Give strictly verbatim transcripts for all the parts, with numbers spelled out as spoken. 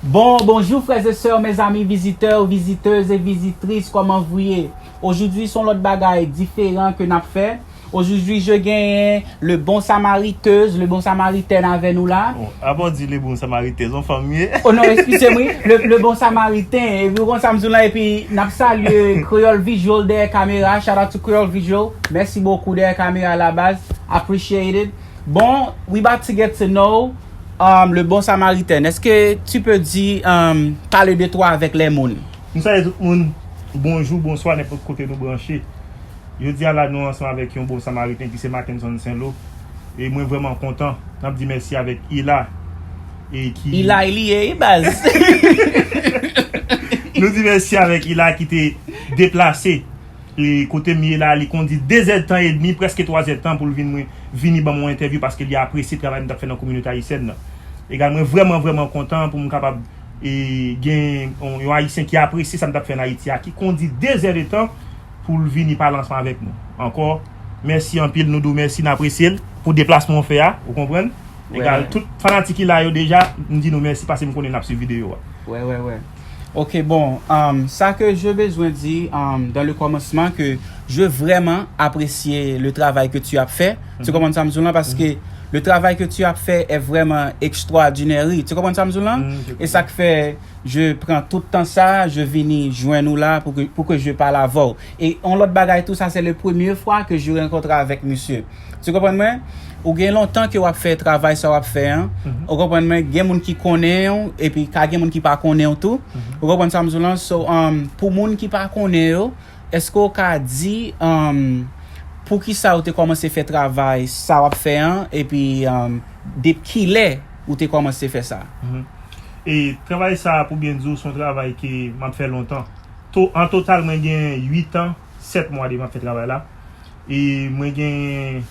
Bon, bonjou frè e sè, mezanmi, vizitè, vizitez e vizitris, kòman vous ye? Ojoudwi se yon lòt bagay diferan ke n ap fè. Ojoudwi je genyen le bon samaritez, le bon samariten avè nou la. Bon, avan w di le bon samariten, se yon fanm ye. Oh non, eskize m, wi. Le, le bon samariten. Epi ou konn sa m di w la, epi n ap salye Kreyòl Visual dèyè kamera. Shout out to Kreyòl Visual. Mèsi bokou dèyè kamera la baz. Appreciate it. Bon, we about to get to know um, le bon samariten. Est-ce que tu peux dire, um, parler de toi avec les moun? Nou salye tout moun, bonjou, bonswa, nenpòt kote nou branche. Jodi a la, nou ansanm avèk yon bon samariten ki se Mackenson Saint-Lo. E mwen vrèman kontan. N ap di mèsi avèk Ila. E ki... Ila, li ye, baz. Nou di mèsi avèk Ila ki te deplase. E kote m ye la, li kondi de zèdtan edmi, prèske twa zèdtan pou l vin mwen, vini ban mwen entèvyou paske li apresye travay m t ap fè nan kominote ayisyèn nan. Egal, mwen vrèman, vrèman kontan pou m kapab e, gen yon, yon Ayisyen ki apresye sa m t ap fè an Ayiti a, ki kondi de zèdtan pou l vini pale ansanm avèk nou. Ankò, mèsi anpil, nou di w mèsi, n apresye l pou deplasman w fè a, ou konprann? Egal, tout fanatik ki la yo deja, m di nou mèsi paske m konnen n ap swiv videyo a. Wè, wè, wè. Ok, bon, um, sa ke je bezwen di, um, dans le commencement, ke je vrèman apresye le travay ke tu ap fè. Tu konprann sa m di w lan? Paske le travay ke tu ap fè è vrèman ekstwadinè. Tu konprann sa m di w lan? E sa k fè je pran tout tan sa, je vini jwenn ou la pou ke, pou ke je pale avè w. E yon lòt bagay tou, sa se le premye fwa ke je rankontre avèk misye. Tu konprann mwen? Ou gen lontan ke w ap fè travay sa w ap fè an. Ou konprann mwen? Gen moun ki konnen w, epi ka gen moun ki pa konnen w tou. Ou konprann sa m di w lan? So, um, pou moun ki pa konnen yo, èske w ka di, um, poukisa ou te kòmanse fè travay sa w ap fè an, epi, um, depi kilè ou te kòmanse fè sa? E travay sa, pou byen di w, se yon travay ke m ap fè lontan. To, an total, mwen gen uit an, sèt mwa depi m ap fè travay la. E mwen gen,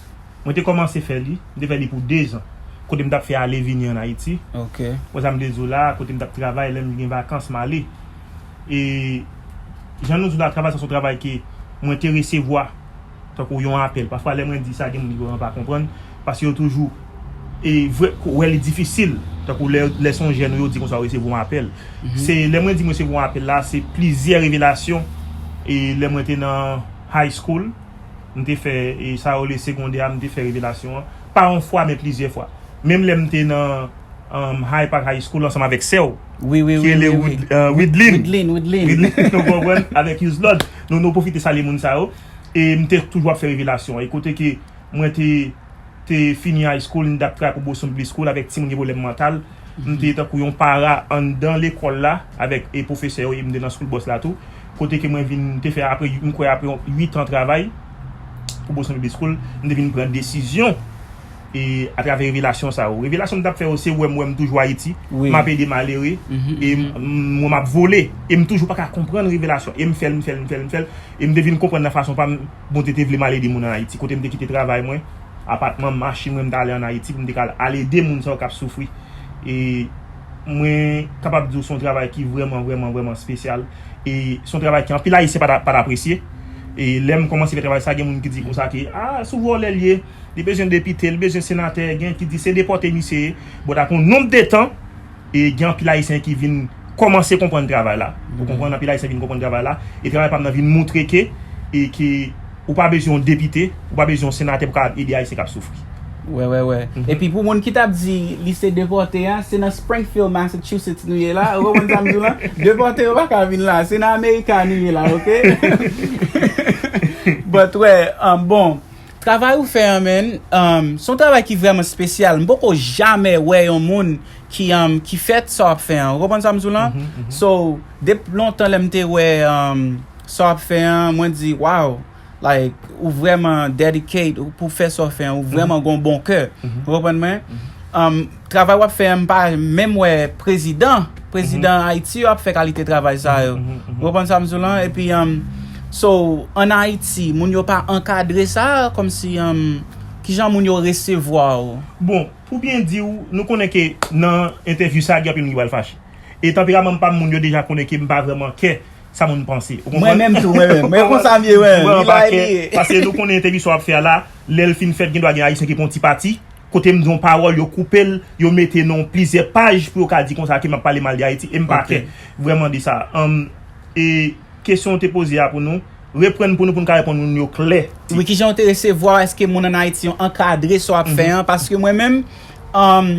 mwen te kòmanse fè li, m te fè li pou dezan. Kote m t ap fè ale vini an Ayiti. Ok. Wè sa m te di w la, kote m t ap travay, lè m gen vakans, m ale. E jan nou di w la, travay sa se yon travay ke mwen te resevwa tankou yon apèl. Pafwa, lè mwen di sa, gen moun ki vrèman pa konprann, paske yo toujou e vre, wè li difisil. Tankou lè, lè se yon jèn ou yo di konsa ou resevwa yon apèl. Se lè mwen di mwen resevwa yon apèl la, se plizyè revelasyon. E lè mwen te nan high school, m te fè, e sa yo le segondè a, m te fè revelasyon an. Pa yon fwa, men plizyè fwa. Menm lè m te nan um, Hyde Park High School ansanm avèk sè w, Wi, wi, ki wi, rele wi, wi. Wid- uh, Widlin. Widlin, Widlin. Widlin, nou konprann, avèk Youth Lord. Nou, nou pwofite salye moun sa yo. E m te toujou ap fè revelasyon. E kote ke mwen te, te fini high school, m t ap travay pou Boston Public School avèk timoun ki gen pwoblèm mantal. M te tankou yon para anndan lekòl la avèk e pwofesè yo, e m te nan school bus la tou. Kote ke mwen vin, m te fè apre, m kwè apre yon uit an travay pou Boston Public School, m te vin pran desizyon e atravè revelasyon sa yo. Revelasyon m t ap fè yo, se wè m, wè m toujou Ayiti, Wi. M ap ede malere, Mhm, e m, mhm. m, mwen m ap vole, e m toujou pa ka konprann revelasyon, e m fè l, m fè l, m fè l, m fè l, e m te vin konprann nan fason pa m, Bondye te vle m al ede moun an Ayiti, kote m te kite travay mwen, apatman m, machin mwen, m t ale an Ayiti pou m te ka al ede moun sa yo k ap soufri. E mwen kapab di w se yon travay ki vrèman, vrèman, vrèman espesyal. E se yon travay ke anpil Ayisyen pa t, pa t apresye. E lè m kòmanse fè travay sa, gen moun ki di konsa ke, ah, se yon vòlè l ye, li bezwen depite, li bezwen senatè, gen ki di se depòte misye ye. Bon, apre yon nonb de tan, e gen anpil Ayisyen ki vin kòmanse konprann travay la. Ou konprann, anpil Ayisyen vin konprann travay la. E travay pa m nan vin montre ke, e ke ou pa bezwen yon depite, ou pa bezwen yon senatè pou kapab ede Ayisyen k ap soufri. Wè, wè, wè. Epi pou moun ki t ap di li se depòte a, se nan Springfield, Massachusetts nou ye la. Ou konprann sa m di w lan? Depòte yo pa ka vin la. Se nan America nou ye la, ok? But wè, um, bon, travay ou fè an, man, um, se yon travay ki vrèman espesyal. M poko jamè wè yon moun ki, um, ki fè sa w ap fè an. Ou konprann sa m di w lan? So, depi lontan lè m te wè, um, sa w ap fè an, mwen di, wow, like, ou vrèman dedicate ou pou fè sa w fè an, ou vrèman gon bon kè. Ou konprann mwen? Um, travay w ap fè an, m pa menm wè prezidan, prezidan Ayiti yo ap fè kalite travay sa yo. Ou konprann sa m di w lan? Epi, um, so, an Ayiti, moun yo pa ankadre sa, kòmsi, um, kijan moun yo resevwa w? Bon, pou byen di w, nou konnen ke nan entèvyou sa, gen anpil moun ki pral fache. E tanperaman m pa m, moun yo deja konnen ke m pa vrèman kè sa moun panse. Ou Mwen konprann? Menm tou, mwen menm. Mwen konsa m ye, mwen. Mwen Li la pa e li kè, ye. Paske nou konnen entèvyou sa w ap fè a la, lè l fin fèt, gen dwa gen Ayisyen ki pran yon ti pati. kote m di yon pawòl, yo koupe l, yo mete nan plizyè paj pou yo ka di konsa ke m ap pale mal de Ayiti, e m pa kè vrèman de sa. Ann, e kesyon w te poze a pou nou, reprann pou nou, pou n ka reponn moun yo klè. Wi, kijan w te resevwa, èske moun ann Ayiti yo ankadre sa w ap fè an? Paske mwen menm, ann,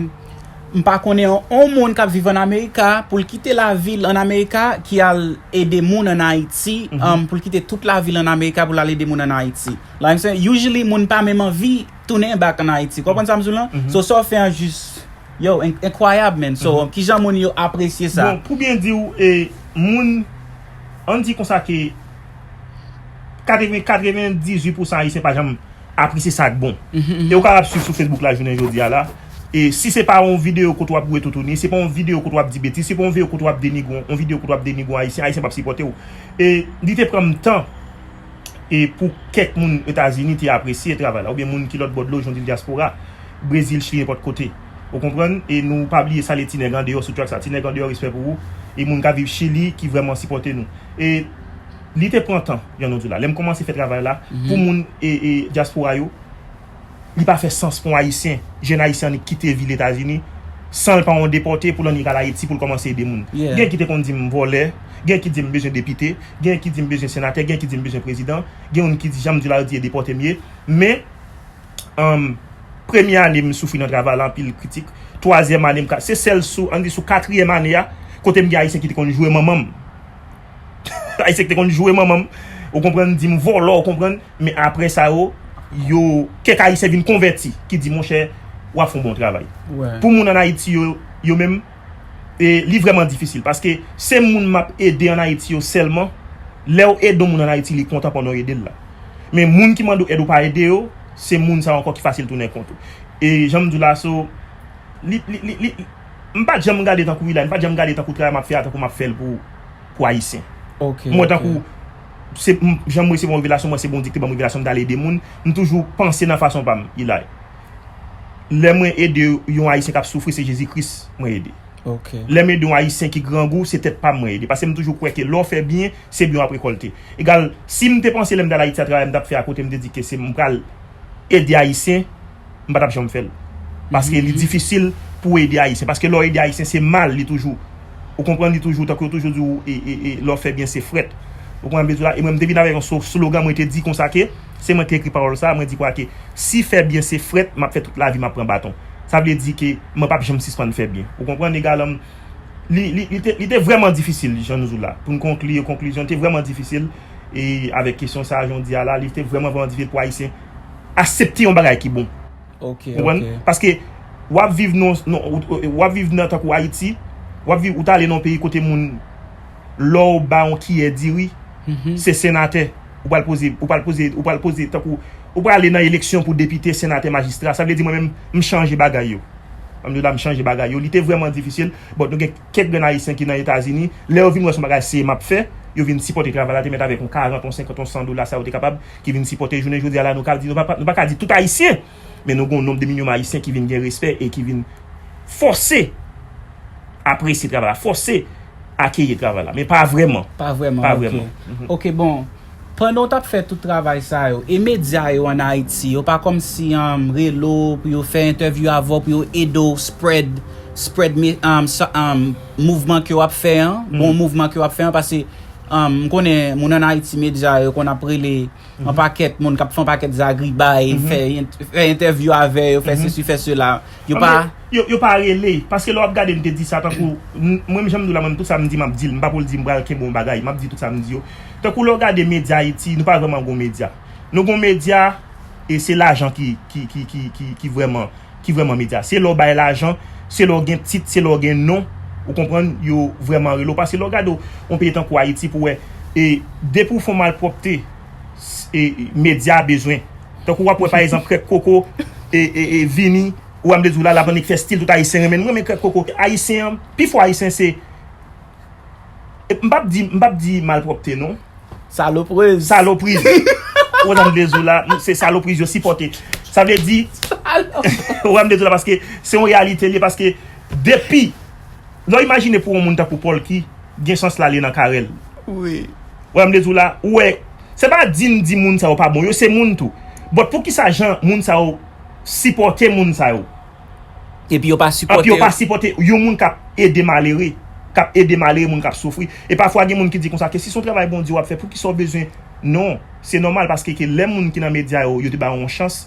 m pa konnen yon, yon moun k ap viv ann Amerika, pou l kite lavi l ann Amerika, ki al ede moun ann Ayiti, ann, pou l kite tout lavi l ann Amerika, pou l al ede moun ann Ayiti. Like, usually, moun pa menm anvi tounen back ann Ayiti. Ou konprann sa m di w lan? So, sa w fè an jis, yo, en- enkwayab, man. So, kijan moun yo apresye sa? Bon, pou byen di w, e, moun, ann di konsa ke katreven, katrevendizuit pousan Ayisyen pa janm apresye sa k bon. E ou kapab swiv sou Facebook la jounen jodi a la. E si se pa yon videyo kote w ap wè toutouni, se pa yon videyo kote w ap di betiz, se pa yon videyo kote w ap denigre, yon videyo kote w ap denigre yon Ayisyen, Ayisyen p ap sipòte w. E li te pran m tan e pou kèk moun Etazini te apresye travay la, oubyen moun ki lòt bò dlo, jan w di l dyaspora, Brezil, Chili, nenpòt kote. Ou konprann? E nou pa bliye salye Ti Nèg Andeyò sou track sa. Ti Nèg Andeyò, respè pou ou. E moun k ap viv Chili ki vrèman sipòte nou. E li te pran tan, jan nou di la. Lè m kòmanse fè travay la, pou moun e, e dyaspora yo, li pa fè sans pou yon Ayisyen, jèn Ayisyen annik kite vil Etazini, san l pa yon depòte pou l annik al Ayiti pou l kòmanse ede moun. Gen ki te konn di m vòlè, gen ki di m bezwen depite, gen ki di m bezwen senatè, gen ki di m bezwen prezidan, gen youn ki di jan m di w la yo di e depòte m ye. Men, ann, premye ane m soufri nan travay la, anpil kritik. Twazyèm ane m ka, se sèl sou, ann di sou katriyèm ane a, kote m gen Ayisyen ki te konn joure manman m. Ayisyen ki te konn joure manman m, ou konprann, di m vòlò, ou konprann, men apre sa yo, yo, kèk Ayisyen vin konvèti, ki di, monchè, w ap fè yon bon travay. Pou moun ann Ayiti yo, yo menm, e, li vrèman difisil, paske se moun m ap ede ann Ayiti yo sèlman, lè w ede yon moun ann Ayiti, li kontan pandan w ede l la. Men moun ki mande w èd ou pa ede yo, se moun sa yo ankò ki fasil tounen kont ou. E jan m di w la, so, li, li, li, li, m pa t janm gade tankou Ilay, m pa t janm gade tankou travay m ap fè a, tankou m ap fè l pou, pou Ayisyen. M wè tankou, se, m, jan m resevwa yon revelasyon, mwen se Bondye ki te ban m revelasyon, m t al ede moun, m toujou panse nan fason pa m, Ilay. Lè mwen ede yon Ayisyen k ap soufri, se Jezi Kris mwen ede. Lè m ede yon Ayisyen ki grangou, se tèt pa m mwen ede. Paske m toujou kwè ke lè w fè byen, se byen w ap rekòlte. Egal, si m te panse lè m t al Ayiti a travay m t ap fè a kote m te di ke se m pral ede Ayisyen, m pa t ap janm fè l. Paske li difisil pou w ede Ayisyen. Paske lè w ede Ayisyen, se mal li toujou. Ou konprann, li toujou, tankou yo toujou di w, e, e, e, lè w fè byen, se frèt. Ou konprann sa m vle di w la? E mwen, m te vin avèk yon slo- slogan, mwen te di konsa ke, se mwen ki te ekri pawòl sa, mwen di kwa ke, si fè byen se frèt, m ap fè tout lavi m ap pran baton. Sa vle di ke mwen p ap janm sispann fè byen. Ou konprann, egal, li, li, li te, li te vrèman difisil, jan nou di w la. Pou n konkli, konklizyon, li te vrèman difisil, e avèk kesyon sa a, jan w di a la, li te vrèman, vrèman difisil pou Ayisyen aksepte yon bagay ki bon. Ou konprann? Paske w ap viv nan, nan, w ap viv nan tankou Ayiti, w ap viv, ou t ale nan yon peyi kote moun, lè w ba yon kiyè diri, se senatè, ou pral poze, ou pral poze, ou pral poze, tankou, ou pral ale nan eleksyon pou depite, senatè, majistra. Sa vle di mwen menm, m chanje bagay yo. Ann di w la, m chanje bagay yo. Li te vrèman difisil, but nou gen kèk grenn Ayisyen ki nan Etazini, lè yo vin wè se yon bagay serye m ap fè, yo vin sipòte travay la, te mèt avèk yon karant, yon senkant, yon san dola, sa yo te kapab, ki vin sipòte. Jounen jodi a la, nou ka di, nou pa, nou pa ka di tout Ayisyen, men nou gen yon nonb de milyon Ayisyen ki vin gen respè e ki vin fòse apresye travay la, fòse akeyi travay la, men pa vrèman. Pa vrèman, pa vrèman. Ok, bon, pandan w t ap fè tout travay sa yo, e medya yo ann Ayiti, yo pa kòmsi, um, rele w pou yo fè entèvyou avè w, pou yo ede w spread, spread me- um, sa- um, mouvman ke w ap fè an, bon mouvman ke w ap fè an, paske, um, m konnen moun ann Ayiti, medya yo konn ap rele yon pakèt moun k ap fè yon pakèt zagribay, fè, fè entèvyou avè yo, fè sesi, fè sela. Yo pa. Yo, yo pa rele, paske lè w ap gade, m te di sa, tankou, m- mwen, jan m di w la, mwen, tout sa m di, m ap di l, m pa pou l di m pral kenbe yon bagay, m ap di tout sa m di yo. Tankou lè w gade medya Ayiti, nou pa vrèman gon medya. Nou gon medya, e se lajan ki, ki, ki, ki, ki, ki vrèman, ki vrèman medya. Se lè w bay lajan, se lè w gen tit, se lè w gen non, ou konprann, yo vrèman rele w. Paske lè w gade yon peyi tankou Ayiti, pou wè, e depi w fè yon malpwòpte, e, e medya bezwen. Tankou w ap wè, pa egzanp, Krèk Koko, e, e, e vini, ou wè m te di w la, l ap annik fè stil tout Ayisyen renmen l. M renmen Krèk Koko. Ayisyen an, pifò Ayisyen se, e, m p ap di, m p ap di malpwòpte, non. Salopriz. Salopriz. Ou wè m te di w la, se salopriz yo sipòte. Sa vle di, ou wè m te di w la, paske se yon reyalite li ye, paske depi, lè w imajine pou yon moun tankou Pòlki, gen chans l ale nan karèl. Wi. Ou wè m te di w la, ou wè, se pa di n di moun sa yo pa bon, yo se moun tou. But poukisa jan moun sa yo sipòte moun sa yo. Epi yo pa Epi sipòte yo pa sipòte yon moun k ap ede malere, k ap ede malere, moun k ap soufri. E pafwa gen moun ki di konsa ke si se yon travay Bondye w ap fè, poukisa w bezwen? Non, se nòmal paske ke lè moun ki nan medya yo, yo te ba w yon chans.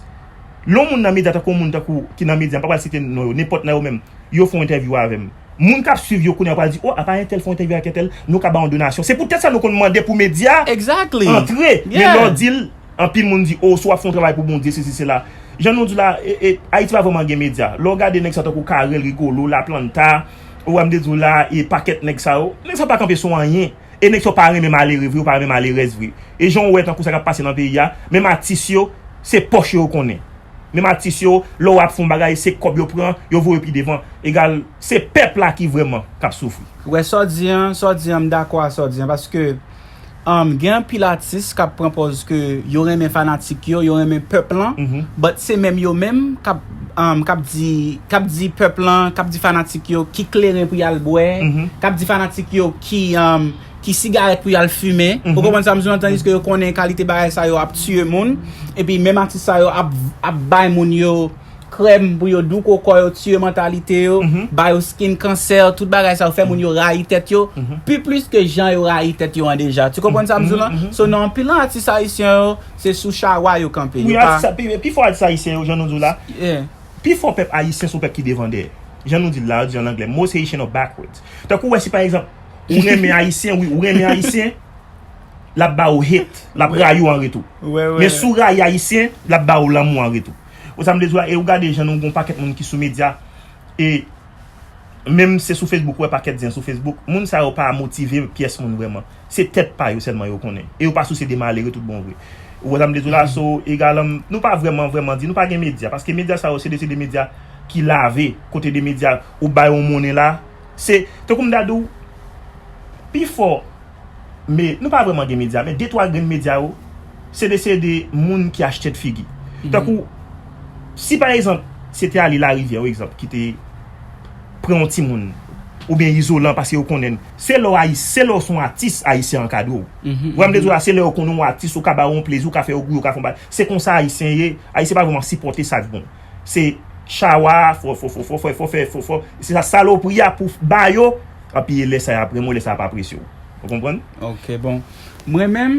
Lè yon moun nan medya, tankou yon moun tankou ki nan medya, m pa pral site non yo, nenpòt nan yo menm, yo fè yon entèvyou avè m. Moun k ap swiv yo kounye a pral di, o, apa entèl fè yon entèvyou avèk entèl, nou ka ba yon donasyon. Se poutèt sa nou konn mande pou medya Exactly. antre. Men Yeah. lè w di l, anpil moun di, o, si w ap fè yon travay pou Bondye, sesi, sela. Jan nou di la, e, e, Ayiti pa vrèman gen medya. Lè w gade nèg sa tankou Carel, Rigolo, Laplanta, ou wè m te di w la, e pakèt nèg sa yo, nèg sa pa kanpe sou anyen. E nèg sa yo pa renmen malere vre, yo pa renmen malerèz vre. E jan w wè tankou sa k ap pase nan peyi a, menm atis yo, se pòch yo yo konnen. Menm atis yo, lè w ap fè yon bagay, se kòb yo pran, yo voye pi devan. Egal, se pèp la ki vrèman k ap soufri. Wè, sa w di an, sa w di an, m dakò a sa w di an, paske um, gen anpil atis k ap pran pòz ke yo renmen fanatik yo, yo renmen pèp lan, Mhm. but se menm yo menm k ap um, k ap di, k ap di pèp lan, k ap di fanatik yo ki kleren pou y al bwè, Mhm. k ap di fanatik yo ki um, ki sigarèt pou y al fimen. Mhm. Ou konprann sa m di w lan, tandiske yo konnen kalite bagay sa yo ap tiye moun, epi menm atis sa yo ap, ap bay moun yo krèm pou yo douko kò yo, tiye mantalite yo, Mhm. ba yo skin kansè, tout bagay sa yo fè moun yo rayi tèt yo, Mhm. pi plis ke jan yo rayi tèt yo an deja. Tu konprann sa m di w lan? Mhm, mhm. So nan anpil atis ayisyen yo, se sou chawa yo kanpe. Wi, Yo pa atis, pi, pi fò atis ayisyen yo, jan nou di w la, Yeah. pi fò pèp ayisyen se yon pèp ki devan dèyè. Jan nou di l la, yo di an anglè, most Haitian are backwards. Tankou w wè si pa egzanp, ou renmen ayisyen, wi, ou renmen ayisyen, l ap ba ou hate, l ap rayi w an retou. Wè, wè. Men si w rayi ayisyen, l ap ba ou lanmou an retou. Ou sa m vle di w la, e ou gade jan nou gon pakèt moun ki sou medya, e menm se sou Facebook, ou wè pakèt zen sou Facebook, moun sa yo pa motive pyès moun vrèman. Se tèt pa yo sèlman yo konnen. E yo pa souse de malere tout bon vre. Ou wè sa m vle di w la, so, egal, um, nou pa vrèman, vrèman di, nou pa gen medya, paske medya sa yo, se de, se de medya ki lave, kote de medya, ou bay yon monnen la, se, tankou m ta di w, pi fò, men, nou pa vrèman gen medya, men de twa grenn medya yo, se de, se de moun ki achte tèt figi. Tankou, si pa egzanp, se te ale Larivyè, yon egzanp, ki te pran yon timoun, oubyen izolan, paske yo konnen, se lè w ayi-, se lè w se yon atis, ayisyen ankadre w. Ou wè m vle di w la, se lè yo konnen w atis, ou ka ba yo yon plezi, ou ka fè yo gouye, ou ka fè yon bagay. Se konsa ayisyen ye, ayisyen pa vrèman sipòte sa k bon. Se chawa, fò, fò, fò, fò, fò, fò, fò, fò, fò, se sa salopri a pou ba yo, epi lè sa y ap renmen w, lè sa y ap apresye w. Ou konprann? Ok, bon. Mwen menm,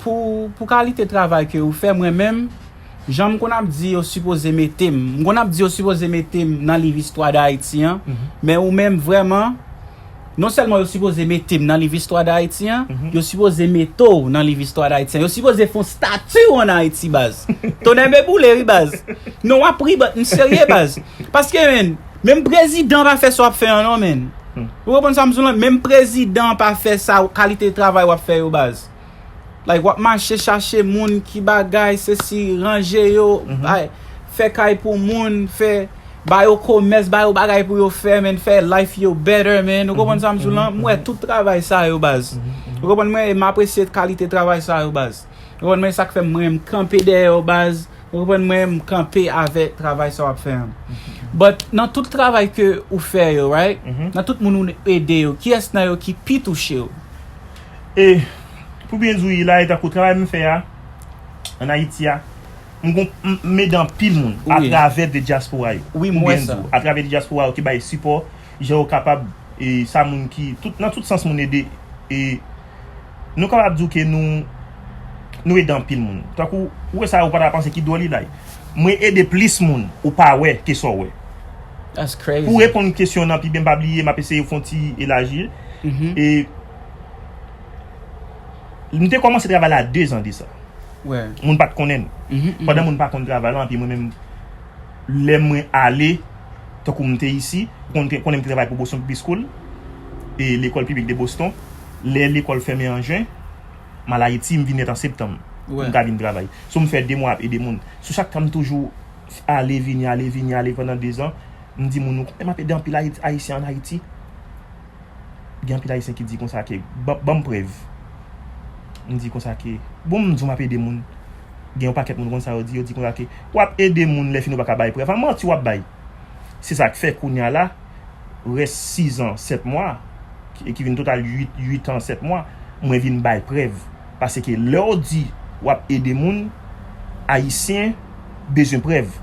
pou, pou kalite travay ke ou fè, mwen menm, jan m konn ap di yo sipoze mete m. M konn ap di yo sipoze mete m nan liv istwa Dayiti an. Men ou menm, vrèman, non sèlman yo sipoze mete m nan liv istwa Dayiti an, yo sipoze mete w nan liv istwa Dayiti an. Yo sipoze fè yon stati w an Ayiti, baz. Tonè be boule, wi, baz. Non, w ap ri, but m serye, baz. Paske, men, menm prezidan pa fè sa w ap fè an, non, men. Ou konprann sa m di w lan? Menm prezidan pa fè sa, kalite travay w ap fè yo, baz. Like, w ap mache chache moun ki bagay, sesi, ranje yo, bay, fè kay pou moun, fè, ba yo komès, ba yo bagay pou yo fè, men, fè life yo better, men. Ou konprann sa m di w lan? M wè tout travay sa yo, baz. Ou konprann mwen, e m apresye kalite travay sa yo, baz. Ou konprann mwen, sa k fè mwen, m kanpe dèyè yo, baz. Ou konprann mwen, m kanpe avèk travay sa w ap fè an. But nan tout travay ke ou fè yo, right? Nan tout moun ou ede yo, kiyès nan yo ki pi touche w? E, pou byen di w, la, e tankou travay m fè a, an Ayiti a, m gon, m, m ede anpil moun, Wi. Atravè de dyaspora yo. Wi, m Pou wè byen sa. Di w, atravè de dyaspora yo ki bay sipò, jan yo kapab, e sa moun ki, tout, nan tout sans moun ede, e nou kapab di w ke nou, nou ede anpil moun. Tankou, ou wè sa, ou pa ta panse ki dwòl li la. Mwen ede plis moun, ou pa wè, ke sa w wè. That's crazy. Pou reponn kesyon nan pi byen, m pa bliye, m ap eseye fè yon ti elaji. E m te kòmanse travay la de zan de sa. Wè. Moun pa t konnen m. Mhm, mhm. Pandan moun pa konn travay la, anpi mwen menm, lè mwen ale, tankou m te isi, konnen, konnen m te travay pou Boston Public School, e lekòl piblik de Boston. Lè lekòl fèmen an jen, m al Ayiti, m vin nèt an septanm. Wè. M ka vin travay. So, m fè de mwa ap ede moun. Sou chak tan, m toujou ale, vini, ale, vini, ale pandan de zan. M di moun, ou konnen m ap ede anpil Ayit-, Ayisyen an Ayiti. Gen anpil Ayisyen ki di konsa ke, ban, ban m prèv. M di konsa ke, bon, m di w m ap ede moun. Gen yon pakèt moun konn sa yo di, yo di konsa ke, w ap ede moun, lè fini w pa ka bay prèv. A manti w ap bay. Se sa k fè kounye a la, rès sis an, sèt mwa, ki, ki vin total uit, uit an, sèt mwa, mwen vin bay prèv. Paske lè w di w ap ede moun, Ayisyen bezwen prèv.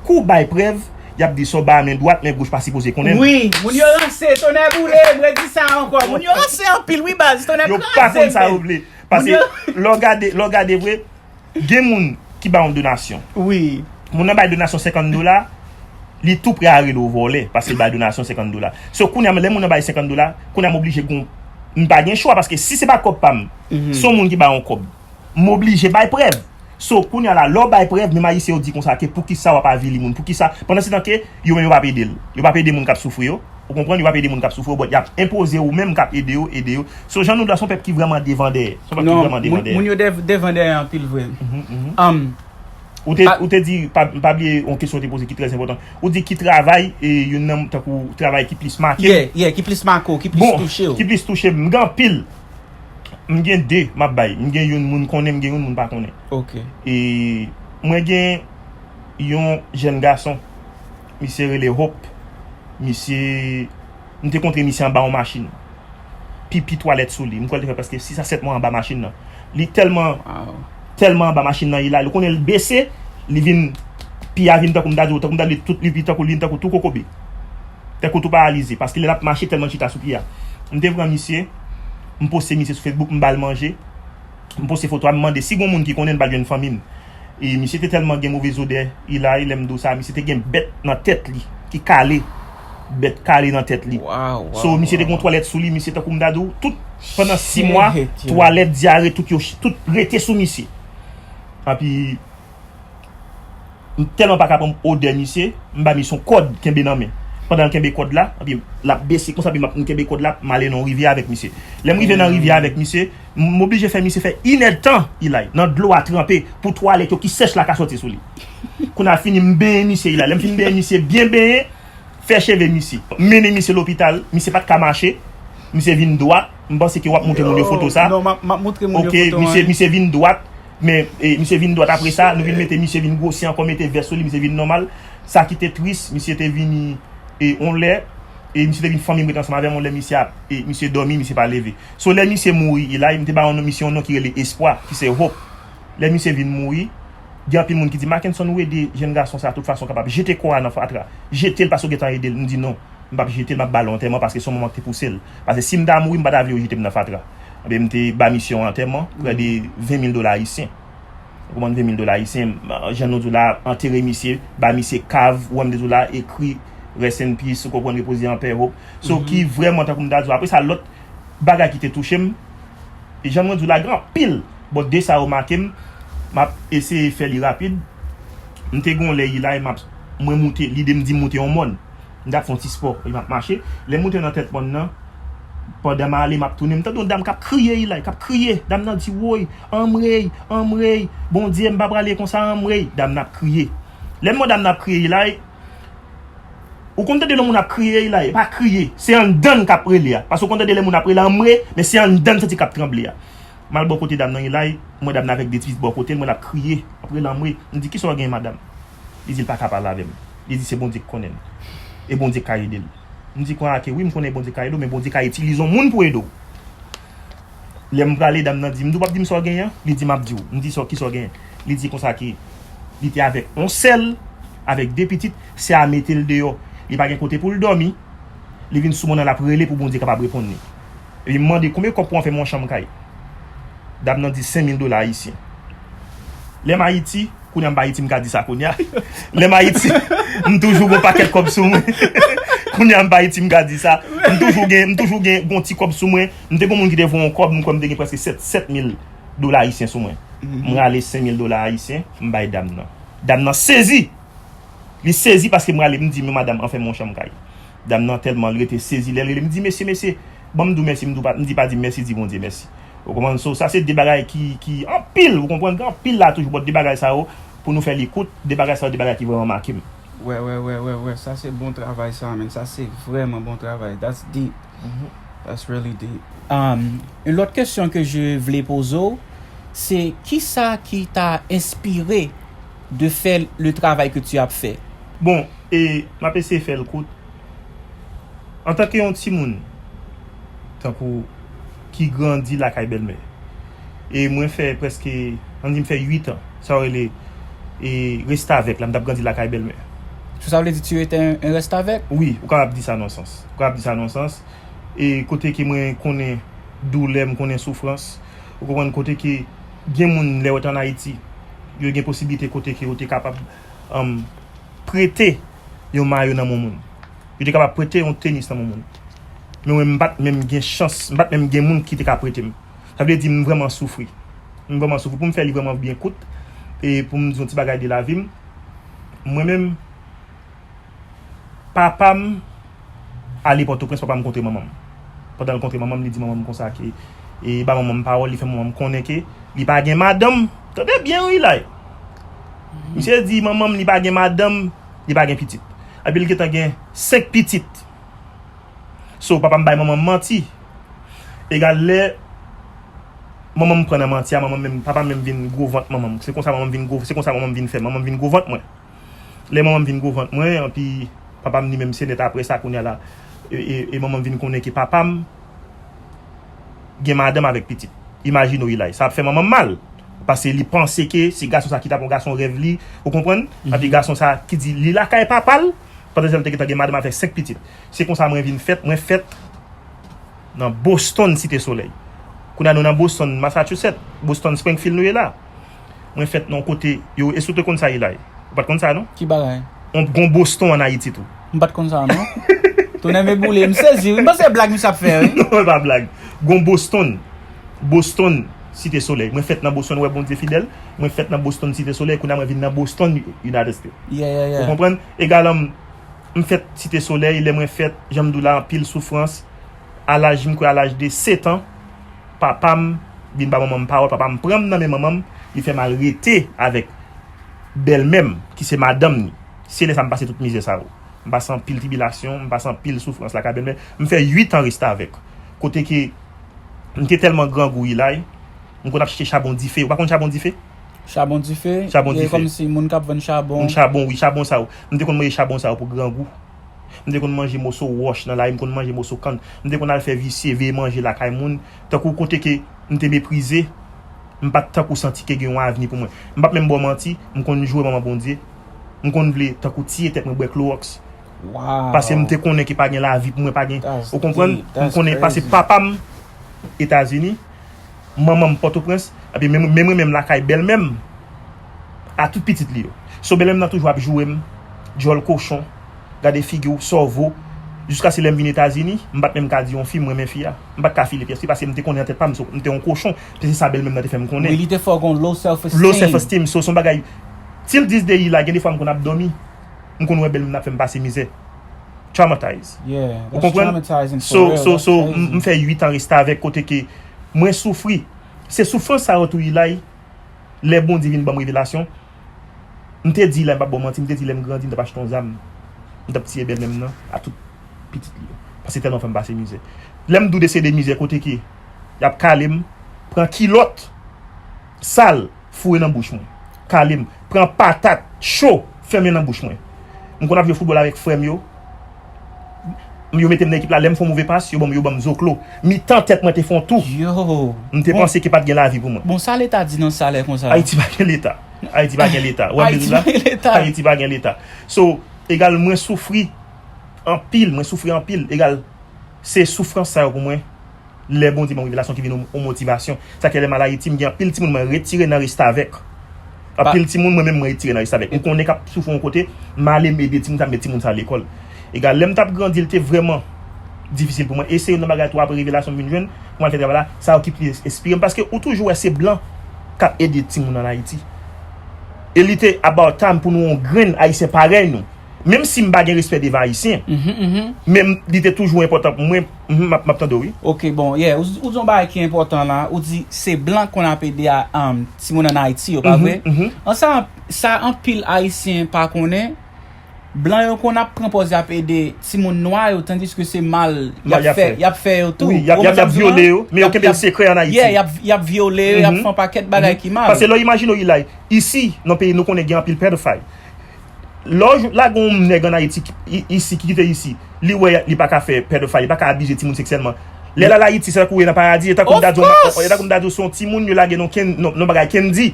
Kou w bay prèv, y ap di sa w ba a men dwat, men goch pa sipoze konnen l. Wi, moun yo ranse, tonè boule, m redi sa ankò. Moun yo ranse anpil, wi, baz, tonè kraze. Yo pa konn sa yo vle. Pase lè w gade, lè w gade vre, gen moun ki ba yon donasyon. Wi. Moun nan bay donasyon senkant dola, li tou prè a rele w vòlè, paske l bay donasyon senkant dola. So, kounye a, lè moun nan bay senkant dola, kounye a m oblije gon, m pa gen chwa, paske si se pa kòb pa m, se yon moun ki ba yon kòb, m oblije bay prèv. So, kounye a la, lè w bay prèv, menm Ayisyen yo di konsa ke poukisa w ap avili moun, poukisa, pandan se tan ke yo menm yo p ap ede l. Yo p ap ede moun k ap soufri yo. Ou konprann, yo p ap ede moun k ap soufri yo, but y ap enpoze ou menm k ap ede yo, ede yo. So, jan nou di la, se yon pèp ki vrèman devandè. Se yon pèp ki vrèman devandè. Moun yo devandè anpil vre. Ou te, ou te di, pa, pa bliye yon kesyon ou te poze ki trè enpòtan. Ou di ki travay, e, youn nan, tankou travay ki plis make. Yeah, yeah, ki plis make w, ki plis touche w. Bon, ki plis touche m. M gen anpil. M gen de, m ap bay. M gen youn moun konnen, m gen youn moun pa konnen. Ok. E mwen gen yon jèn gason, misye rele Hope. Misye, m te kontre misye anba yon machin. Pipi twalèt sou li. M kwè l te fè prèske sis a sèt mwa anba machin nan. Li tèlman, tèlman anba machin nan, li la, li konnen l bese, li vin, pi a vin tankou m ta di w, tankou m ta di w, li tout, li vin tankou, li vin tankou tou kokobe. Tankou tou paralize, paske lè l ap mache tèlman l chita sou pye a. M te pran misye, m poste misye sou Facebook, m ba l manje. M poste foto a, m mande si gon moun ki konnen l, m pral jwenn fanmi m. E misye te tèlman gen move zodè, Ilay, lè m di w sa, misye te gen bèt nan tèt li, ki kale. Bèt kale nan tèt li. So, misye te gen yon twalèt sou li, misye tankou m ta di w, tout, pandan sis mwa, twalèt, dyare, tout yo, tout rete sou misye. Epi, m tèlman pa ka pran odè misye, m ba misye yon kòd kenbe nan men. Pandan l kenbe kòd la, epi l ap bese konsa, epi m ap, m kenbe kòd la, m ale nan yon rivyè avèk misye. Lè m rive nan rivyè avèk misye, m oblije fè misye fè inèdtan, Ilay, nan dlo a tranpe, pou twalèt yo ki sèch la ka soti sou li. Kounye a fini, m benyen misye, Ilay. Lè m fin benyen misye, byen benyen, fè cheve misye. Mennen misye lopital, misye pa t ka mache, misye vin dwat. M panse ke w ap montre moun yo foto sa. Non, m ap, m ap montre moun yo foto an. Misye, misye vin dwat, men, e, misye vin dwat apre sa, nou vin mete misye vin gwosi ankò, mete vès sou li, misye vin nòmal. Sa ki te tris, misye te vini, e, yon lè, e, misye te vin fanmi m ret ansanm avè m, yon lè misye ap, e, misye dòmi, misye pa leve. So, lè misye mouri, Ilay, m te ba yon non, misye yon non ki rele Espwa, ki se Hope. Lè misye vin mouri, gen anpil moun ki di, Mackenson, ou ede jèn gason sa tout fason kapab. Jete kò a nan fatra. Jete l paske w gentan ede l. M di, non, m p ap jete l, m ap ba l yon antèman paske se yon manman ki te pouse l. Paske si m ta mouri, m pa ta vle yo jete m nan fatra. Ebyen, m te ba misye yon antèman, prè de ven mil dola ayisyen. Ou konprann, ven mil dola ayisyen, jan nou di w la, antere misye, ba misye kav, ou wè m te di w la, ekri, rest in peace, ou konprann, repoze an pè, hope. So, ki vrèman, tankou m ta di w, apre sa, lòt bagay ki te touche m, e jan mwen di w la, gen anpil, but de sa yo make m, m ap eseye fè li rapid. M te gen yon lè, Ilay, m ap, mwen moute, lide m di m moute yon mòn. M t ap fè yon ti spò, epi m ap mache. Lè m moute nan tèt mòn nan, pandan m ale, m ap tounen, m tande yon dam k ap kriye, Ilay, k ap kriye. Dam nan di, woy, anmwey, anmwey, Bondye, m pa prale konsa, anmwey. Dam nan ap kriye. Lè m wè dam nan ap kriye, Ilay, ou konn tande lè moun ap kriye, Ilay, e pa kriye. Se anndan n k ap rele a. Paske ou konn tande lè moun ap rele anmwe, men se anndan n santi k ap tranble a. M al bò kote dam nan, Ilay, m wè dam nan avèk de ti pitit bò kote l, m wè l ap kriye, ap rele anmwe. M di, kisa w genyen, madanm? Li di l pa ka pale avè m. Li di se Bondye k konnen l. E Bondye k ka ede l. M di, kounye a ke wi, m konnen Bondye ka ede w, men Bondye ka itilize yon moun pou ede w. Lè m prale, dam nan di m, m di w p ap di m sa w genyen? Li di, m ap di w. M di, sa, kisa w genyen? Li di konsa ke li te avèk yon sè l, avèk de pitit, sè a mete l deyò. Li pa gen kote pou l dòmi. Li vin sou mòn nan, l ap rele pou Bondye kapab reponn li. Epi m mande, konbyen kòb pou w anfèmen yon chanm kay? Dam nan di, senk mil dola ayisyen. Lè m Ayiti, kounye a m pa Ayiti, m ka di sa kounye a. Lè m Ayiti, m toujou gon pakèt kòb sou mwen. Kounye a m pa Ayiti, m ka di sa. M toujou gen, m toujou gen gon ti kòb sou mwen. M te gon moun ki te voye yon kòb, m kwè m te gen prèske sèt, sèt mil dola ayisyen sou mwen. M rale senk mil dola ayisyen, m bay dam nan. Dam nan sezi! Li sezi paske m rale, m di, men madanm, anfèmen yon chanm kay. Dam nan tèlman l rete sezi, lè l rele m, di, mesye, mesye, ban m di w mèsi, m di w pa, m di pa di m mèsi, di Bondye mèsi. Ou konprann? So, sa se de bagay ki, ki anpil, ou konprann, gen anpil la toujou, but de bagay sa yo, pou nou fè li kout, de bagay sa yo, de bagay ki vrèman make m. Wè, wè, wè, wè, wè, sa se bon travay sa, men, sa se vrèman bon travay. That's deep. That's really deep. Um, yon lòt kesyon ke je vle poze w, se kisa ki ta enspire de fè le travay ke tu ap fè? Bon, e m ap eseye fè l kout. Antanke yon timoun, tankou ki grandi lakay bèlmè, e mwen fè prèske, ann di m fè uit an, sa yo rele, e restavèk la, m t ap grandi lakay bèlmè. So sa vle di tu étais un, un restavèk? Wi, ou kapab di sa nan sans. Ou kapab di sa nan sans. E kote ke mwen konnen doulè, m konnen soufrans. Ou konprann, kote ke gen moun lè yo te ann Ayiti, yo gen posiblite kote ke yo te kapab um, prete yon mayo nan men moun. Yo te kapab prete yon tenis nan men moun. Men mwen, m pa t menm gen chans, m pa t menm gen moun ki te ka prete m. Sa vle di m vrèman soufri. M vrèman soufri. Pou m fè li vrèman byen kout, e pou m di yon ti bagay de lavi m, mwen menm, papa m ale Pòtoprens, papa m kontre manman m. Pandan l kontre manman m, li di manman m konsa ke, e ba manman m pawòl, li fè manman m konnen ke li pa gen madanm. Tande byen wi la. Misye di manman m li pa gen madanm, li pa gen pitit. Epi l gentan gen senk pitit. So, papa m bay manman m manti. Egal lè manman m pran nan manti a, manman m menm, papa m menm vin gwo vant manman m. Se konsa manman m vin gwo, se konsa manman m vin fè. Manman m vin gwo vant mwen. Lè manman m vin gwo vant mwen, anpi papa m li menm se nèt apre sa kounye a la. E, e, e manman m vin konnen ke papa m gen madanm avèk pitit. Imajine w Ilay. Sa ap fè manman m mal. Paske li panse ke se gason sa ki t ap yon gason rèv li. Ou konprann? Anpi gason sa ki di li lakay papa l, pandan se l te gentan gen madanm avèk senk pitit. Se konsa mwen vin fèt, mwen fèt nan Boston, Site Solèy. Kounye a nou nan Boston, Massachusetts, Boston Springfield nou ye la. Mwen fèt nan kote yo, èske w te konn sa Ilay? Ou pa t konn sa non? Ki bagay? On gon Boston an Ayiti tou. M pa t konn sa non. Tonnè me boule, m sezi wi. M panse blag misye ap fè wi. Non, e pa blag. Gon Boston. Boston, Site Solèy. Mwen fèt nan Boston, wè Bondye fidèl. Mwen fèt nan Boston, Site Solèy. Kounye a mwen vin nan Boston, United States. Yeah, yeah, yeah. Ou konprann? Egal, um, m fèt Site Solèy, lè mwen fèt, jan m di w la, anpil soufrans. A laj, m kwè a laj de sèt an, papa m vin ba manman m pawòl, papa m pran m nan men manman m, li fè m al rete avèk bèlmè m, ki se madanm ni. Se lè sa m pase tout mizè sa yo. M pase anpil tribilasyon, m pase anpil soufrans lakay bèlmè. M fè uit an restavèk. Kote ke m te tèlman grangou Ilay, m konn ap chache chabon dife. Ou pa konn chabon dife? Chabon dife? Chabon dife. Kòmsi moun k ap vann chabon. Moun chabon, wi, chabon sa yo. M te konn manje chabon sa yo pou grangou. M te konn manje moso wòch nan lari, m konn manje moso kann. M te konn al fè visye, veye manje lakay moun. Tankou kote ke m te meprize, m pa t tankou santi ke gen yon avni pou mwen. M p ap menm ba w manti, m konn joure manman Bondye. M konn vle tankou tiye tèt mwen bwè klowòks. Paske m te konnen ke pa gen lavi pou mwen, pa gen. Ou konprann? M konnen pase papa m Etazini, manman m Pòtoprens, epi menm mwen menm lakay bèlmè m a tout pitit li yo. So bèlmè m nan toujou ap joure m, djòl kochon, gade figi w, sa w vo. Jiskaske lè m vin Etazini, m pa t menm ka di yon fi m renmen fi a. M pa t ka file pyès li paske m te konnen nan tèt pa m, so, m te yon kochon. Se sa bèlmè m nan te fè m konnen. Wi, li te fè w gen yon low self esteem. Low self esteem, so, se yon bagay. Till this day, Ilay, gen de fwa m konn ap dòmi, m konn wè bèlmè m nan ap fè m pase mizè. Traumatize. Ou konprann? So, so, so, m fè uit an restavèk kote ke mwen soufri. Se soufrans sa yo tou Ilay. Lè Bondye vin ban m revelasyon, m te di Ilay, m p ap ba w manti, m te di lè m grandi, m t ap achte yon zam. M t ap tiye bèlmè m nan a tout pitit li yo. Paske tèlman fè m pase mizè. Lè m di w de se de mizè kote ke y ap kale m, pran kilòt sal, foure nan bouch mwen. Kale m, pran patat cho, fèmen nan bouch mwen. M konn ap jwe foutbòl avèk frè m yo. Yo mete m nan ekip la, lè m fè yon move pas, yo ban m, yo ban m zoklo. Mitan tèt mwen te fè yon tou. M te panse ke pa t gen lavi pou mwen. Bon, sa Leta di nan sa lè konsa? Ayiti pa gen Leta. Ayiti pa gen Leta. Ou wè m di la? Ayiti pa gen Leta. So, egal, mwen soufri anpil, mwen soufri anpil. Egal, se soufrans sa yo pou mwen. Lè Bondye ban m revelasyon ki vin yon, yon motivasyon. Sa ke lè m al Ayiti, m gen anpil timoun mwen retire nan restavèk. Anpil timoun mwen menm mwen retire nan restavèk. M konnen k ap soufri yon kote, m ale m ede timoun sa, m met timoun sa lekòl. Egal, lè m t ap grandi, li te vrèman difisil pou mwen. E se youn nan bagay tou apre revelasyon m vin jwenn, pou m al fè travay la, sa yo ki plis enspire m. Paske ou toujou wè se blan k ap ede timoun ann Ayiti. E li te about time pou nou yon grenn Ayisyen parèy nou. Menm si m pa gen respè devan Ayisyen, men li te toujou enpòtan pou mwen. M ap tann ou wi. Ok, bon, yeah, ou di yon bagay ki enpòtan la. Ou di se blan konn ap ede a timoun ann Ayiti yo, pa vre? An sa, sa anpil Ayisyen pa konnen, blan yo konn ap pran pòz y ap ede timoun nwa yo, tandiske se mal y ap fè, y ap fè yo tou. Wi, y ap, y ap, y ap vyole yo, men yo kenbe l sekrè ann Ayiti. Yeah, y ap, y ap vyole yo, y ap fè yon pakèt bagay ki mal. Paske lè w imajine w Ilay, isi, nan peyi nou konnen gen anpil pedophile. Lè w lage yon nèg ann Ayiti, isi, ki kite isi, li wè li pa ka fè pedophile, li pa ka abize timoun seksyèlman. Lè l al Ayiti, se tankou w ye nan paradi, e tankou m ta di w, e tankou m ta di w se yon timoun yo lage nan yon bagay Kendy.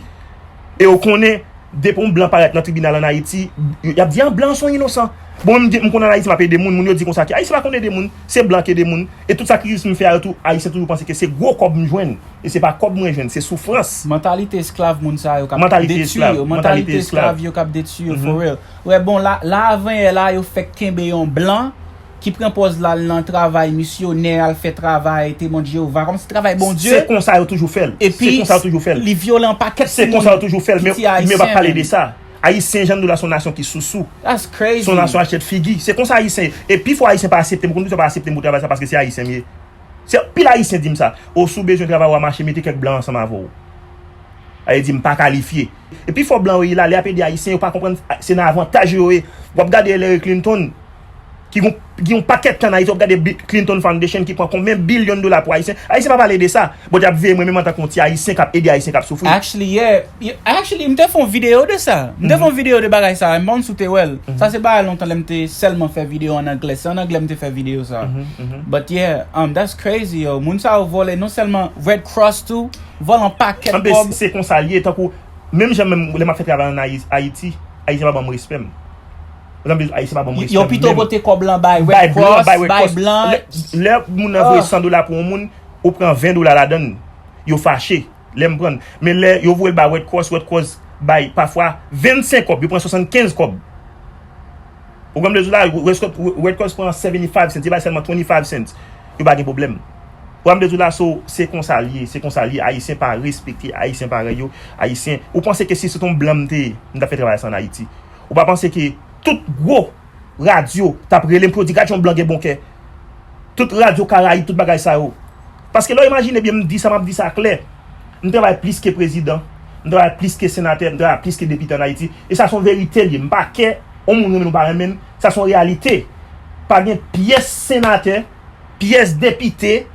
E w konnen, Depi yon blan parèt nan tribinal ann Ayiti, y ap di, "Ah, blan se yon inosan." Bon, mwen, m di, m konn ann Ayiti, m ap ede moun, moun yo di konsa ke Ayisyen pa konn ede moun, se blan k ede moun. E tout sakrifis m fè a yo tou, Ayisyen toujou panse ke se gwo kòb m jwenn. E se pa kòb mwen jwenn, se soufrans. Mantalite esklav moun sa yo k ap detwi yo. Mantalite esklav yo k ap detwi yo, for real. Wè, bon, la, la avanyè la, yo fèk kenbe yon blan ki pran pòz l al nan travay misyonè, al fè travay Temwen Jewova, kòmsi travay Bondye. Se konsa yo toujou fè l. Epi, se konsa yo toujou fè l. Li vyole yon pakèt timoun ki ti ayisyen. Se konsa yo toujou fè l, men, men yo pa pale de sa. Ayisyen, jan nou la, se yon nasyon ki sousou. That's crazy. Se yon nasyon a tèt figi. Se konsa Ayisyen ye. E pifò Ayisyen pa aksepte m. Ou konn poukisa yo pa aksepte m pou travay sa? Paske se Ayisyen m ye. Se anpil Ayisyen di m sa. Ou si w bezwen travay, w a mache, mete kèk blan ansanm avè w. A yo di m pa kalifye. E pifò blan yo ye la, lè y ap ede Ayisyen, yo pa konprann se nan avantaj yo ye. W ap gade Hillary Clinton, ki gon, ki yon pakèt tan ann Ayiti, w ap gade Bi-, Clinton Foundation ki pran konbyen bilyon dola pou Ayisyen. Ayisyen pa pale de sa. Bon, y ap veye mwen menm antanke yon ti Ayisyen k ap ede Ayisyen k ap soufri. Actually, yeah. Actually, m te fè yon videyo de sa. M te fè yon videyo de bagay sa. M pa konn si w te wè l. Sa se bagay lontan lè m te sèlman fè videyo an anglè. Se an anglè m te fè videyo sa. But yeah, um, that's crazy, yo. Moun sa yo vòlè non sèlman Red Cross tou, vòlè yon pakèt kòb. Anben, se konsa l ye, tankou, menm jan menm lè m ap fè travay ann Ayi-, Ayiti, Ayisyen pa ban m respè m. Ou konprann? Ayisyen pa ban m respè m menm. Yo pito pote kòb lan bay Red Cross, bay blan. Lè, lè moun nan voye san dola pou yon moun, ou pran ven dola ladan l, yo fache. Lè m pran l. Men lè yo voye l bay Red Cross, Red Cross bay pafwa vennsenk kòb, yo pran swasannkenz kòb. Ou konprann m vle di w la, Red Cross, Red Cross pran seventy-five cents, yo bay sèlman twenty-five cents. Yo pa gen pwoblèm. Ou konprann m vle di w la, so, se konsa l ye, se konsa l ye. Ayisyen pa respekte Ayisyen parèy yo. Ayisyen, ou panse ke si se t on blan m te ye, m t ap fè travay sa ann Ayiti. Ou pa panse ke tout gwo radyo t ap rele m pou yo di, "Gad jan yon blan gen bon kè." Tout radyo Karayib, tout bagay sa yo. Paske lè w imajine byen, m di sa, m ap di sa klè. M travay plis ke prezidan, m travay plis ke senatè, m travay plis ke depite ann Ayiti. E sa se yon verite l ye. M pa kè yon moun renmen l ou pa renmen l, sa se yon reyalite. Pa gen pyès senatè, pyès depite,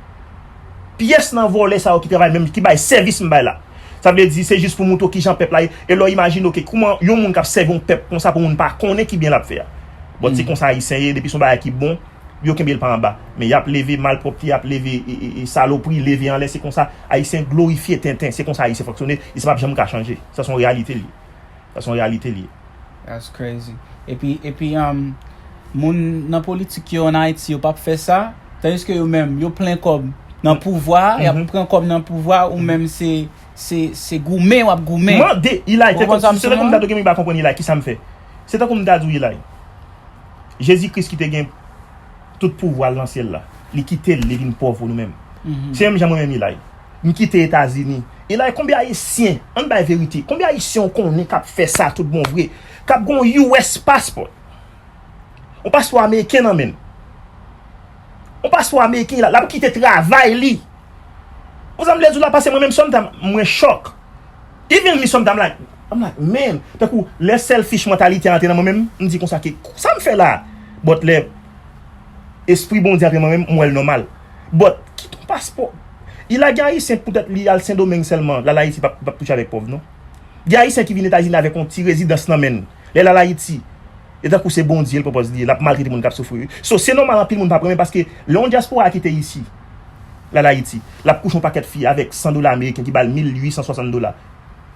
pyès nan vòlè sa yo ki travay menm, ki bay sèvis m bay la. Sa vle di, se jis pou montre w kijan pèp la ye. E lè w imajine w ke kòman yon moun k ap sèvi yon pèp konsa pou moun pa konnen ki byen l ap fè a. Bon, se konsa Ayisyen ye, depi se yon bagay ki bon, yo kenbe l pa anba. Men y ap leve malpwòpte, y ap leve, e, e, e, salopri, leve anlè, se konsa Ayisyen glorifye tenten, se konsa Ayisyen fonksyone, e sa p ap janm ka chanje. Sa se yon reyalite l ye. Sa se yon reyalite l ye. That's crazy. Epi, epi, um, moun nan politik yo ann Ayiti, yo p ap fè sa, tandiske yo menm, yo plen kòb nan pouvwa, y ap pran kòb nan pouvwa, ou menm se, se, se goumen w ap goumen. Mande, Ilay, se tankou m ta di w, Ilay, kisa m fè? Se tankou m ta di w, Ilay, Jezi Kris ki te gen tout pouvwa l nan syèl la, li kite l, li vin pòv pou nou menm. Se menm jan mwen menm, Ilay. M kite Etazini. Ilay, konbyen Ayisyen, ann bay verite, konbyen Ayisyen w konnen k ap fè sa tout bon vre? K ap gen yon U S passport. Yon paspò ameriken nan men l. Yon paspò ameriken, Ilay, l ap kite travay li. Ou sa m vle di w la, paske mwen menm, sometimes, mwen chòk. Even me, sometimes, I'm like, I'm like, man, tankou lè selfish mantalite a antre nan mwen menm, m di konsa ke, sa m fè la? But lè espri Bondye antre nan mwen menm, m wè l nòmal. But, kite yon paspò. Ilay, gen Ayisyen poutèt li al Sendomeng sèlman, l al Ayiti, p ap, p ap touche avèk pòv, non. Gen Ayisyen ki vin Etazini avèk yon ti rezidans nan men l. Lè l al Ayiti, e tankou se Bondye l pwopòz li ye, l ap maltrete moun k ap soufri, wi. So, se nòmal anpil moun p ap renmen, paske lè yon dyaspora kite isi, l al Ayiti, l ap kouche yon pakèt fi avèk san dola ameriken ki ba l mil uit san swasant dola.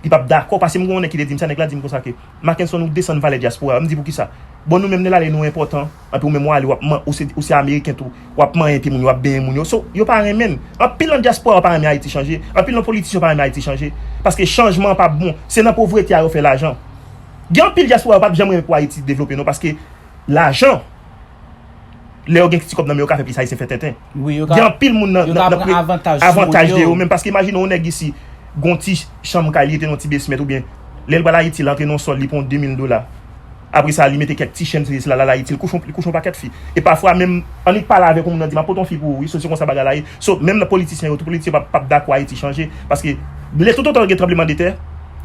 Li p ap dakò, paske m gen yon nèg ki te di m sa, nèg la di m konsa ke, "Mackenson, ou desann valè dyaspora." M di, "Poukisa?" "Bon, nou menm, lè l ale, nou enpòtan. Anpi ou menm, w ale, w ap man-, ou se, ou se ameriken tou. W ap manyen timoun yo, w ap benyen moun yo." So, yo pa renmen n. Anpil nan dyaspora yo pa renmen Ayiti chanje. Anpil nan politisyen yo pa renmen Ayiti chanje. Paske chanjman an p ap bon. Se nan povrete a yo fè lajan. Gen anpil dyaspora yo p ap janm renmen pou Ayiti devlope, non, paske lajan, lè yo gen ti kòb nan men yo, yo ka fè plis Ayisyen fè tenten. Gen anpil moun nan, nan, nan pre-, avantaj de yo menm. Paske imajine yon nèg isi, gon ti chanm kay li, li te nan yon ti basement oubyen lè l pral Ayiti, l antre nan yon sòl, li pran de mil dola. Apre sa, li mete kèk ti chèn sou li, sila, l al Ayiti, li kouche, li kouche yon pakèt fi. E pafwa menm, annik pale avèk yon moun nan di, "M ap pote yon fi pou ou, wi, so se konsa bagay la ye." So, menm nan politisyen yo, tout politisyen p ap, p ap dakò Ayiti chanje. Paske lè toutotan gen tranblemanntè,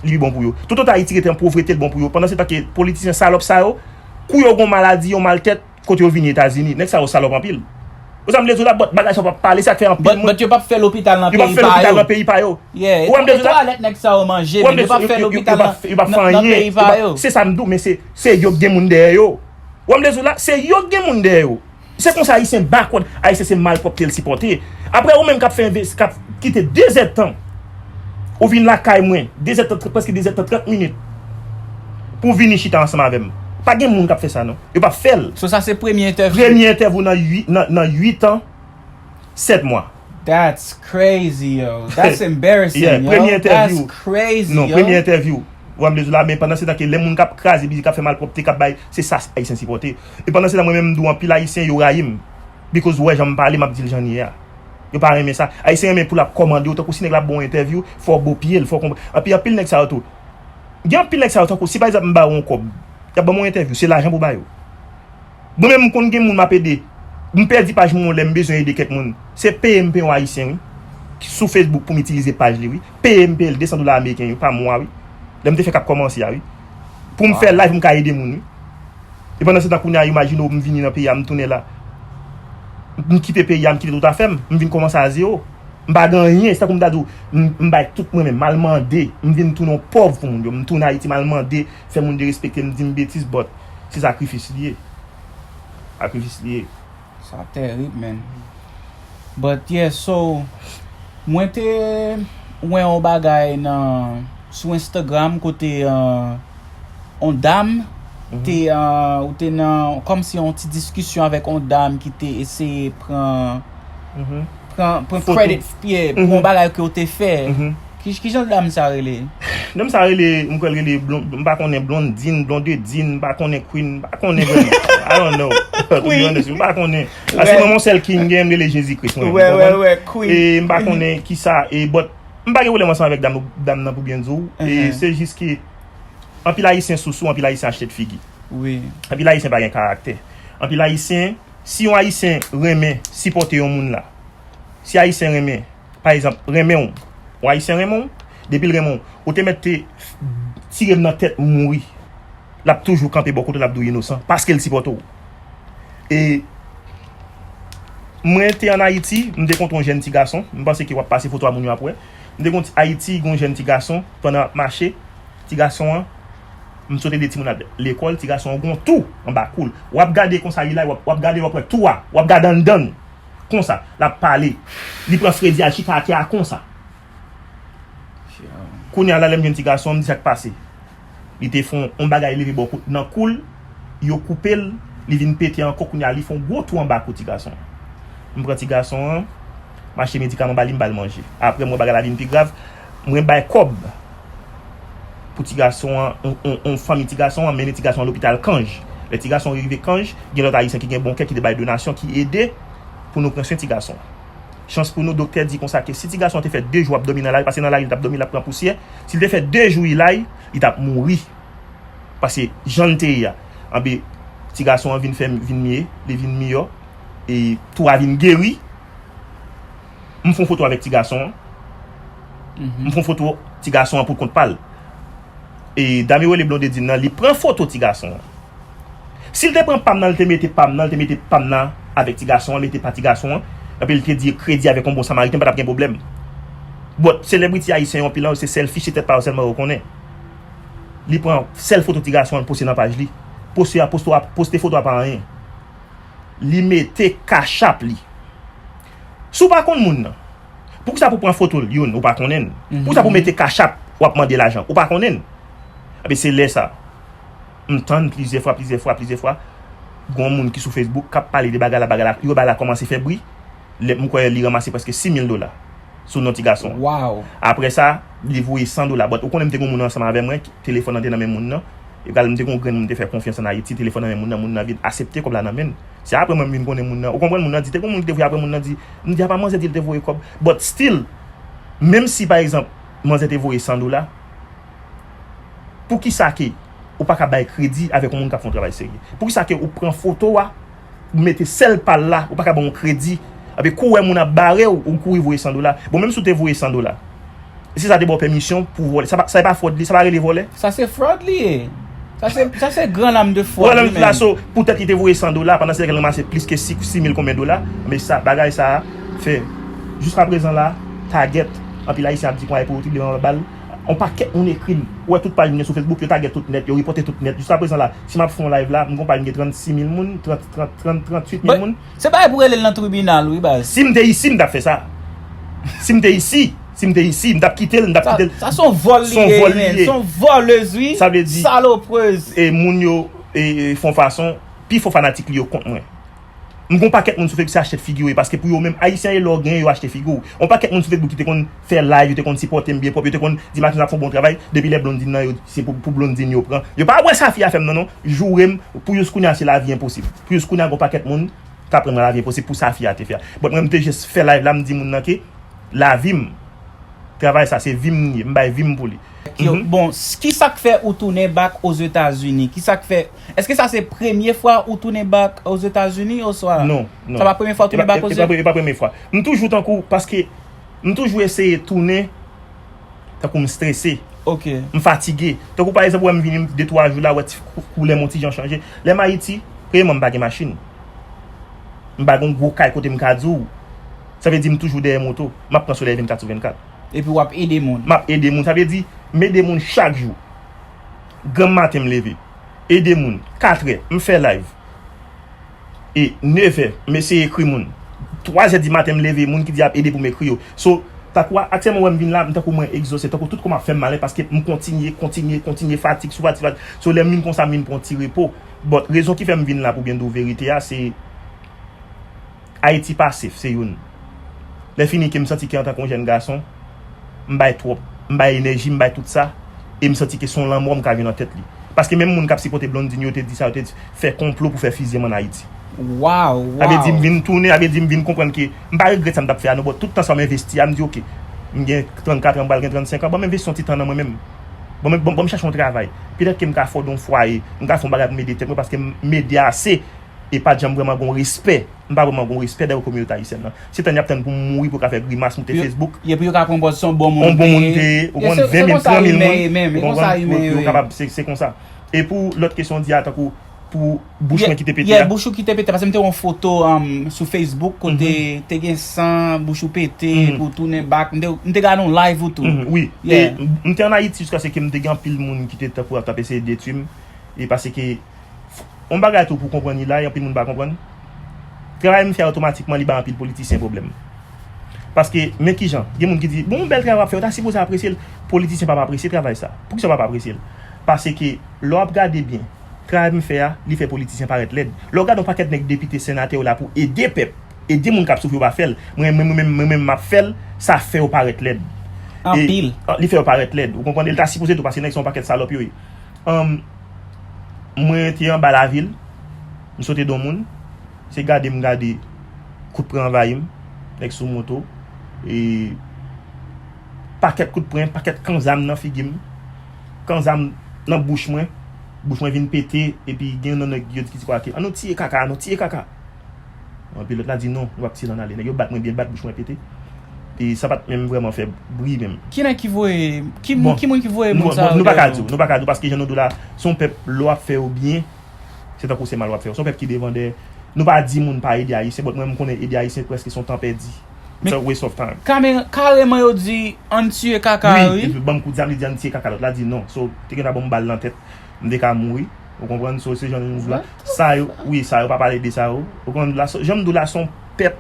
li pi bon pou yo. Toutotan Ayiti rete an povrete, l bon pou yo. Pandan se tan ke politisyen salòp sa yo, kou yo gon maladi, yon maltèt, kote yo vini Etazini, nèg sa yo salòp anpil. Ou sa m vle di w la, but bagay sa yo p ap pale, sa k fè anpil moun. But, but yo p ap fè lopital nan peyi pa yo. Yo p ap fè lopital nan peyi pa yo. Yeah, e twalèt nèg sa yo manje, men yo p ap fè lopital nan, nan, nan peyi pa yo. Se sa m di w, men se, se yo k gen moun dèyè yo. Ou wè m vle di w la, se yo k gen moun dèyè yo. Se konsa Ayisyen backward, Ayisyen se malpwòpte l sipòte. Apre ou menm k ap fè enves-, k ap kite de zèdtan, ou vin lakay mwen, de zèdtan, prèske de zèdtan, trant minit. pou vini chita ansanm avè m. Pa gen moun k ap fè sa, non. Yo p ap fè l. So, sa se premye entèvyou? Premye entèvyou nan uit, nan, nan uit an, sèt mwa. That's crazy, yo. That's embarrassing, Yeah, yo. Premye entèvyou. That's crazy, Non, yo. Premye entèvyou. Ou wè m di w la, men pandan se tan ke lè moun k ap kraze bidjè, k ap fè malpwòpte, k ap bay, se sa Ayisyen sipòte. E pandan se tan, mwen menm, m di w, anpil Ayisyen, yo rayi m. Because yo wè jan m pale, m ap di l jan l ye a. Yo pa renmen sa. Ayisyen renmen pou l ap kòmande w, tankou si nèg la ap ba w entèvyou, fò w bo pye l, fò w konprann. Anpil, anpil nèg sa yo tou. Gen anpil nèg sa yo, tankou si pa egzanp m ba yo yon kòb, y ap ban m yon entèvyou, se lajan pou ba yo. Mwen menm, m konn gen moun m ap ede. M pèdi paj mwen lè m bezwen ede kèk moun. Se peye m peye yon Ayisyen, wi. Sou Facebook pou m itilize paj li, wi. Peye m peye l de san dola ameriken, wi, pa mwa, wi. Lè m te fèk ap kòmanse a, wi. Pou m fè live, m ka ede moun, wi. E pandan se tan, kounye a, imajine w, m vini nan peyi a, m tounen la. M kite peyi a, m kite tout afè m. M vin kòmanse a zewo. M pa gen anyen, se tankou m ta di w, m, m bay tout mwen menm, m al mande, m vin tounen yon pòv pou moun yo. M tounen Ayiti, m al mande, fè moun derespekte m, di m betiz, but se sakrifis li ye. Sakrifis li ye. Sa tèrib, man. But yeah, so, mwen te wè yon bagay nan, sou Instagram kote, uh, yon dam te, uh, ou te nan, kòmsi yon ti diskisyon avèk yon dam ki te eseye pran, pran, pran credit, yeah, pou yon bagay ke w te fè. Ki, ki jan dam sa rele? Dam sa rele, m kwè l rele Blon-, m pa konnen, Blondine, Blondedine, m pa konnen, Queen, m pa konnen vrèman. I don't know. To be honest, m pa konnen. Paske mwen, yon sèl King gen, m rele Jezi Kris, mwen. Wè, wè, wè, Queen. E m pa konnen ki sa, e, but, m pa gen pwoblèm ansanm avèk dam, dam nan pou byen di w. E se jis ke, anpil Ayisyen sousou, anpil Ayisyen achte figi. Wi. Anpil Ayisyen pa gen karaktè. Anpil Ayisyen, si yon Ayisyen renmen sipòte yon moun la, si Ayisyen renmen, pa egzanp, renmen w, yon Ayisyen renmen w, depi l renmen w, ou te mèt te tire m nan tèt m mouri, l ap toujou kanpe bò kote w, l ap di w inosan, paske l sipòte w. E mwen te ann Ayiti, m te kontre yon jèn ti gason, m panse ke w ap pase foto a moun yo ap wè. M te kontre Ayiti, gen yon jèn ti gason, pandan m ap mache, ti gason an, m sot ede timoun al lekòl, ti gason an gen yon tou anba kou l. W ap gade konsa, li la, w ap, w ap gade, w ap wè tou a, w ap gade anndan l. Konsa, l ap pale. Li pran fredi a, l chita atè a konsa. Kounye a la, lè m jwenn ti gason an, m di sa k pase. Li te fè yon, yon bagay leve bò kou, nan kou l, yo koupe l, li vin pete ankò, kounye a li fè yon gwo tou anba kou ti gason an. M pran ti gason an, m achte medikaman ba li, m ba l manje. Apre m wè bagay la vin pi grav, mwen bay kòb pou ti gason an, on, on, on fanmi ti gason an, mennen ti gason an lopital Kanj. Lè ti gason an rive Kanj, gen lòt Ayisyen ki gen bon kè ki te bay donasyon, ki ede pou nou pran swen ti gason an. Chans pou nou, doktè di konsa ke si ti gason an te fè de jou ap dòmi nan lari, paske nan lari li t ap dòmi, l ap pran pousyè, si l te fè de jou li lari, li t ap mouri. Paske jan l te ye a. Anben, ti gason an vin fè, vin mye, li vin miyò, e tou a vin geri. M fè yon foto avèk ti gason an. M fè yon foto ti gason an pou kont pa l. E dam yo rele Blondedine nan, li pran foto ti gason an. Si l te pran pa m nan, l te mete pa m nan, l te mete pa m nan avèk ti gason an, mete pa ti gason an, epi l te di kredi avèk yon bon samariten, pa t ap gen pwoblèm. But, selebriti ayisyen yo, anpil nan yo se selfish, se tèt pa yo sèlman yo konnen. Li pran sèl foto ti gason an, l poste nan paj li. Poste a, poste a, poste foto a pa anyen. Li mete Cash App li. Si w pa konn moun nan, poukisa pou pran foto l, youn, ou pa konnen l? Poukisa pou mete Cash App, w ap mande lajan, ou pa konnen l? Ebyen, se lè sa, m tann plizyè fwa, plizyè fwa, plizyè fwa, gen yon moun ki sou Facebook k ap pale de bagay la, bagay la, yo bagay la kòmanse fè bri. Lè m kwè li ranmase prèske sis mil dola sou non ti gason an. Wow. Apre sa, li voye san dola. But ou konnen m te gen yon moun ansanm avè mwen, telefòn nan te nan men moun nan. E pral m te gen yon grenn moun m te fè konfyans ann Ayiti, telefòn nan men moun nan, moun nan vin aksepte kòb la nan men l. Se apre mwen m vin konnen moun nan. Ou konprann, moun nan di, te gen yon moun ki te voye apre, moun nan di, m di apa manzè di l te voye kòb. But still, menm si pa egzanp, manzè te voye san dola, poukisa ke ou pa ka bay kredi avèk yon moun k ap fè yon travay serye? Poukisa ke ou pran foto a, ou mete sèl pa l la, ou pa ka ba yon kredi? Epi kou w wè moun ap bare w, ou kouri voye san dola. Bon, menm si w te voye san dola, si sa te ba w pèmisyon pou w vòlè, sa pa, sa pa fraud li, sa pa rele vòlè? Sa se fraud li ye. Sa se, sa se gran lam de fraud Vòlè li l la, menm. So, poutèt li te voye san dola, pandan se tan ke l ranmase plis ke sis, sis mil konbyen dola, men sa, bagay sa a fè, jiska prezan la, Target, anpil Ayisyen ap di konpayi pou yo trible manman bal. On pakèt moun ekri m. Ou wè tout paj mwen sou Facebook, yo Target tout nèt, yo repòte tout nèt. Jiska prezan la, si m ap fè yon live la, m gon paj m gen trannsis mil moun, trant, trant, trant, tranntuit mil moun. Se bagay pou rele l nan tribinal, wi, baz. Si m te isi, m t ap fè sa. Si m te isi, Si m te isi, m t ap kite l, m t ap kite l. Sa se yon vòl li ye, men. Se yon vòlèz, wi. Sa vle di, saloprèz. E moun yo e, e, fè yon fason, pifò fanatik li yo kont mwen. M gon pakèt moun sou Facebook se achte figi yo ye, paske pou yo menm, Ayisyen yo lè w genyen, yo achte figi w. Yon pakèt moun sou Facebook ki te konn fè live, yo te konn sipòte m byen pwòp, yo te konn di Martine ap fè yon bon travay, depi lè Blondine nan yo, se pou, pou Blondine yo pran. Yo pa wè sa fi a fè m nan non, joure m, pou jis kounye a se lavi enposib. Pou jis kounye a gon pakèt moun k ap rann mwen lavi enposib pou sa fi a te fè a. But mwen m te jis fè live la, m di moun nan ke lavi m, travay sa se vi m li ye, m bay vi m pou li. Yo, bon, s- ki sa k fè ou tounen back Ozetazini? Ki sa k fè, èske sa se premye fwa ou tounen back Ozetazini oswa? Non, non. Sa pa premye fwa ou tounen back Ozetazini? E pa premye fwa. M toujou tankou, paske m toujou eseye tounen tankou m strese. Ok. M fatige. Tankou pa egzanp, ou wè m vini de twa jou la, ou wè ti kou- koulè m yon ti jan chanje. Lè m Ayiti, premyèman m pa gen machin. M pa gen yon gwo kay kote m ka di w. Sa vle di m toujou dèyè moto. M ap pran solèy vennkat sou vennkat. Epi w ap ede moun. M ap ede moun. Sa vle di, m ede moun chak jou. Granm maten m leve. Ede moun. Katrè, m fè live. E nevè, m eseye ekri moun. Twazè di maten m leve, moun ki di ap ede pou m ekri yo. So, tankou aktyèlman wè m vin la, m tankou mwen egzòse, tankou tout kò m ap fè m malè paske m kontinye, kontinye, kontinye, fatig sou fatig, fatig. So, lè m vin konsa, m vin pran ti repo. But, rezon ki fè m vin la pou byen di w verite a, se Ayiti pa safe, se youn. Lè fini ke m santi ke antanke yon jèn gason, m bay twòp, m bay enèji, m bay tout sa, e m santi ke se yon lanmò m ka jwenn nan tèt li. Paske menm moun k ap sipòte Blondine yo te di sa, yo te fè konplo pou fè fizye m ann Ayiti. Waw, waw. Sa vle di m vin tounen, sa vle di m vin konprann ke m pa regrèt sa m t ap fè a non, but tout tan sa m envesti a, m di oke, m gen trannkat an, m pral gen trannsenk an, ban m envesti yon ti tan nan mwen menm. Ban m, ban, ban m chèche yon travay. Petèt ke m ka fonde yon fwaye, m ka fè yon bagay pou m ede tèt mwen paske m, m ede ase. E pa t janm vrèman gon respè. M pa vrèman gon respè dèyè kominote ayisyèn nan. Se tann y ap tann pou m mouri pou yo ka fè grimas, moute Facebook. Epi yo ka pran pòz se yon bon moun peye. Yon bon moun peye, ou konn, ven mil, trant mil moun, ou konprann, pou yo kapab, se, se konsa. E pou lòt kesyon w di a, tankou pou bouch mwen ki te pete a. Yeah, bouch ou ki te pete, paske m te wè yon foto, um, sou Facebook, kote te gen san, bouch ou pete, pou w tounen back. M te, m te gade yon live ou tou. Wi. E m, m te ann Ayiti jiskaske m te gen anpil moun ki te tankou ap, t ap eseye detwi m. E paske Yon bagay tou pou konprann li la, e anpil moun pa konprann. Travay m fè a otomatikman li bay anpil politisyen pwoblèm. Paske, men kijan, gen moun ki di, bon, yon bèl travay w ap fè, yo ta sipoze apresye l. Politisyen p ap apresye travay sa. Poukisa yo p ap apresye l? Paske, lè w ap gade byen, travay m fè a, li fè politisyen parèt lèd. Lè w gade yon pakèt nèg depite, senatè yo la pou ede pèp, ede moun k ap soufri, yo pa fè l. Mwen, mwen, mwen menm, mwen menm, m ap fè l, sa fè yo parèt lèd. Anpil. Li fè yo parèt lèd. Ou konprann? E l ta sipoze tou, paske nèg se yon pakèt salòp yo ye. Ann, mwen te anba lavil, m sote don moun, se gade m gade, kout pren anvayi m, nèg sou moto, e pakèt kout pren, pakèt kan zam nan figi m, kan zam nan bouch mwen, bouch mwen vin pete, epi gen nan nèg yo di ki di kwa ke, "Ann nou tiye kaka, ann nou tiye kaka." Epi lòt la di, "Non, nou p ap tiye l ann ale." Nèg yo bat mwen byen, bat bouch mwen pete. E sa pa t menm vrèman fè bri menm. Ki nèg ki voye, ki moun, ki moun ki voye moun sa yo dèyè nou? Nou pa ka di w, nou pa ka di w, paske jan nou di w la, se yon pèp, lè w ap fè yo byen, se tankou se mal w ap fè yo. Se yon pèp ki devan dèyè. Nou pa di moun pa ede Ayisyen, but mwen, m konnen ede Ayisyen prèske se yon tan pèdi. It's a waste of time. Kareman yo di, "Ann tiye kaka yo, wi." Wi, epi ban m kout zam, li di, "Ann tiye kaka." Lòt la di, "Non." So, te gentan ban m bal nan tèt. M te ka mouri. Ou konprann? So, se jan nou la. Sa yo, wi, sa yo pa pale de sa yo. Ou konprann? La, jan m di w la, se yon pèp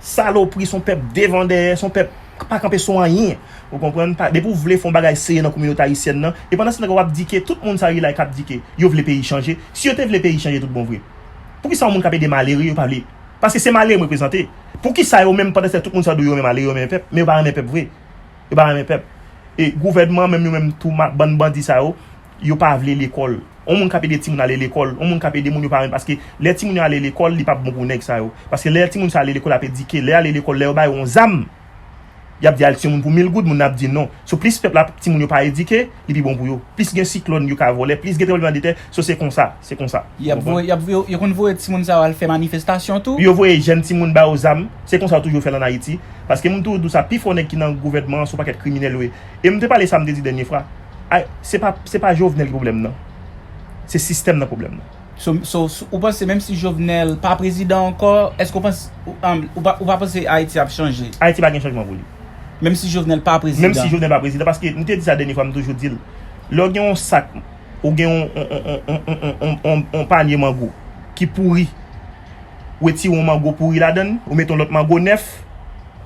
salopri, se yon pèp devan dèyè, se yon pèp k pa kanpe sou anyen. Ou konprann? Pa, depi w vle fè yon bagay serye nan kominote ayisyèn nan, e pandan se tan w ap di ke tout moun sa yo ki la k ap di ke yo vle peyi chanje. Si yo te vle peyi chanje tout bon vre, poukisa yon moun k ap ede malere yo pa vle? Paske se malere m reprezante. Poukisa yo menm, pandan se tan tout moun sa yo di yo renmen malere, yo renmen pèp, men yo pa renmen pèp vre? Yo pa renmen pèp. E gouvènman an menm, yo menm tou, ma-, bann bandi sa yo, yo pa vle lekòl. Yon moun k ap ede timoun ale lekòl, yon moun k ap ede moun yo pa renmen, paske lè timoun yo ale lekòl, li p ap bon pou nèg sa yo. Paske lè timoun sa ale lekòl, ap edike, lè y ale lekòl, lè yo ba yo yon zam, y ap di al tiye yon moun pou mil goud, moun nan ap di non. So, plis pèp la, timoun yo pa edike, li pi bon pou yo. Plis gen siklòn, yo ka vòlè, plis gen tranblemanntè, so se konsa, se konsa. Y ap voye, y ap, yo, yo konn voye timoun sa yo al fè manifestasyon tou? Yo voye jèn timoun ba yo zam, se konsa yo toujou fè l ann Ayiti. Paske moun toujou di w sa, pifò nèg ki nan gouvènman an se yon pakèt kriminèl yo ye. E m te pale sa, m te di dènye fwa. Ay, se pa, se pa Jovenel ki pwoblèm nan. Se sistèm nan pwoblèm nan. So, so, so, ou panse menm si Jovenel pa prezidan ankò, èske ou panse, ou, um, ou pa, ou pa panse Ayiti ap chanje? Ayiti pa gen chanjman pou li. Menm si Jovenel pa prezidan? Menm si Jovenel pa prezidan, paske m te di sa dènye fwa, m toujou di l. Lè w gen yon sak, ou gen yon, yon, yon panye mango ki pouri, ou retire yon mango pouri ladan l, ou mete yon lòt mango nèf,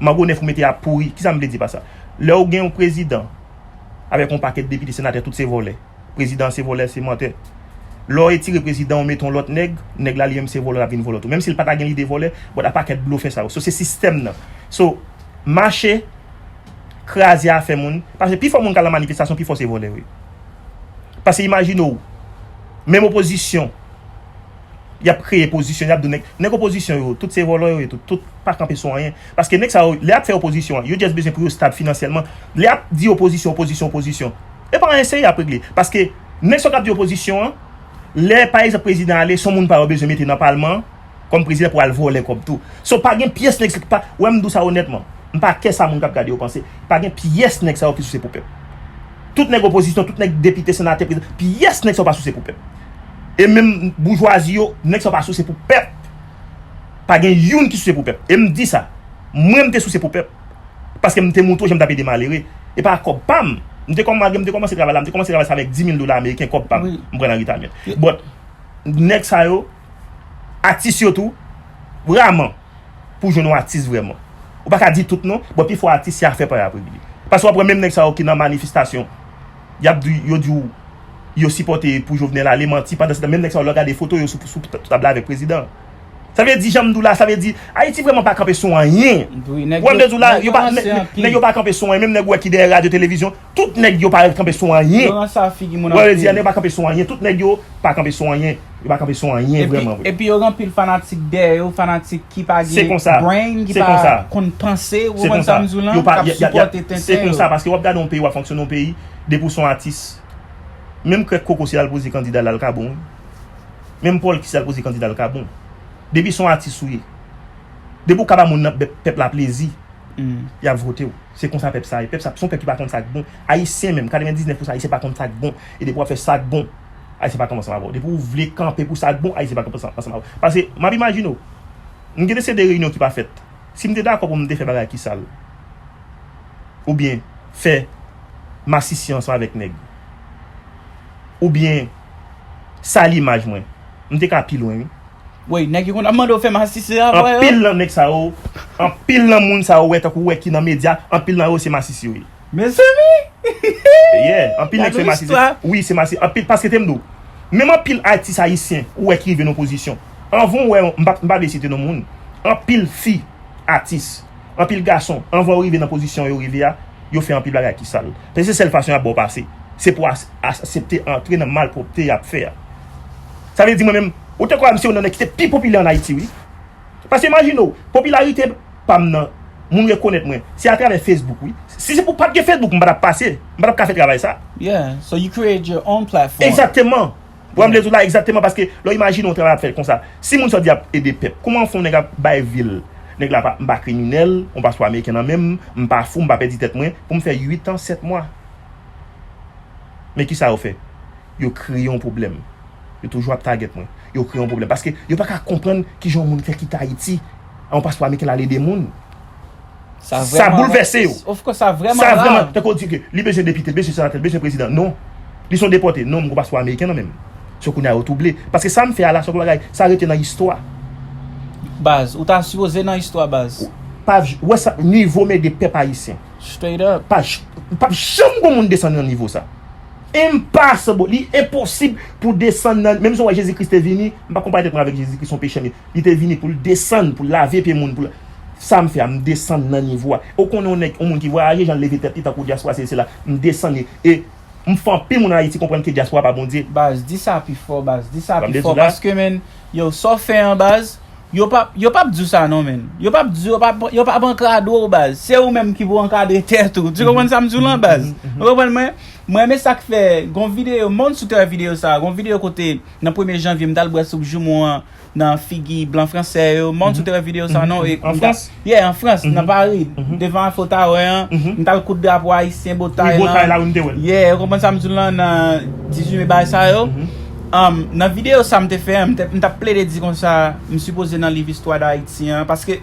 Mango nèf ou mete a pouri. Kisa m vle di pa sa? Lè w gen yon prezidan avèk yon pakèt depite, senatè, tout se vòlè. Prezidan se vòlè, se mantè. Lè w retire prezidan, w mete yon lòt nèg, nèg la li menm se vòlè, l ap vin vòlè tou. Menm si l pa ta gen lide vòlè, but a pakèt blofè sa yo. So, se sistèm nan. So, mache, kraze afè moun. Paske pi fò moun k al nan manifestasyon, pi fò se vòlè yo ye. Paske imajine w, menm opozisyon, y ap kreye pozisyon, y ap di nèg, nèg opozisyon yo, tout se vòlò yo ye, tout, tout pa kanpe sou anyen. Paske nèg sa yo, lè y ap fè opozisyon an, yo just bezwen pou yo stab finansyèlman. Lè y ap di opozisyon, opozisyon, opozisyon, e pa anyen serye y ap regle. Paske nèg sa yo k ap di opozisyon an, lè, pa egzanp, prezidan ale, se yon moun pa yo bezwen mete nan palman an, kòm prezidan pou al vòlè kòb tou. So, pa gen pyès nèg sa ki pa, wè m di w sa onètman, m pa kè sa moun k ap gade yo panse, pa gen pyès nèg sa yo ki souse pou pèp. Tout nèg opozisyon, tout nèg depite, senatè, prezidan, pyès nèg sa yo pa souse pou pèp. E menm boujwazi yo, nèg sa yo pa souse pou pèp. Pa gen youn ki souse pou pèp. E m di sa, mwen m te souse pou pèp. Paske m te montre w jan m t ap ede malere. E pa kòb pa m. M te kòm, malgre m te kòmanse travay la, m te kòmanse travay sa avèk dis mil dola ameriken, kòb pa m. M pran nan retirement. But, nèg sa yo, atis yo tou, raman pou jwenn yon atis vrèman. Ou pa ka di tout non, but pifò atis se afè pa yo ap regle. Paske w ap wè menm nèg sa yo ki nan manifestasyon, y ap di, yo di w, yo sipòte pou Jovenel ale, manti, pandan se tan menm nèg sa yo lè w gade foto yo sou, sou tab la avèk prezidan. Sa vle di, jan m di w la, sa vle di, Ayiti vrèman pa kanpe sou anyen. Ou wè m te di w la, yo pa, nèg, nèg yo pa kanpe sou anyen, menm nèg ou wè ki dèyè radyo, televizyon, tout nèg yo pa kanpe sou anyen. Yo ranse a figi moun anpil. Ou wè m te di a, nèg yo pa kanpe sou anyen, tout nèg yo pa kanpe sou anyen. Yo pa kanpe sou anyen vrèman vre. Epi yo gen anpil fanatik dèyè yo, fanatik ki pa gen brain, ki pa konn panse, ou konprann sa m di w lan, k ap sipòte tenten yo. Se konsa, paske w ap gade yon peyi, w ap fonksyone yon peyi, depi w se yon atis, menm krèk koko si l al poze kandida l al ka bon wi. Menm pòlkis si l al poze kandida l ka bon. Depi se yon atis ou ye, depi w ka ba moun nan, pèp la plezi, y ap vote w. Se konsa pèp sa ye. Pèp sa, se yon pèp ki pa konn sa k bon. Ayisyen menm, katrevendiznèf pousan Ayisyen pa konn sa k bon. E depi w ap fè sa k bon, Ayisyen pa konn ansanm avè w. Depi w vle kanpe pou sa k bon, Ayisyen pa konn ansanm avè w. Paske, m ap imajine w, m gen de seri de reyinyon ki pa fèt. Si m te dakò pou m te fè bagay ki sal, oubyen fè masisi ansanm avèk nèg, oubyen sal imaj mwen, m te ka pi lwen wi. Wi, nèg yo konn ap mande w fè masisi a, vre. Anpil nan nèg sa yo, anpil nan moun sa yo wè, tankou w wè ki nan medya, anpil nan yo se masisi yo ye. Mezanmi! Yeah, anpil nèg se masisi. Wi, se masisi. Anpil, paske te m di w, menm anpil atis ayisyen ou wè ki rive nan pozisyon. Anvan w wè, m pa, m pa vle site non moun. Anpil fi atis, anpil gason, anvan yo rive nan pozisyon yo rive a, yo fè anpil bagay ki sal. Paske se sèl fason y ap ba w pase, se pou w as-, aksepte antre nan malpwòpte y ap fè a. Sa vle di mwen menm, ou te kwè m se youn nan nèg ki te pi popilè ann Ayiti wi. Paske imajine w, popilarite pa m nan, moun rekonèt mwen, se atravè Facebook wi. Si se pou pa t gen Facebook, m pa t ap pase, m pa t ap ka fè travay sa. Yeah, so you create your own platform. Egzakteman. Ou wè m vle di w la egzakteman, paske lè w imajine yon travay ap fèt konsa, si moun sa di ap ede pèp, kòman fè yon nèg ap bay vi l? Nèg la pa, m pa kriminèl, yon paspò ameriken nan men m, m pa fou, m pa pèdi tèt mwen, pou m fè uit an, sèt mwa. Men kisa yo fè? Yo kreye yon pwoblèm. Yo toujou ap tagèt mwen. Yo kreye yon pwoblèm. Paske yo pa ka konprann kijan yon moun fè kite Ayiti, yon paspò ameriken l al ede moun. Sa boulvèse yo. Of course, sa vrèman grav. Tankou w di ke li bezwen depite, l bezwen senatè, l bezwen prezidan. Non. Li se yon depòte. Non, m gon paspò ameriken nan men m. So kounye a yo twouble. Paske sa m fè a la, se yon bagay, sa rete nan istwa. Baz, ou ta sipoze nan istwa, baz. Pa j-, wè sa, nivo m ede pèp ayisyen. Straight up. Pa j-, p ap janm gon moun desann nan nivo sa. Impossible. Li enposib pou desann nan, menm jan w wè Jezi Kris te vini, m pa konpare tèt mwen avèk Jezi Kris, se yon peche m ye. Li te vini pou l desann, pou l lave pye moun, pou l, sa m fè a, m desann nan nivo a. Ou konnen yon nèg, yon moun ki vwayaje, jan l leve tèt li, tankou dyaspora, sesi, sela, m desann li. E m fè anpil moun Ayiti konprann ke dyaspora pa Bondye. Baz, di sa pi fò, baz, di sa pi fò, paske, menn, yo, sa w fè an, baz, yo p ap, yo p ap di w sa non, menn. Yo p ap di, yo p ap, yo p ap ankadre w, baz. Se ou menm ki pou ankadre tèt ou. Tu konprann sa m di w lan, baz? Ou konprann mwen? Mwen renmen sa k fè, gon videyo, monn sou tè videyo sa, gon videyo kote, nan premye janvye, m t al bwè soup joumou an, nan figi blan fransè yo. Monn sou tè videyo sa, non? E, an Frans? Yeah, an Frans, nan Pari, devan Eiffel Tower an, m t al koud drapo ayisyen, botay lan. Wi, botay la, wi, m te wè l. Yeah, ou konprann sa m di w lan, nan dizuit me bagay sa yo. Um, nan videyo sa m te fè an, m te, m t ap plede di konsa, m sipoze nan liv istwa Dayiti an, paske,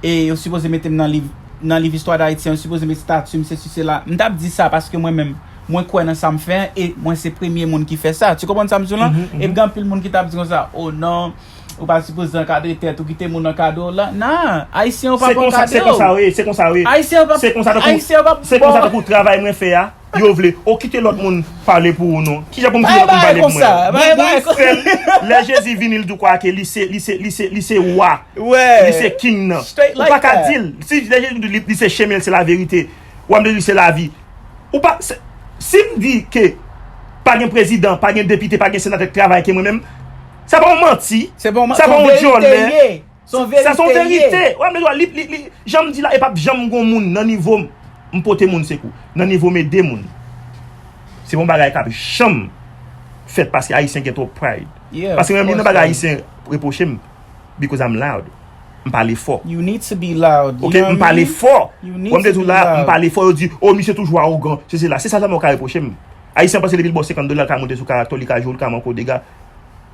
e, yo sipoze mete m nan liv, nan liv istwa Dayiti an, yo sipoze met stati m, sesi, sela. M t ap di sa paske mwen menm, mwen kwè nan sa m fè an, e mwen se premye moun ki fè sa. Tu konprann sa m di w lan? Epi gen anpil moun ki t ap di konsa, oh non, Ou pa sipoze ankadre tèt ou, kite moun ankadre w la. Nan, Ayisyen yo pa Se pran konsa, se kado. konsa, wi, se konsa, wi. Ayisyen yo pa, Se konsa, tankou, Ayisyen yo pa se konsa, bon. tankou travay mwen fè a, yo vle. O, kite lòt moun pale pou ou, non. Kijan pou m kite Bay lòt moun bagay pale pou konsa, mwen? bay Bon, bagay bon, konsa. sèl lè Jezi vini, l di w kwa ke li se, li se, li se, li se wa. Wè. Li se king nan. Straight Ou like pa ka that. di l. Si lè Jezi di li, li se chemen, li se laverite. W ap di li se lavi. Ou pa, se, si m di ke pa gen prezidan, pa gen depite, pa gen senatè k travay ke mwen menm, sa pa yon manti. Se pa yon, Sa se pa yon yon verite djòlè. ye. Se yon Sa se yon verite ye. verite. W ap di li, li, li, jan m di la, e p ap janm gon moun nan nivo m, m pote moun sekou. Nan nivo m ede moun. Se pa yon bagay k ap janm fèt paske Ayisyen gen twòp pride. Yeah, Paske of mwen menm, course, nan bagay man. Ayisyen repwoche m, because I'm loud. M pale fò. You need to be loud, you Ok, know m what I pale mean? fò. You need Wè m to te di be la, m loud. pale fò, yo di, "Oh, misye toujou awogan, se, se la." Se sa sèlman yo ka repwoche m. Ayisyen panse depi l ba w senkant dola, l ka monte sou karaktè w, li ka jwe w, li ka manke w dega.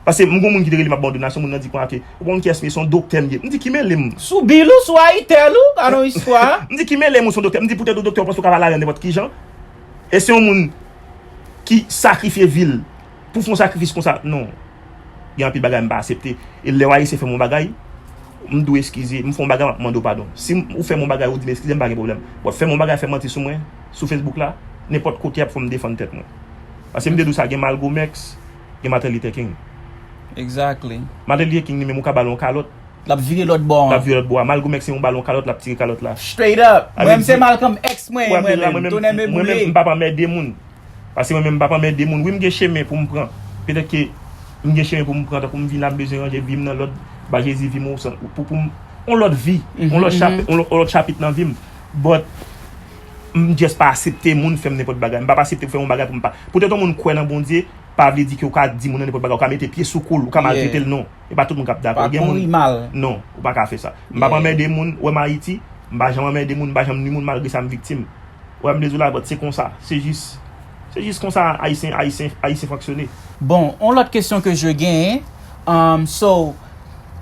Paske m gon moun ki te rele m ap ban w donasyon, moun nan di, "Kwa ke, ou pa konn kiyès m ye, se yon doktè m ye." M di, "Ki mele m?" Sou bil ou, sou Ayitel ou, ka nan istwa. M di, "Ki mele m, ou se yon doktè?" M di, "Poutèt ou doktè, ou panse ou ka pale avè m nenpòt ki jan?" E se yon moun ki sakrifye vi l pou fè yon sakrifis konsa, non. Gen anpil bagay m pa aksepte. E lè w Ayisyen fè m yon bagay, m dwe eskize. M fè yon bagay, m ap mande w padon. Si m, ou fè m yon bagay, ou di m eskize, m pa gen pwoblèm. But fè m yon bagay, fè manti sou mwen, sou Facebook la, nenpòt kote y ap fè m defann tèt mwen. Paske m te di w sa, gen Malcolm X, gen Martin Luther King. Exactly. Martin Luther King, li menm, ou ka ba l yon kalòt, L ap vire lòt bò l ap an. vire lòt bò a. Malcolm X se yon balon kalòt, l ap tire kalòt la. Straight up. Sa Mwen vle menm se di, Malcolm X mwen ye, wè, mwen la, menm. mwen menm, Tonè mwen menm, Boule. m pa pa mède moun. Paske mwen menm, m pa pa mède moun. Wi, m gen chemen pou m pran. Petèt ke m gen chemen pou m pran, tankou m vin la, m bezwen ranje vi m nan lòd, ba Jezi vi m, pou, pou m, yon lòt vi, Mhm, yon lòt chap-, mhm. yon lòt, yon lòt chapit nan vi m. But, m just pa aksepte moun fè m nenpòt bagay. M pa pa aksepte fè yon bagay pou m pa. Poutèt yon moun kwè nan Bondye, pa vle di ke ou ka di moun nan nenpòt bagay, ou ka mete pye sou kou l, ou ka Yeah. maltrete l, non. E pa tout moun k ap dakò. Pa Gen moun kouri mal. Non, ou pa ka fè sa. M pa Yeah. anmède moun, wè m Ayiti, m pa janm anmède moun, m pa janm nwi moun, malgre sa m viktim. Wè m vle di w la, but se konsa. Se jis, se jis konsa Ayisyen, Ayisyen, Ayisyen fonksyone. Bon, yon lòt kesyon ke je genyen, um, so,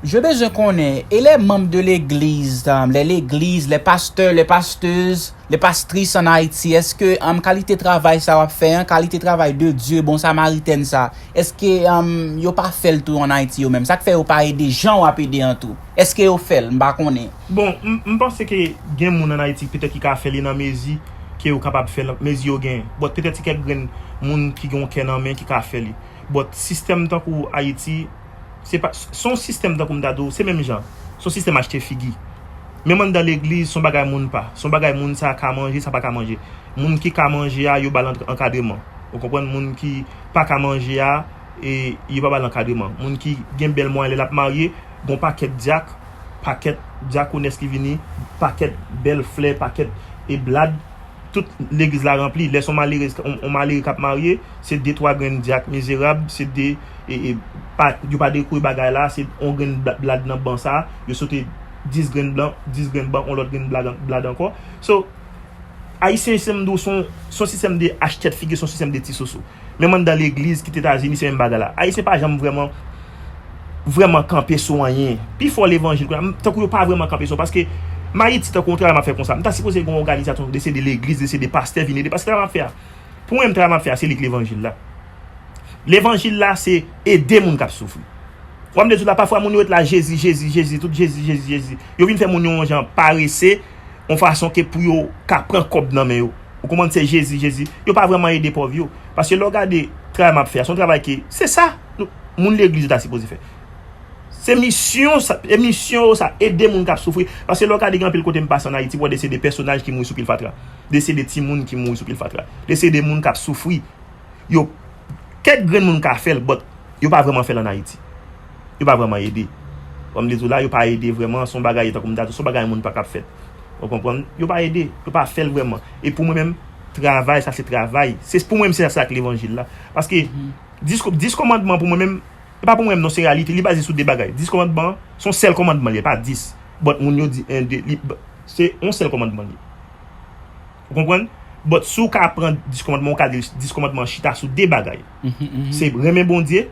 je bezwen konnen, e les membres de l'église, um, les, l'église, les pasteurs, les pasteuses, les pastrices en Haïti, èske, um, kalite travay sa w ap fè an, kalite travay de Dieu, bon Samaritain sa, èske, um, yo pa fè l tou an Ayiti yo menm? Sa k fè yo pa ede jan w ap ede an tou? Èske yo fè l? M pa konnen. Bon, m, m panse ke gen moun an Ayiti petèt ki ka fè li nan mezi ke yo kapab fè l, mezi yo genyen. But petèt se kèk grenn moun ki gen yon kè nan men ki ka fè li. But sistèm tankou Ayiti, se pa, se yon sistèm tankou m ta di w, se menm jan. Se yon sistèm achte figi. Menm anndan legliz, se yon bagay moun pa. Se yon bagay moun sa ka manje, sa pa ka manje. Moun ki ka manje a, yo ba l an-, ankadreman. Ou konprann? Moun ki pa ka manje a, e yo pa ba l ankadreman. Moun ki gen bèl mwayen lè l ap marye, gon pakèt dyak, pakèt dyakonès ki vini, pakèt bèl flè, pakèt e blad, tout legliz la ranpli. Lè se yon malere, yon, yon malere k ap marye, se de twa grenn dyak mizerab, se de, e, e, pa, yo pa dekore bagay la, se yon grenn bla-, blad nan ban sa, yo sote dis grenn blan, dis grenn ban, yon lòt grenn blad, blad ankò. So, Ayisyen, se m di w, se yon, se yon sistèm de achtèt figi, se yon sistèm de ti soso. Menm anndan legliz, kit Etazini, se menm bagay la. Ayisyen pa janm vrèman, vrèman kanpe sou anyen. Pifò levanjil, kounye a, m, tankou yo pa vrèman kanpe sou, paske m Ayiti, tankou yon travay m ap fè konsa, m ta sipoze gen yon òganizasyon, de se de legliz, de se de pastè vin ede, paske travay m ap fè a, pou mwen menm, travay m ap fè a, se li k levanjil la. Levanjil la, se ede moun k ap soufri. W ap di tou la, pafwa moun yo ret la, Jezi, Jezi, Jezi, tout Jezi, Jezi, Jezi. Yo vin fè moun yo yon jan parese, yon fason ke pou yo ka pran kòb nan men yo. Ou konprann, se Jezi, Jezi. Yo pa vrèman ede pòv yo. Paske lè w gade travay m ap fè a, se yon travay ke, se sa, nou, moun legliz yo ta sipoze fè. Se misyon sa, e misyon yo sa, ede moun k ap soufri. Paske lè w gade gen anpil kote m pase an Ayiti, w wè de se de pèsonaj ki mouri sou pil fatra. De se de timoun ki mouri sou pil fatra. De se de moun k ap soufri. Yo, kèk grenn moun ka fè l, but yo pa vrèman fè l an Ayiti. Yo pa vrèman ede. Kòm m di tou la, yo pa ede vrèman, se yon bagay, tankou m ta di w, se yon bagay moun pa ka fè. Ou konprann? Yo pa ede, yo pa fè l vrèman. E pou mwen menm, travay, sa se travay. Se, pou mwen menm, se sa k levanjil la. Paske, dis, dis kòmandman pou mwen menm, e pa pou mwen menm non, se reyalite, li baze sou de bagay. Dis kòmandman, se yon sèl kòmandman li ye, pa dis. But moun yo di en, de, li, se yon sèl kòmandman li ye. Ou konprann? But si w ka pran dis kòmandman, ou ka di dis kòmandman chita sou de bagay. Mhm, mhm. Se renmen Bondye,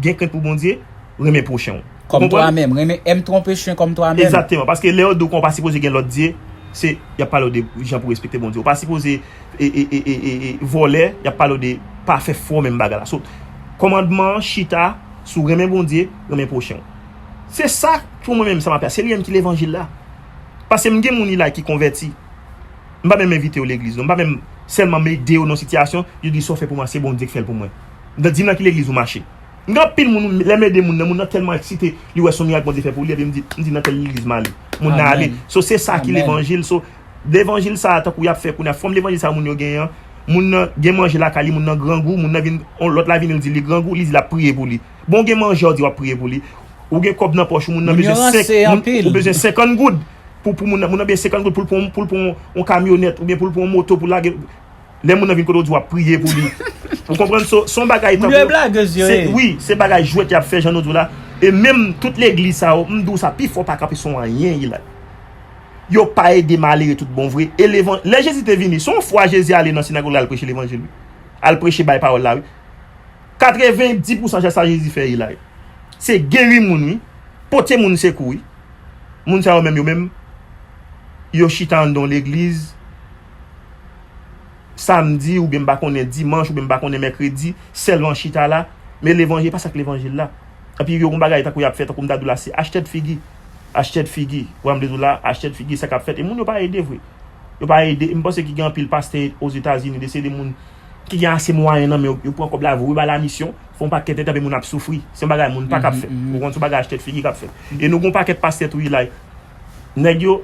gen krent pou Bondye, renmen pwochen w. Ou Comme konprann? toi-même. Renmen, aime ton prochain comme toi-même. Egzakteman. Paske lè yo di w kon w pa sipoze gen lòt dye, se, y ap pale w de jan pou respekte Bondye. Ou pa sipoze, e, e, vòlè, y ap pale w de pa fè fò menm bagay la. So, kòmandman an chita sou renmen Bondye, renmen pwochen w. Se sa pou mwen menm sa m ap fè. Se li menm ki levanjil la. Paske m gen moun Ilay ki konvèti. M pa menm envite yo legliz non. M pa menm sèlman m ede yo nan sitiyasyon, yo di sa w fè pou mwen, se Bondye k fè l pou mwen. Di m nan ki legliz ou mache. M gen anpil moun, lè m ede moun nan, moun nan tèlman eksite, li wè se yon mirak Bondye fè pou li, epi m di, m di nan tèl legliz m ale. Moun nan ale. So se sa ki levanjil. So levanjil sa a, tankou y ap fè kounye a, fòm levanjil sa a moun yo genyen an, moun nan gen manje lakay li, moun nan grangou, moun nan vin, on lòt la vini, li di li grangou, li di l ap priye pou li. Bon, gen manje, w di w ap priye pou li. Ou gen kòb nan pòch ou, moun nan bezwen senk, moun, ou bezwen senkant goud pou, pou moun nan, moun nan bezwen senkant goud pou l pran, pou l pran yon kamyonèt, oubyen pou l pran yon moto, pou l lage. Lè moun nan vin kote w, di w ap priye pou li. Ou konprann? So, se yon bagay tankou, se, wi, se bagay jwèt y ap fè, jan nou di w la. E menm tout legliz sa yo, m di w sa, pifò pa kanpe sou anyen, Ilay. Yo pa ede malere tout bon vre. E levan-, lè Jezi te vini, se yon fwa Jezi ale nan sinagòg la, al preche levanjil, wi. Al preche, bay pawòl la, wi. Katrevenndis pousan sa Jezi fè Ilay, se geri moun, wi. Pote moun sekou, wi. Moun sa yo menm, yo menm, yo chita anndan yon legliz, samdi, oubyen m pa konnen dimanch, oubyen m pa konnen mèkredi, sèlman chita la. Men levanjil, pa sa k levanjil la. Epi yo gon bagay tankou y ap fè, tankou m ta di w la, se achte figi. Achte figi. Ou wè m vle di w la, achte figi, sa k ap fèt. E moun yo pa ede vre. Yo pa ede. M panse ki gen anpil pastè Ozetazini, de se de moun ki gen ase mwayen nan men yo, yo pran kòb la, voye ba lamisyon, fè yon pakèt tan, tanpri moun ap soufri. Se yon bagay moun pa kab fè. Ou konn se yon bagay achte figi k ap fèt. E nou gon pakèt pastè tou Ilay. Nèg yo,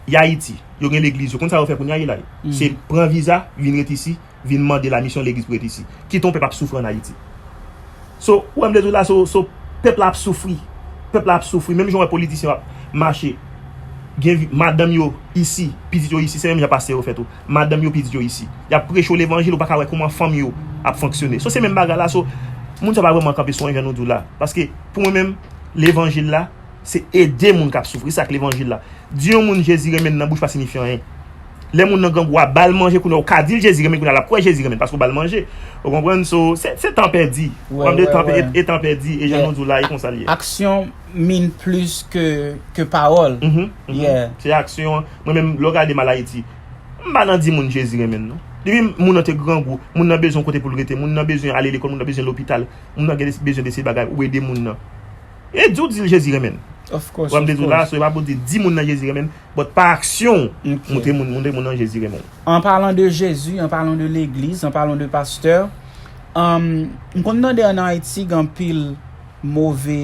y Ayiti. Yo gen legliz yo. Konn sa yo fè kounye a Ilay? Se pran viza, vin ret isi, vin mande lamisyon legliz pou ret isi. Kite yon pèp ap soufri ann Ayiti. So, ou wè m vle di w la, so, so, pèp la ap soufri. Pèp la ap soufri. Menm jan w wè politisyen yo ap mache. Gen vi-, madanm yo isi, pitit yo isi, se menm jan pastè yo fè tou. Madanm yo, pitit yo isi. Y ap preche w levanjil, ou pa ka wè kòman fanmi yo ap fonksyone. So, se menm bagay la. So, moun sa pa vrèman kanpe sou anyen jan nou di w la. Paske, pou mwen menm, levanjil la, se ede moun k ap soufri. Sa k levanjil la. Di yon moun Jezi renmen l nan bouch pa siyifi anyen. Lè moun nan grangou a, ba l manje, kounye a ou ka di l Jezi renmen l, kounye a l ap kwè Jezi renmen l paske ou ba l manje. Ou konprann? So, se, se tan pèdi. Ou konprann? E tan pèdi, e jan nou di w la, e konsa l ye. Aksyon mean plis ke, ke pawòl. Se aksyon an. Mwen menm, lè w gade m al Ayiti, m pa nan di moun Jezi renmen l non. Depi moun nan te grangou, moun nan bezwen yon kote pou l rete, moun nan bezwen ale lekòl, moun nan bezwen lopital, moun nan gen bezwen de se bagay, ou ede moun nan. E di w di l Jezi renmen l. Ou wè m te di w la, so e pa pou di, di moun nan Jezi renmen l, but pa aksyon w, montre moun, montre moun nan Jezi renmen l. En parlant de Jésus, en parlant de l'église, en parlant de pasteur, um, m konn tande ann Ayiti gen anpil move,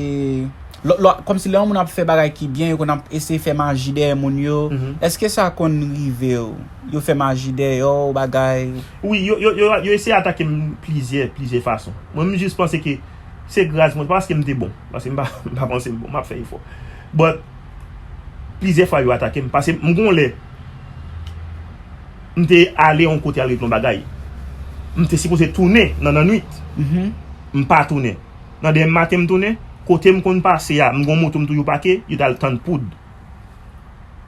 lò, lò, kòmsi lè yon moun ap fè bagay ki byen, yo konn ap eseye fè maji dèyè moun yo. Èske sa konn rive w? Yo fè maji dèyè w, bagay? Wi, yo, yo, yo, yo eseye atake m plizyè, plizyè fason. Mwen, m jis panse ke se gras mwen, pa paske m te bon. Paske m pa, m pa panse m bon, m ap fè efò. But, plizyè fwa yo atake m. Paske m gon lè, m te ale yon kote al regle yon bagay. M te sipoze tounen nan nannuit. M pa tounen. Nan demen maten m tounen, kote m konn pase a, m gon moto m toujou pake, yo t al tann poud.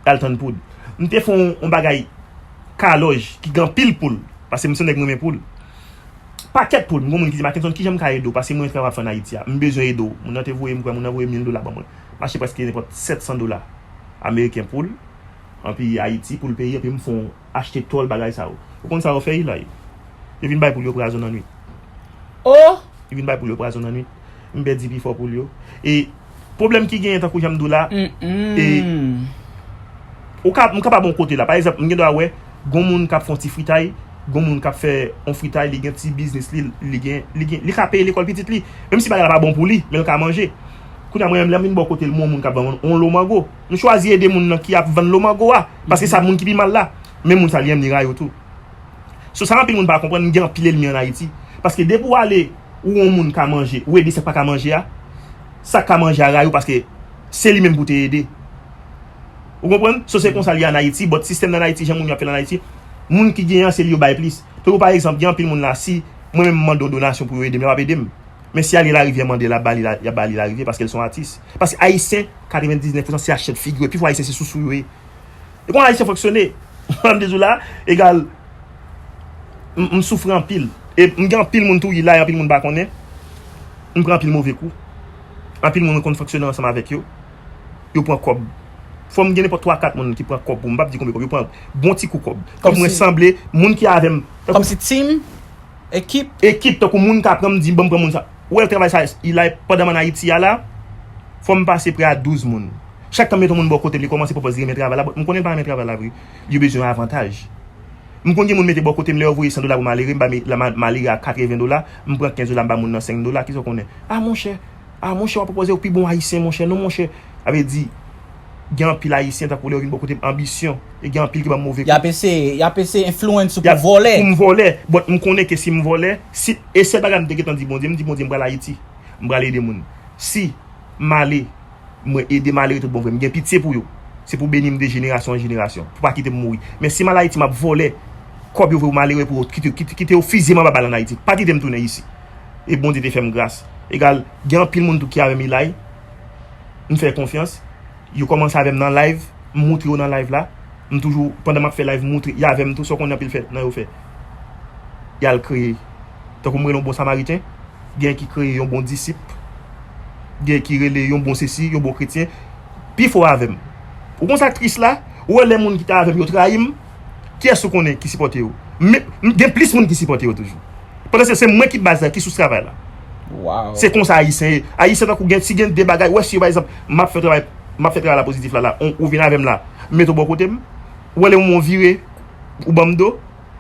Al tann poud. M te fè yon, yon bagay kalòj ki gen anpil poul, paske m se yon nèg m renmen poul. Pakèt poul, m gon moun ki di, Mackenson, kijan m ka ede w? Paske mwen travay ap fè ann Ayiti a. M bezwen ede w. Moun nan te voye, m kwè moun nan voye mil dola ban mwen. M achte prèske nenpòt sèt san dola ameriken poul, anpi Ayiti, poul peyi, anpi m fè yon achte tòl bagay sa yo. Ou konn sa yo fè Ilay? Yo vin bay poul yo pwazon nan nwit. Oh! Yo vin bay poul yo pwazon nan nwit. M pèdi pifò poul yo. E pwoblèm ki genyen, tankou jan m di w la, e ou ka, m kapab yon kote la. Pa egzanp, m gen dwa wè, gon moun k ap fè yon ti fritay, gon moun k ap fè yon fritay, li gen ti biznis li, li gen, li gen, li ka peye lekòl pitit li. Menm si bagay la pa bon pou li, men l ka manje. Kounye a, mwen menm, lè m vin bò kote l, m wè yon moun k ap vann yon lo mango. M chwazi ede moun nan ki ap vann lo mango a, paske sa moun ki pi mal la. Men moun sa, li renmen ray yo tou. So, sa anpil moun pa konprann, m gen anpil ènmi ann Ayiti. Paske depi w ale, ou yon moun ka manje, ou ede sa k pa ka manje a, sa k ka manje a ray ou, paske se li menm pou te ede. Ou konprann? So, se konsa l ye ann Ayiti, but sistèm nan Ayiti, jan moun yo ap fè l ann Ayiti, moun ki genyen an, se li yo bay plis. Tankou pa egzanp, gen anpil moun la, si mwen menm m mande yon donasyon pou yo ede m, yo p ap ede m. Men si ale larivyè mande l, l ap ba li la, y ap ba li larivyè, paske l se yon atis. Paske Ayisyen, katrevendiznèf pousan se achte figi yo ye. Pifò Ayisyen se sousou yo ye. E kòman Ayisyen fonksyone? Sa m te di w la, egal, m, m soufri anpil. E m gen anpil moun tou, Ilay, anpil moun pa konnen. M pran anpil move kou. Anpil moun mwen konn fonksyone ansanm avèk yo. Yo pran kòb. Fò m gen nenpòt twa kat moun ki pran kòb pou m. M p ap di konbyen kòb. Yo pran bon ti kou kòb. Kòb mwen sanble, moun ki avè m. Kòmsi team? Ekip? Ekip, tankou moun ka pran m, di, "Ban m pran moun sa." Ou wè travay sa, Ilay, pandan m ann Ayiti a la, Fò m pase prè a douz moun. Chak tan m met yon moun bò kote m, li kòmanse pwopòze renmen travay la, but m konnen l pa renmen travay la vre. Li bezwen avantaj. M konn gen moun mete bò kote m, lè yo voye san dola pou malere, m ba me- la ma- malere a katreven dola, m pran kenz dola, m ba moun nan senk dola, kisa w konnen? A monchè, a monchè, w ap pwopòze yo pi bon ayisyen, monchè, non, monchè. Sa vle di, gen anpil ayisyen, tankou lè yo vin bò kote m, anbisyon, e gen anpil ki ban m move kou. Y ap eseye, y ap eseye enfliyans ou pou vòlè. Pou m vòlè, but m konnen ke si m vòlè, si, e sèl bagay m te gentan di Bondye, m di, Bondye, m pral Ayiti, m pral ede moun. Si m ale, mwen ede malere tout bon vre. M gen pitye pou yo. Se pou beni m de jenerasyon an jenerasyon. Pou pa kite m mouri. Men si m al Ayiti, m ap vòlè kòb yo voye pou malere pou yo kite, kite, kite yo fiziye m anba bal ann Ayiti. Pa kite m tounen isi. E Bondye te fè m gras. Egal, gen anpil moun tou ki avè m, Eli. M fè konfyans. Yo kòmanse avè m nan live. M moutre yo nan live la. M toujou, pandan m ap fè live, m moutre. Y avè m tou, sa w konnen anpil fè nan yo fè. Y al kreye. Tankou m rele yon bon Samariten, gen ki kreye yon bon disip, gen ki rele yon bon sesi, yon bon kretyen, pi fò avè m. Ou konn sa k tris la? Ou wè lè moun ki te avè m yo trayi m, kiyès ou konnen ki sipòte yo? Men, m- gen plis moun ki sipòte yo toujou. Pandan se, se mwen ki baz la, ki sous travay la. Wow. Se konsa Ayisyen ye. Ayisyen tankou gen, si gen de bagay, ou wè si yo, pa egzanp, m ap fè travay, m ap fè travay la pozitif la, la, ou, ou vin avè m la, m mete w bò kote m, ou wè lè yon moun vire, ou ban m do,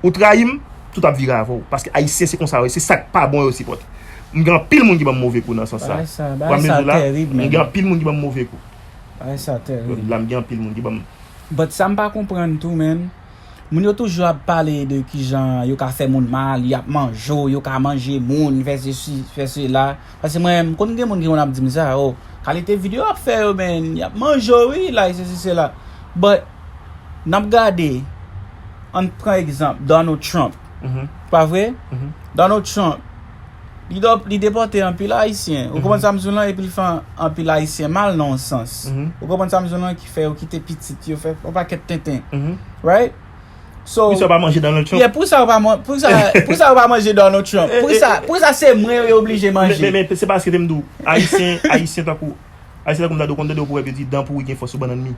ou trayi m, tout ap vire avè w. Paske Ayisyen se konsa yo ye, se sa k pa bon yo sipòte. M gen anpil moun ki ban m move kou nan sans sa. Bagay sa, Ou bagay wè m sa bezwen la, tèrib, m man. Gen anpil moun ki ban m move kou. Bagay sa tèrib. La, m gen anpil moun ki ban m. But sa m pa konprann tou, man. Moun yo toujou ap pale de kijan yo ka fè moun mal, y ap manje w, yo ka manje moun, fè sesi, fè sela. Paske mwen, m konn gen moun ki konn ap di m sa, oh, kalite videyo w ap fè yo, man, y ap manje w, wi, like, sesi, sela. But, n ap gade, ann pran egzanp, Donald Trump. Mhm. Pa vre? Mhm. Donald Trump, li, dò- li depòte anpil Ayisyen. Ou konprann sa m di w lan? Epi li fè anpil Ayisyen mal nan yon sans. Mhm. Ou konprann sa m di w lan? Ki fè yo kite pitit yo, fè yon pakèt tenten. Mhm. Right? So, Pou sa w pa manje Donald Trump. Yeah, pou sa w pa man- pou sa, pou sa w pa manje Donald Trump. Eh, Pou eh, sa, eh. Pou sa se mwen yo oblije Men, manje. men, men se paske te m di w, Ayisyen, Ayisyen tankou, Ayisyen tankou m ta di w konn tande w pwovèb yo di, dan pouri gen fòs sou bannann mi.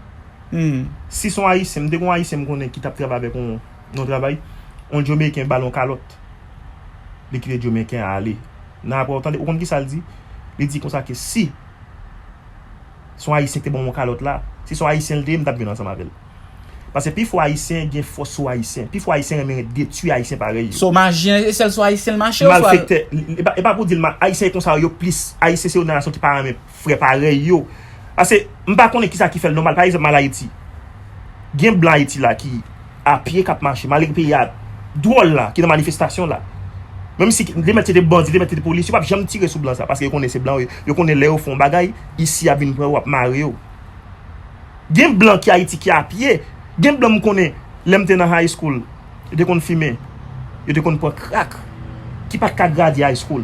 Hmm. Si se yon Ayisyen, m te gen yon Ayisyen m konnen ki t ap travay avèk yon, yon travay, yon Jamaican ba l yon kalòt. Li kite Jamaican an ale. Nan apre, w tande, ou konn kisa l di? Li di konsa ke si se yon Ayisyen ki te ban m yon kalòt la, si se yon Ayisyen l te ye, m t ap vin ansanm avè l. Paske pifò Ayisyen gen fòs sou Ayisyen. Pifò Ayisyen renmen detwi Ayisyen parèy yo. So, maji an, e sèl sou Ayisyen l mache, oswa? Malfektè. E pa, e pa pou di l mal. Ayisyen e konsa yo plis. Ayisyen se yon nasyon ki pa renmen frè parèy yo. Paske m pa konnen kisa ki fè l nòmal. Pa egzanp, m al Ayiti. Gen blan Ayiti la ki a pye k ap mache. Malgre peyi a dwòl la, ki nan manifestasyon la. Menm si li mèt se te bandi, li mèt se te polis, yo p ap janm tire sou blan sa. Paske yo konnen se blan yo ye. Yo konnen lè yo fè yon bagay, isi y ap vin pran yo, y ap mare yo. Gen blan ki Ayiti ki a pye. Gen blan m konnen, lè m te nan high school, yo te konn fimen, yo te konn pran crack, ki pa t ka gradye high school.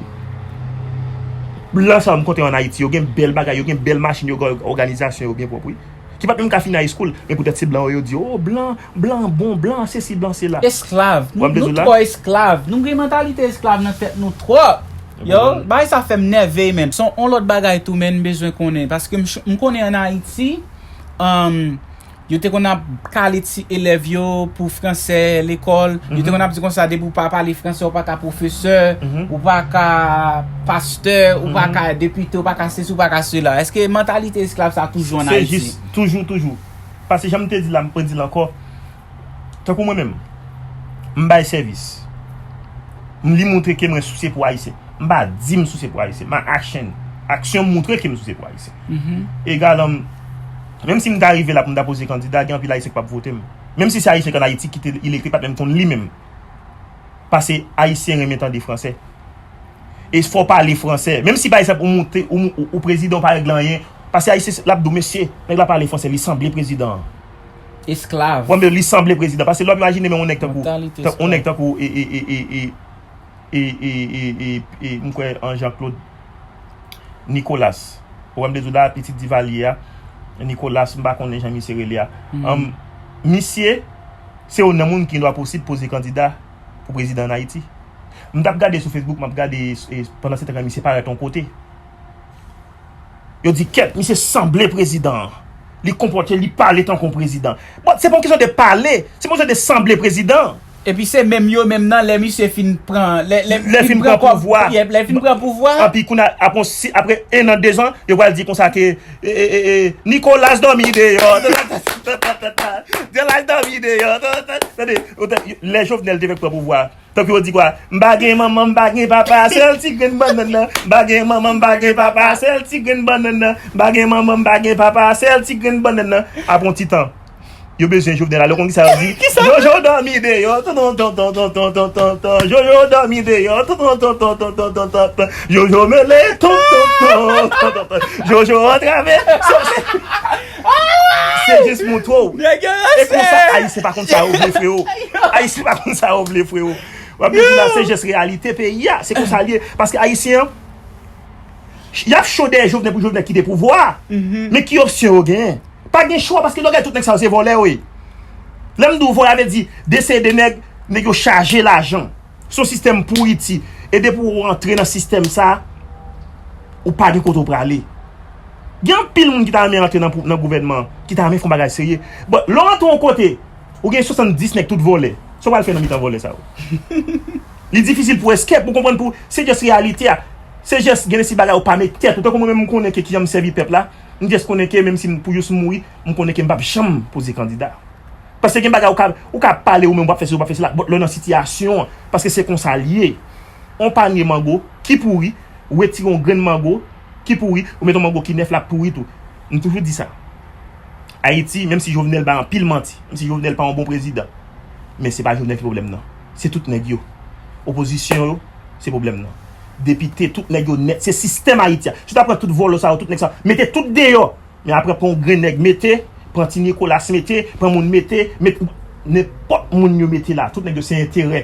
Blan sa yo m kontre ann Ayiti, yo gen bèl bagay, yo gen bèl machin, yo gen òganizasyon yo byen pwòp, wi. Ki pa t menm ka fini high school, men poutèt se blan yo, yo di, oh, blan, blan bon, blan sesi, blan sela. Esklav. Nou, Wè m te nou di w la? Twò esklav. Nou gen mantalite esklav nan tèt nou twòp. Yo, Konprann. Bagay sa fè m nève menm. Se yon lòt bagay tou, men m bezwen konnen. Paske m, ch- m konnen ann Ayiti, um, yo te konn ap kale ti elèv yo pou fransè lekòl. Yo te Mhm. Konn ap di konsa, depi w pa pale fransè, ou pa ka pwofesè, Mhm. ou pa ka pastè, ou pa Mhm. Ka depite, ou pa ka sesi, ou pa ka sela. Èske mantalite esklav sa toujou ann Se Ayiti? Jis, toujou, toujou. Paske jan m te di la, m pou di l ankò. Tankou mwen menm, m bay sèvis. M li moutre ke mwen sousye pou Ayisyen. M pa di m sousye pou Ayisyen. My action. Aksyon m moutre ke m sousye pou Ayisyen. Mhm. Egal, um, menm si m ta rive la pou m ta poze kandida, gen anpil Ayisyen ki p ap vote m. Menm si se Ayisyen k ann Ayiti ki te ilekte, pa t menm konn li menm. Paske Ayisyen renmen tande fransè. E fò w pale fransè. Menm si, pa egzanp, ou moute, ou, ou, ou prezidan, ou pa regle anyen. Paske Ayisyen, l ap di w, mesye, nèg la pale fransè, li sanble prezidan an. Esklav. Ou konprann, li sanble prezidan. Paske lè w ap imajine, men yon nèg tankou, Mantalite tan- yon nèg esklav. Tankou, e, e, e, e, e, e, e, m kwè an Jean-Claude Nicolas. Ou konprann m bezwen la, pitit Divalye a, Nicolas, m pa konnen jan misye rele a. Mhm. Anm, misye, se youn nan moun ki gen dwa posib poze kandida pou prezidan ann Ayiti. M t ap gade sou Facebook, m ap gade, e, pandan se tan misye parèt yon kote. Yo di, kèt, misye sanble prezidan an. Li konpòte, li pale tankou yon prezidan. Bon, se pa yon kesyon de pale, se pa yon kesyon de sanble prezidan. Epi se menm yo menm nan, lè misye fin pran, lè, lè, lè fin pran pouvwa, lè fin pran pouvwa. Anpi kounye a, apre, apre en an, dezan, yo pral di konsa ke e, e, e, e, Nicolas dòmi deyò. Nicolas dòmi deyò. Tande, lè Jovenel te fèk pran pouvwa, tankou yo di kwa, m pa gen manman, m pa gen papa, sèl ti grenn bannann nan. M pa gen manman, m pa gen papa, sèl ti grenn bannann nan. M pa gen manman, m pa gen papa, sèl ti grenn bannann nan. Apre yon ti tan, yo bezwen Jovenel ale, ou konn kisa yo di? Jojo dòmi deyò, ton ton ton ton ton ton ton ton ton. Jojo dòmi deyò, ton ton ton ton ton ton ton ton ton. Jojo mele, ton ton ton ton ton ton. Jojo antrave. Se jis montre w. E konsa, Ayisyen pa konn sa yo vle, freo. Ayisyen pa konn sa yo vle, freo. W ap di la, se jis reyalite peyi a. Se konsa l ye. Paske Ayisyen an, y ap cho dèyè Jovenel pou Jovenel kite pouvwa a. Men ki opsyon yo genyen? Pa gen chwa, paske lè w gade tout nèg sa yo, se vòlè yo ye. Lè m di w vòlè, a vle di de seri de nèg, nèg yo chaje lajan. Se yon sistèm pouriti. E depi w rantre nan sistèm sa, ou pa gen kote w prale. Gen anpil moun ki ta renmen rantre nan, pou- nan gouvènman, ki ta renmen fè yon bagay serye. Bon, lè w rantre yon kote, ou gen swasanndis nèg tout vòlè. Sa w pral fè nan mitan vòlè sa yo? Li difisil pou escape, ou konprann, pou, se just reyalite a. Se just gen de si bagay ou pa met tèt ou. Tankou mwen menm, m konnen ke kijan m sèvi pèp la. M just konnen ke menm si m pou jis mouri, m konnen ke m p ap janm poze kandida. Paske gen bagay ou ka, ou ka pale ou menm, w ap fè sesi, w ap fè sela, but lè w nan sitiyasyon an, paske se konsa l ye. On panye mango ki pouri, ou retire yon grenn mango ki pouri, ou met yon mango ki nèf, l ap pouri tou. M toujou di sa. Ayiti, menm si Jovenel bay anpil manti, menm si Jovenel pa yon bon prezidan, men se pa Jovenel ki pwoblèm nan. Se tout nèg yo. Opozisyon yo, se pwoblèm nan. Depite, tout nèg yo nèt, se sistèm Ayiti a. Si w ta pran tout vòlò sa yo, tout nèg sa, mete tout deyò. Men apre pran yon grenn nèg mete, pran ti Nicolas mete, pran moun mete, met nenpòt moun yo mete la. Tout nèg yo se enterè.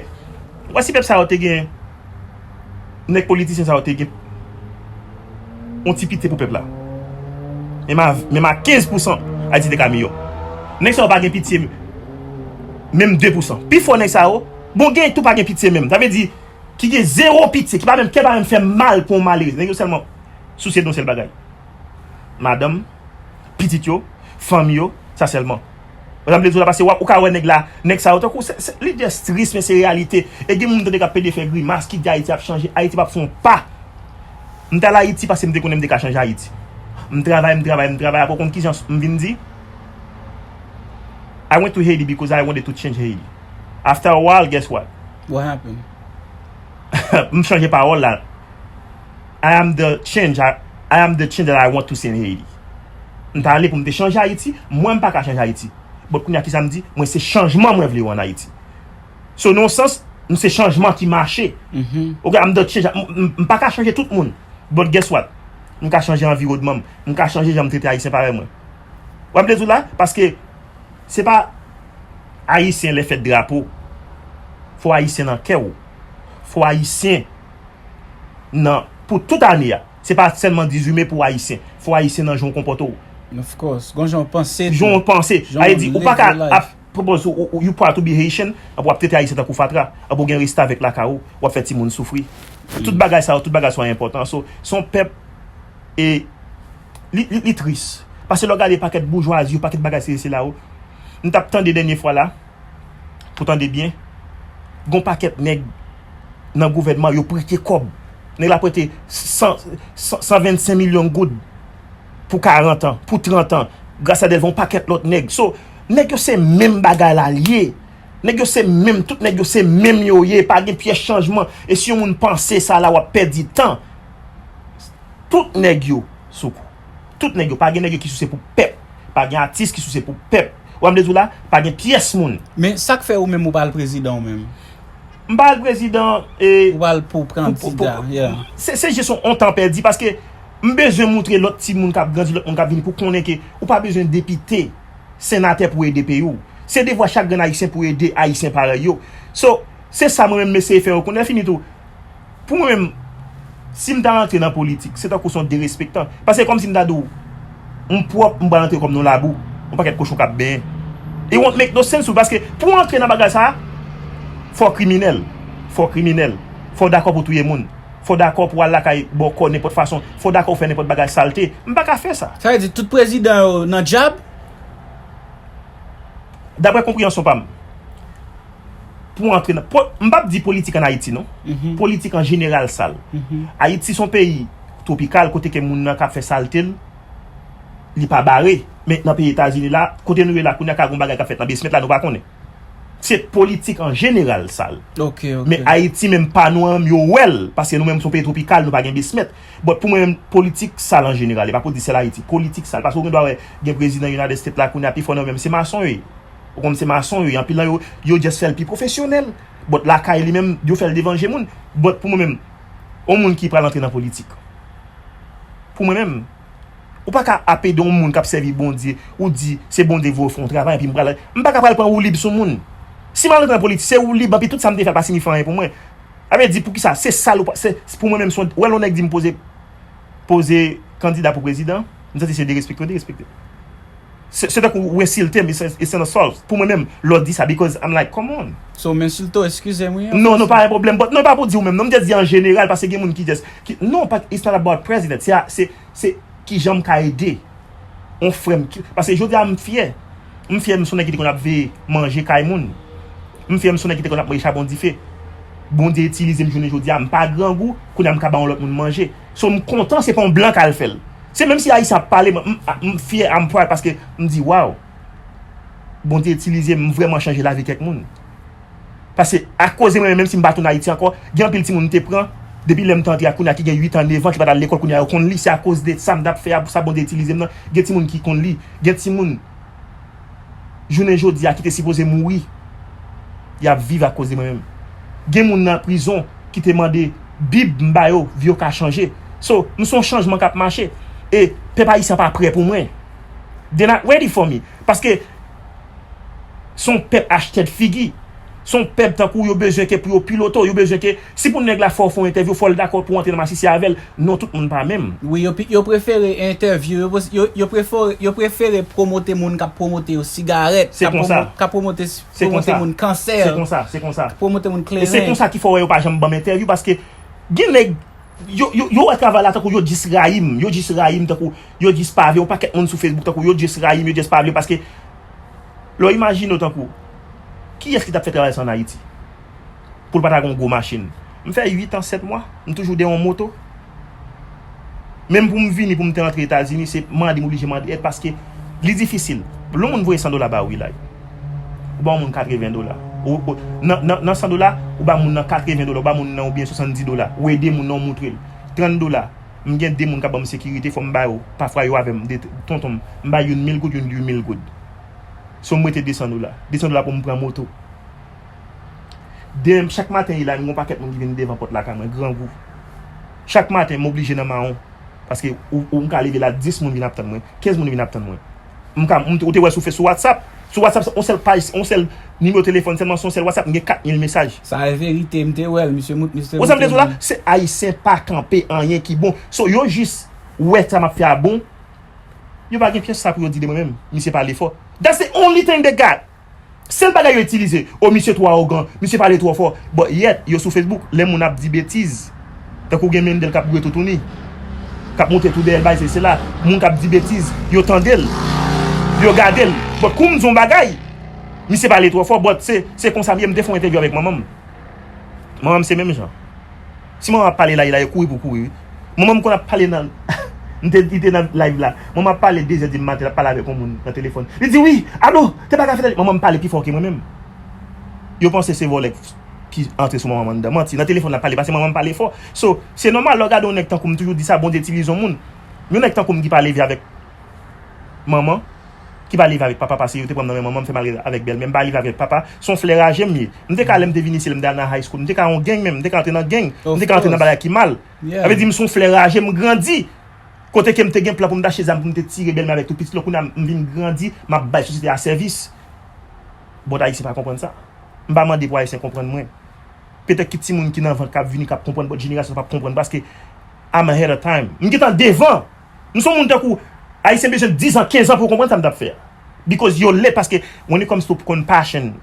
Ou wè si pèp sa yo te gen, nèg politisyen sa yo te gen yon ti pitye pou pèp la. Menm a, menm a kenz pousan, Ayiti te ka miyò. Nèg sa yo pa gen pitye menm de pousan. Pifò nèg sa yo, bon, gen tou pa gen pitye menm. Sa vle di, ki gen zewo pitye, ki pa menm, kè pa menm fè mal pou yon malere. Nèg yo sèlman sousye de yon sèl bagay. Madanm, pitit yo, fanmi yo, sa sèlman. Ou konprann sa m vle di w la, paske w ap, ou ka wè nèg la, nèg sa yo tankou, se, se, li just tris, men se reyalite. E gen moun m tande k ap pede fè grimas, ki di Ayiti ap chanje, Ayiti p ap fè yon pa. M t al Ayiti paske m te konnen m te ka chanje Ayiti. M travay, m travay, m travay, apre w konn kijan m vin di? I went to Haiti because I wanted to change Haiti. After a while, guess what? What happened? M chanje pawòl la. I am the change, I, I am the change that I want to see in Haiti. M ta ale pou m te chanje Ayiti, mwen m pa ka chanje Ayiti. But kounye a kisa m di? Mwen se chanjman mwen vle wè an Ayiti. So nan yon sans, m se chanjman ki mache. Ok, I'm the change. M, m, m pa ka chanje tout moun. But guess what? M ka chanje anviwònman m. M ka chanje jan m trete Ayisyen parèy mwen. W ap vle di w la? Paske se pa Ayisyen lè fèt drapo. Fò Ayisyen nan kè w. Fò Ayisyen nan, pou tout ane a. Se pa sèlman dizuit me pou Ayisyen. Fò Ayisyen nan jan w konpòte w. Of course. Gon jan w panse tou. Jan w panse. Sa vle di, ou pa ka ap propose ou, ou, you proud to be Haitian, apre w ap trete Ayisyen tankou fatra, apre w gen restavèk lakay ou, w ap fè timoun soufri. Tout bagay sa yo, tout bagay sa yo enpòtan. So, se yon pèp, e li, li, li tris. Paske lè w gade pakèt boujwazi yo, pakèt bagay sere sela yo, m t ap tande dènye fwa la, pou tande byen, gon pakèt nèg nan gouvènman yo prete kòb. Nèg la prete san, san, san vennsenk milyon goud pou karant an, pou trant an, gras a Delva, yon pakèt lòt nèg. So, nèg yo se menm bagay la l ye. Nèg yo se menm, tout nèg yo se menm yo ye, pa gen pyès chanjman. E si yon moun panse sa la, w ap pèdi tan. Tout nèg yo sou kou. Tout nèg yo, pa gen nèg yo ki souse pou pèp. Pa gen atis ki souse pou pèp. W ap vle di w la, pa gen pyès moun. Men sa k fè ou menm ou pa al prezidan ou menm? M pa al prezidan e. Ou pa al pou kandida, yeah. Se, se jis yon, yon tan pèdi paske m bezwen moutre lòt timoun k ap grandi, lòt moun k ap vini pou konnen ke ou pa bezwen depite, senatè pou ede peyi w. Se devwa chak grenn Ayisyen pou ede Ayisyen parèy yo. So, se sa mwen menm m eseye fè yo konnen. Lè fini tou, pou mwen menm, si m ta rantre nan politik, se tankou se yon derespektan. Paske kòmsi m ta di w, m pwòp, m pral rantre kò m nan yon labou, yon pakèt kochon k ap benyen. It won't make no sense, paske pou w rantre nan bagay sa a, fò w kriminèl. Fò w kriminèl. Fò w dakò pou w touye moun. Fò w dakò pou w al lakay bòkò nenpòt fason. Fò w dakò pou w fè nenpòt bagay salte. M pa ka fè sa. Sa vle di tout prezidan yo nan djab? Daprè konpreyansyon pa m, pou antre nan, po- m p ap di politik ann Ayiti non. Politik an jeneral sal. Ayiti se yon peyi twopikal kote ke moun nan k ap fè salte l, li pa bare. Men nan peyi Etazini la, kote nou ye la kounye a ka gen yon bagay k ap fèt nan basement la, nou pa konnen. Se politik an jeneral sal. Ok, ok. Men Ayiti menm pa nou an, yo wè l, paske nou menm se yon peyi twopikal, nou pa gen basement. But pou mwen menm, politik sal an jeneral, e pa pou di sèl Ayiti, politik sal. Paske ou gen dwa wè, gen prezidan United States la kounye a, pifò nan yo menm se mason yo ye. Ou konn se mason yo ye, anpil nan yo, yo just fè l pi pwofesyonèl. But lakay li menm, yo fè l devan je moun. But pou mwen menm, yon moun ki pral antre nan politik, pou mwen menm, ou pa ka ap ede yon moun k ap sèvi Bondye, ou di se Bondye k voye w fè yon travay, epi m pral, m pa ka pral pran woulib sou moun. Si m al antre nan politik, se woulib, anpi tout sa m te fè, pa siyifi anyen pou mwen. Sa vle di, poukisa? Se sal ou pa, se, pou mwen menm, se yon, ou wè lè yon nèg di m poze, poze kandida pou prezidan, m santi se derespekte, derespekte. Se se tankou ou ensilte m, it's, it's an assault. Pou mwen menm, lè w di sa, because I'm like, come on. So, m ensilte w, eskize m, wi. Non, non, pa gen pwoblèm. But, non, pa pou di ou menm. Non, m te di an jeneral, paske gen moun ki just, ki, non, pa, it's not about president. Se, a- se, se kijan m ka ede. On frè m, ki- paske jodi a m fyè. M fyè, m se yon nèg ki te konn ap veye manje kay moun. M fyè, m se yon nèg ki te konn ap manje chapon dife. Bondye itilize m jounen jodi a, m pa grangou, kounye a m ka ba yon lòt moun manje. So, m kontan, se pa yon blan k al fè l. Se menm si Ayisyen ap pale, m, m, m fyè, I'm proud, paske m di, wow, Bondye itilize m, m vrèman chanje lavi kèk moun. Paske akoz de mwen menm, menm si m pa tounen Ayiti ankò, gen anpil timoun m te pran, depi lè m te antre a kounye a ki gen uit an, nèf an, ki pa t al lekòl, kounye a yo konn li, se akoz de sa m t ap fè a, pou sa Bondye itilize m nan. Gen timoun ki konn li, gen timoun jounen jodi a ki te sipoze mouri, y ap viv akoz de mwen menm. Gen moun nan prizon ki te mande Bib m ba yo, vi yo ka chanje. So, m se yon chanjman k ap mache. E pèp ayisyen pa prè pou mwen. They not ready for me. Paske se yon pèp achtèd figi. Se yon pèp tankou yo bezwen ke pou yo pilote w, yo bezwen ke si pou nèg la fè w fè yon entèvyou, fò l dakò pou w antre nan masisi avè l. Non, tout moun pa menm. Wi, yo, pi- yo prefere entèvyou, yo, pos- yo, yo, prefere, yo prefere pwomote moun k ap pwomote yo sigarèt, Se k ap konsa. pwomo- k ap pwomote, Se pwomote konsa. Moun kansè, Se konsa, se konsa. Pwomote moun E se kleren. Konsa ki fè w wè yo pa janm ban m entèvyou, paske gen nèg, yo, yo, yo wè travay la tankou yo jis rayi m, yo jis rayi m tankou, yo jis pa vle, yon pakèt moun sou Facebook tankou yo jis rayi m, yo jis pa vle, paske lè w imajine w tankou, kiyès ki t ap fè travay sa ann Ayiti? Pou l pa ta gen yon gwo machin. M fè uit an, sèt mwa, m toujou dèyè yon moto. Menm pou m vini, pou m te antre Etazini, se mande m oblije mande èd, paske li difisil. Lè yon moun voye san dola ba ou, Eli, ou ba yon moun katreven dola. Ou, ou, nan, nan, nan san dola, ou ba moun nan katreven dola, ou ba moun nan oubyen swasanndis dola. Ou ede moun nan, ou montre l. Trant dola. M gen de moun k ap ban m sekirite, fò m ba yo. Pafwa yo avè m, de tonton m. M bay youn mil goud, youn di w mil goud. So m rete de san dola. De san dola pou m pran moto. Demen, chak maten, Eli, m gen yon pakèt moun ki vin devan pòt lakay mwen, grangou. Chak maten, m oblije nan mawon. Paske ou, ou m ka leve la, dis moun vin ap tann mwen, kenz moun vin ap tann mwen. M ka, m, ou te wè sou, sou WhatsApp. Sou WhatsApp, se yon sèl paj, yon sèl nimewo telefòn sèlman, se yon sèl WhatsApp, m gen kat mil mesaj. Sa e verite, m te wè l, misye mout, misye Ou sa m vle di w la? moute. Se Ayisyen pa kanpe anyen ki bon. So, yo jis wè sa m ap fè a bon. Yo pa gen pyès sa pou yo di de mwen menm. Misye pale fò. That's the only thing they got. Sèl bagay yo itilize, o misye twò awogan, misye pale twò fò. But yet, yo sou Facebook, lè moun ap di betiz, tankou gen Mendel k ap boure toutouni, k ap monte tou dèyè l, bay se sela, moun k ap di betiz, yo tande l, yo gade l. But kou m di yon bagay, misye pale twò fò, but se, se konsa m ye, m te fè yon entèvyou avèk manman m. Manman m se menm jan. Si manman ap pale la, la, yo kouri pou kouri, wi. Manman m konn ap pale nan, m te, li te nan live la. Manman ap pale de zè di maten, l ap pale avèk yon moun nan telefòn. Li di, "Wi, alo, te bagay fèt." Manman m pale pi fò ke mwen menm. Yo panse se vòlè ki antre sou manman m anndan. Manti, nan telefòn l ap pale, paske manman m pale fò. So, se nòmal, lè w gade yon nèg tankou m, toujou di sa, Bondye itilize yon moun. Yon nèg tankou m ki pa leve avèk manman, ki pa leve avèk papa, paske yo te pran m nan men manman, m fè m al avèk bèlmè, m pa leve avèk papa. Se yon flè raje m ye. M te ka, lè m te vin isi, lè m te al nan high school, m te ka yon gang menm, m te ka antre nan gang, m te ka antre nan bagay ki mal. Sa vle di, m se yon flè raje, m grandi. Kote ke m te gen plan pou m t achte zam, pou m te tire bèlmè avèk tout pitit, lè kounye a m vin grandi, m ap bay sosyete a sèvis. But Ayisyen pa konprann sa. M pa mande pou Ayisyen konprann mwen. Petèt ki timoun ki nan vant k ap vini, k ap konprann, but jenerasyon sa p ap konprann, paske I'm ahead of time. M gentan devan. M se yon moun tankou, Ayisyen bezwen diz an, kenz an pou yo konprann sa m t ap fè a. Because yo lè, paske when it comes to compassion,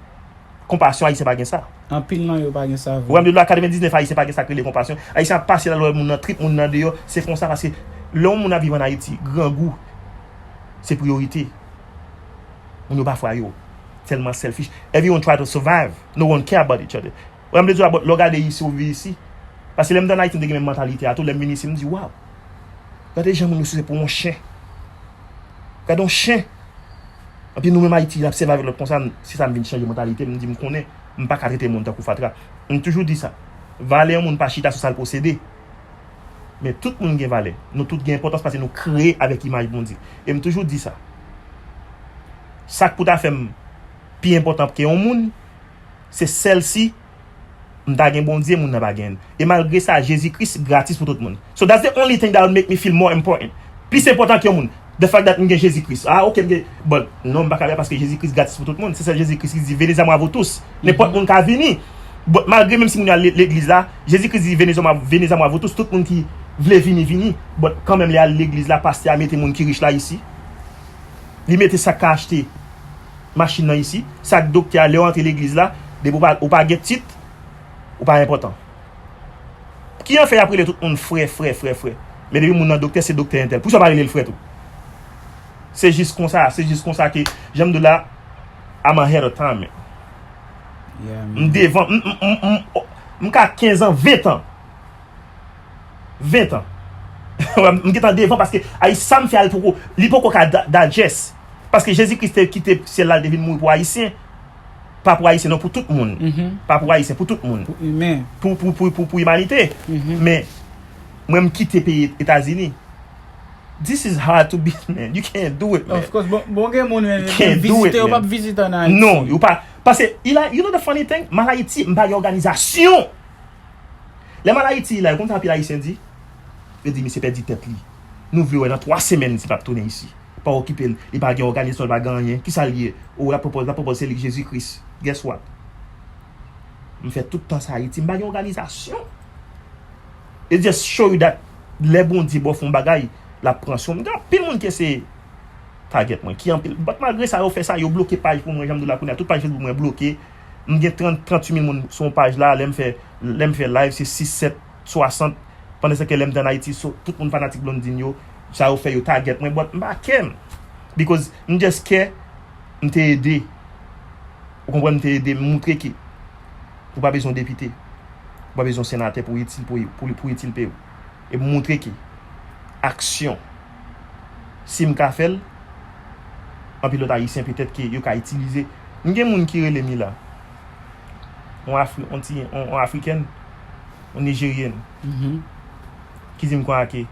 konpasyon, Ayisyen pa gen sa. Anpil nan yo pa gen sa vre. Ou wè m di w la, katrevendiznèf Ayisyen pa gen sa k rele konpasyon. Ayisyen ap pase la, lè w wè moun nan trip, moun nan deyò, se konsa, paske lè yon moun ap viv ann Ayiti, grangou se priyorite. Moun yo pa fwa yo. tèlman selfish. Everyone try to survive. No one care about each other. Wè, m vle di w, lè w gade isi, ou viv isi. Paske lè m t ann Ayiti, m te gen menm mantalite a tou. Lè m vin isi, m di, "Waw! Gade jan moun yo souse pou yon chen. Gade yon chen." Epi nou menm Ayiti, n ap sèvi avèk lòt konsa, se sa m vin chanje mantalite m, m di m konnen, m pa ka trete moun tankou fatra. M toujou di sa, valè yon moun pa chita sou sa l posede. Men tout moun gen valè. Nou tout gen enpòtans paske nou kreye avèk imaj Bondye. E m toujou di sa. Sa k pou ta fè m pi enpòtan ke yon moun, se sèl si m ta gen Bondye, moun nan pa gen l. E malgre sa, Jezi Kris gratis pou tout moun. So that's the only thing that will make me feel more important. Plis enpòtan ke yon moun. The fact that m gen Jezi Kris. Ah, ok, m gen, but non, m pa ka fè paske Jezi Kris gratis pou tout moun. Se sèl Jezi Kris ki di, "Venez à moi, vous tous." Nenpòt moun ka vini. But malgre menm si moun yo al le- legliz la, Jezi Kris di, "Venez à moi, venez à moi, vous tous." Tout moun ki vle vini, vini. But kanmenm, lè al legliz la, pastè a mete moun ki rich la isi. Li mete sa k ka achte machin nan isi. Sa k doktè a, lè w antre legliz la, depi w pa, ou pa gen tit, ou pa enpòtan. Ki an fè y ap rele tout moun frè, frè, frè, frè? Men depi moun nan doktè, se doktè entèl. Poukisa w pa rele l frè tou? Se jis konsa, se jis konsa ke, jan m di w la, I'm ahead of time, man. Yeah, M man. devan, m, m, m, m, m ka kenz an, ven tan. Ven tan. M gentan devan paske ay sa m fè a li poko, li poko ka da- digest. Paske Jezi Kris te kite syèl la, li te vin mouri pou Ayisyen. Pa pou Ayisyen, non, pou tout moun. Mhm. Pa pou Ayisyen, pou tout moun. Pou imen. Pou, pou, pou, pou, pou imanite. Mhm. Men, mwen, m kite peyi Etazini. This is hard to beat, man. You can't do it, man. Of course, bon, bon gen moun men You can't do it, vizite yo man. P ap vizite an Ayiti. Non, yo pa. Paske, il a, you know the funny thing? Mwen Ayiti, m pa gen òganizasyon. Lè mwen al Ayiti la, ou konn sa anpil Ayisyen di? Yo di, "Misye pèdi tèt li. Nou vle wè nan twa semèn si l p ap tounen isi. Pa okipe l, li pa gen òganizasyon, li pa gen anyen. Kisa l ye? O, l ap pwopòz, l ap pwopòz se li k Jezi Kris." Guess what? M fè tout tan sa Ayiti, m pa gen òganizasyon. It just show you that lè Bondye ba w fè yon bagay, l ap pran swen w. M gen anpil moun ki se target mwen, ki anpil. But malgre sa, yo fè sa, yo bloke paj pou mwen, jan m di w la kounye a, tout paj Facebook mwen bloke. M gen trant, tranntuit mil moun sou yon paj la, lè m fè, lè m fè live, se sis, sèt, swasant. Pandan se ke lè m te ann Ayiti, so, tout moun fanatik Blondine yo, sa yo fè, yo target mwen, but m pa care. Because m just care, m te ede. Ou konprann, m te ede, m moutre ke ou pa bezwen depite, ou pa bezwen senatè pou itil, pou, pou, pou itil peyi w. E m moutre ke aksyon, si m ka fè l, anpil lòt Ayisyen petèt ke yo ka itilize. M gen moun ki rele Mila, yon Afri, yon ti, yon, yon Afrikèn, yon Nijeryèn, Mhm. ki di m konsa ke,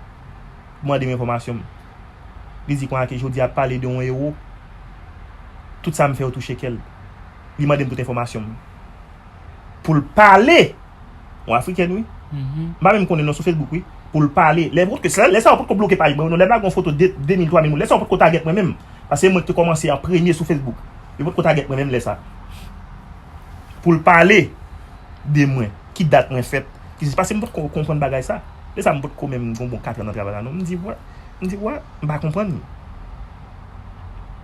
mande m enfòmasyon m. Li di konsa ke jodi a pale de yon ewo, tout sa m fè yo touche kè l. Li mande m tout enfòmasyon m. Pou l pale, yon Afrikèn, wi. Mhm. M pa menm konnen non sou Facebook, wi. Pou l pale. Lè, lè sa yo potko bloke paj mwen, non, lè m lage yon foto de, de mil, twa mil moun, lè sa yo potko target mwen menm. Paske mwen ki te kòmanse an premye sou Facebook. Yo potko target mwen menm lè sa. Pou l pale de mwen, ki dat mwen fèt. Ki se paske m potko konprann bagay sa. Lè sa m potko menm gon bon kat an nan travay la, non. M di, "Wè." M di, "Wè." M pa konprann li.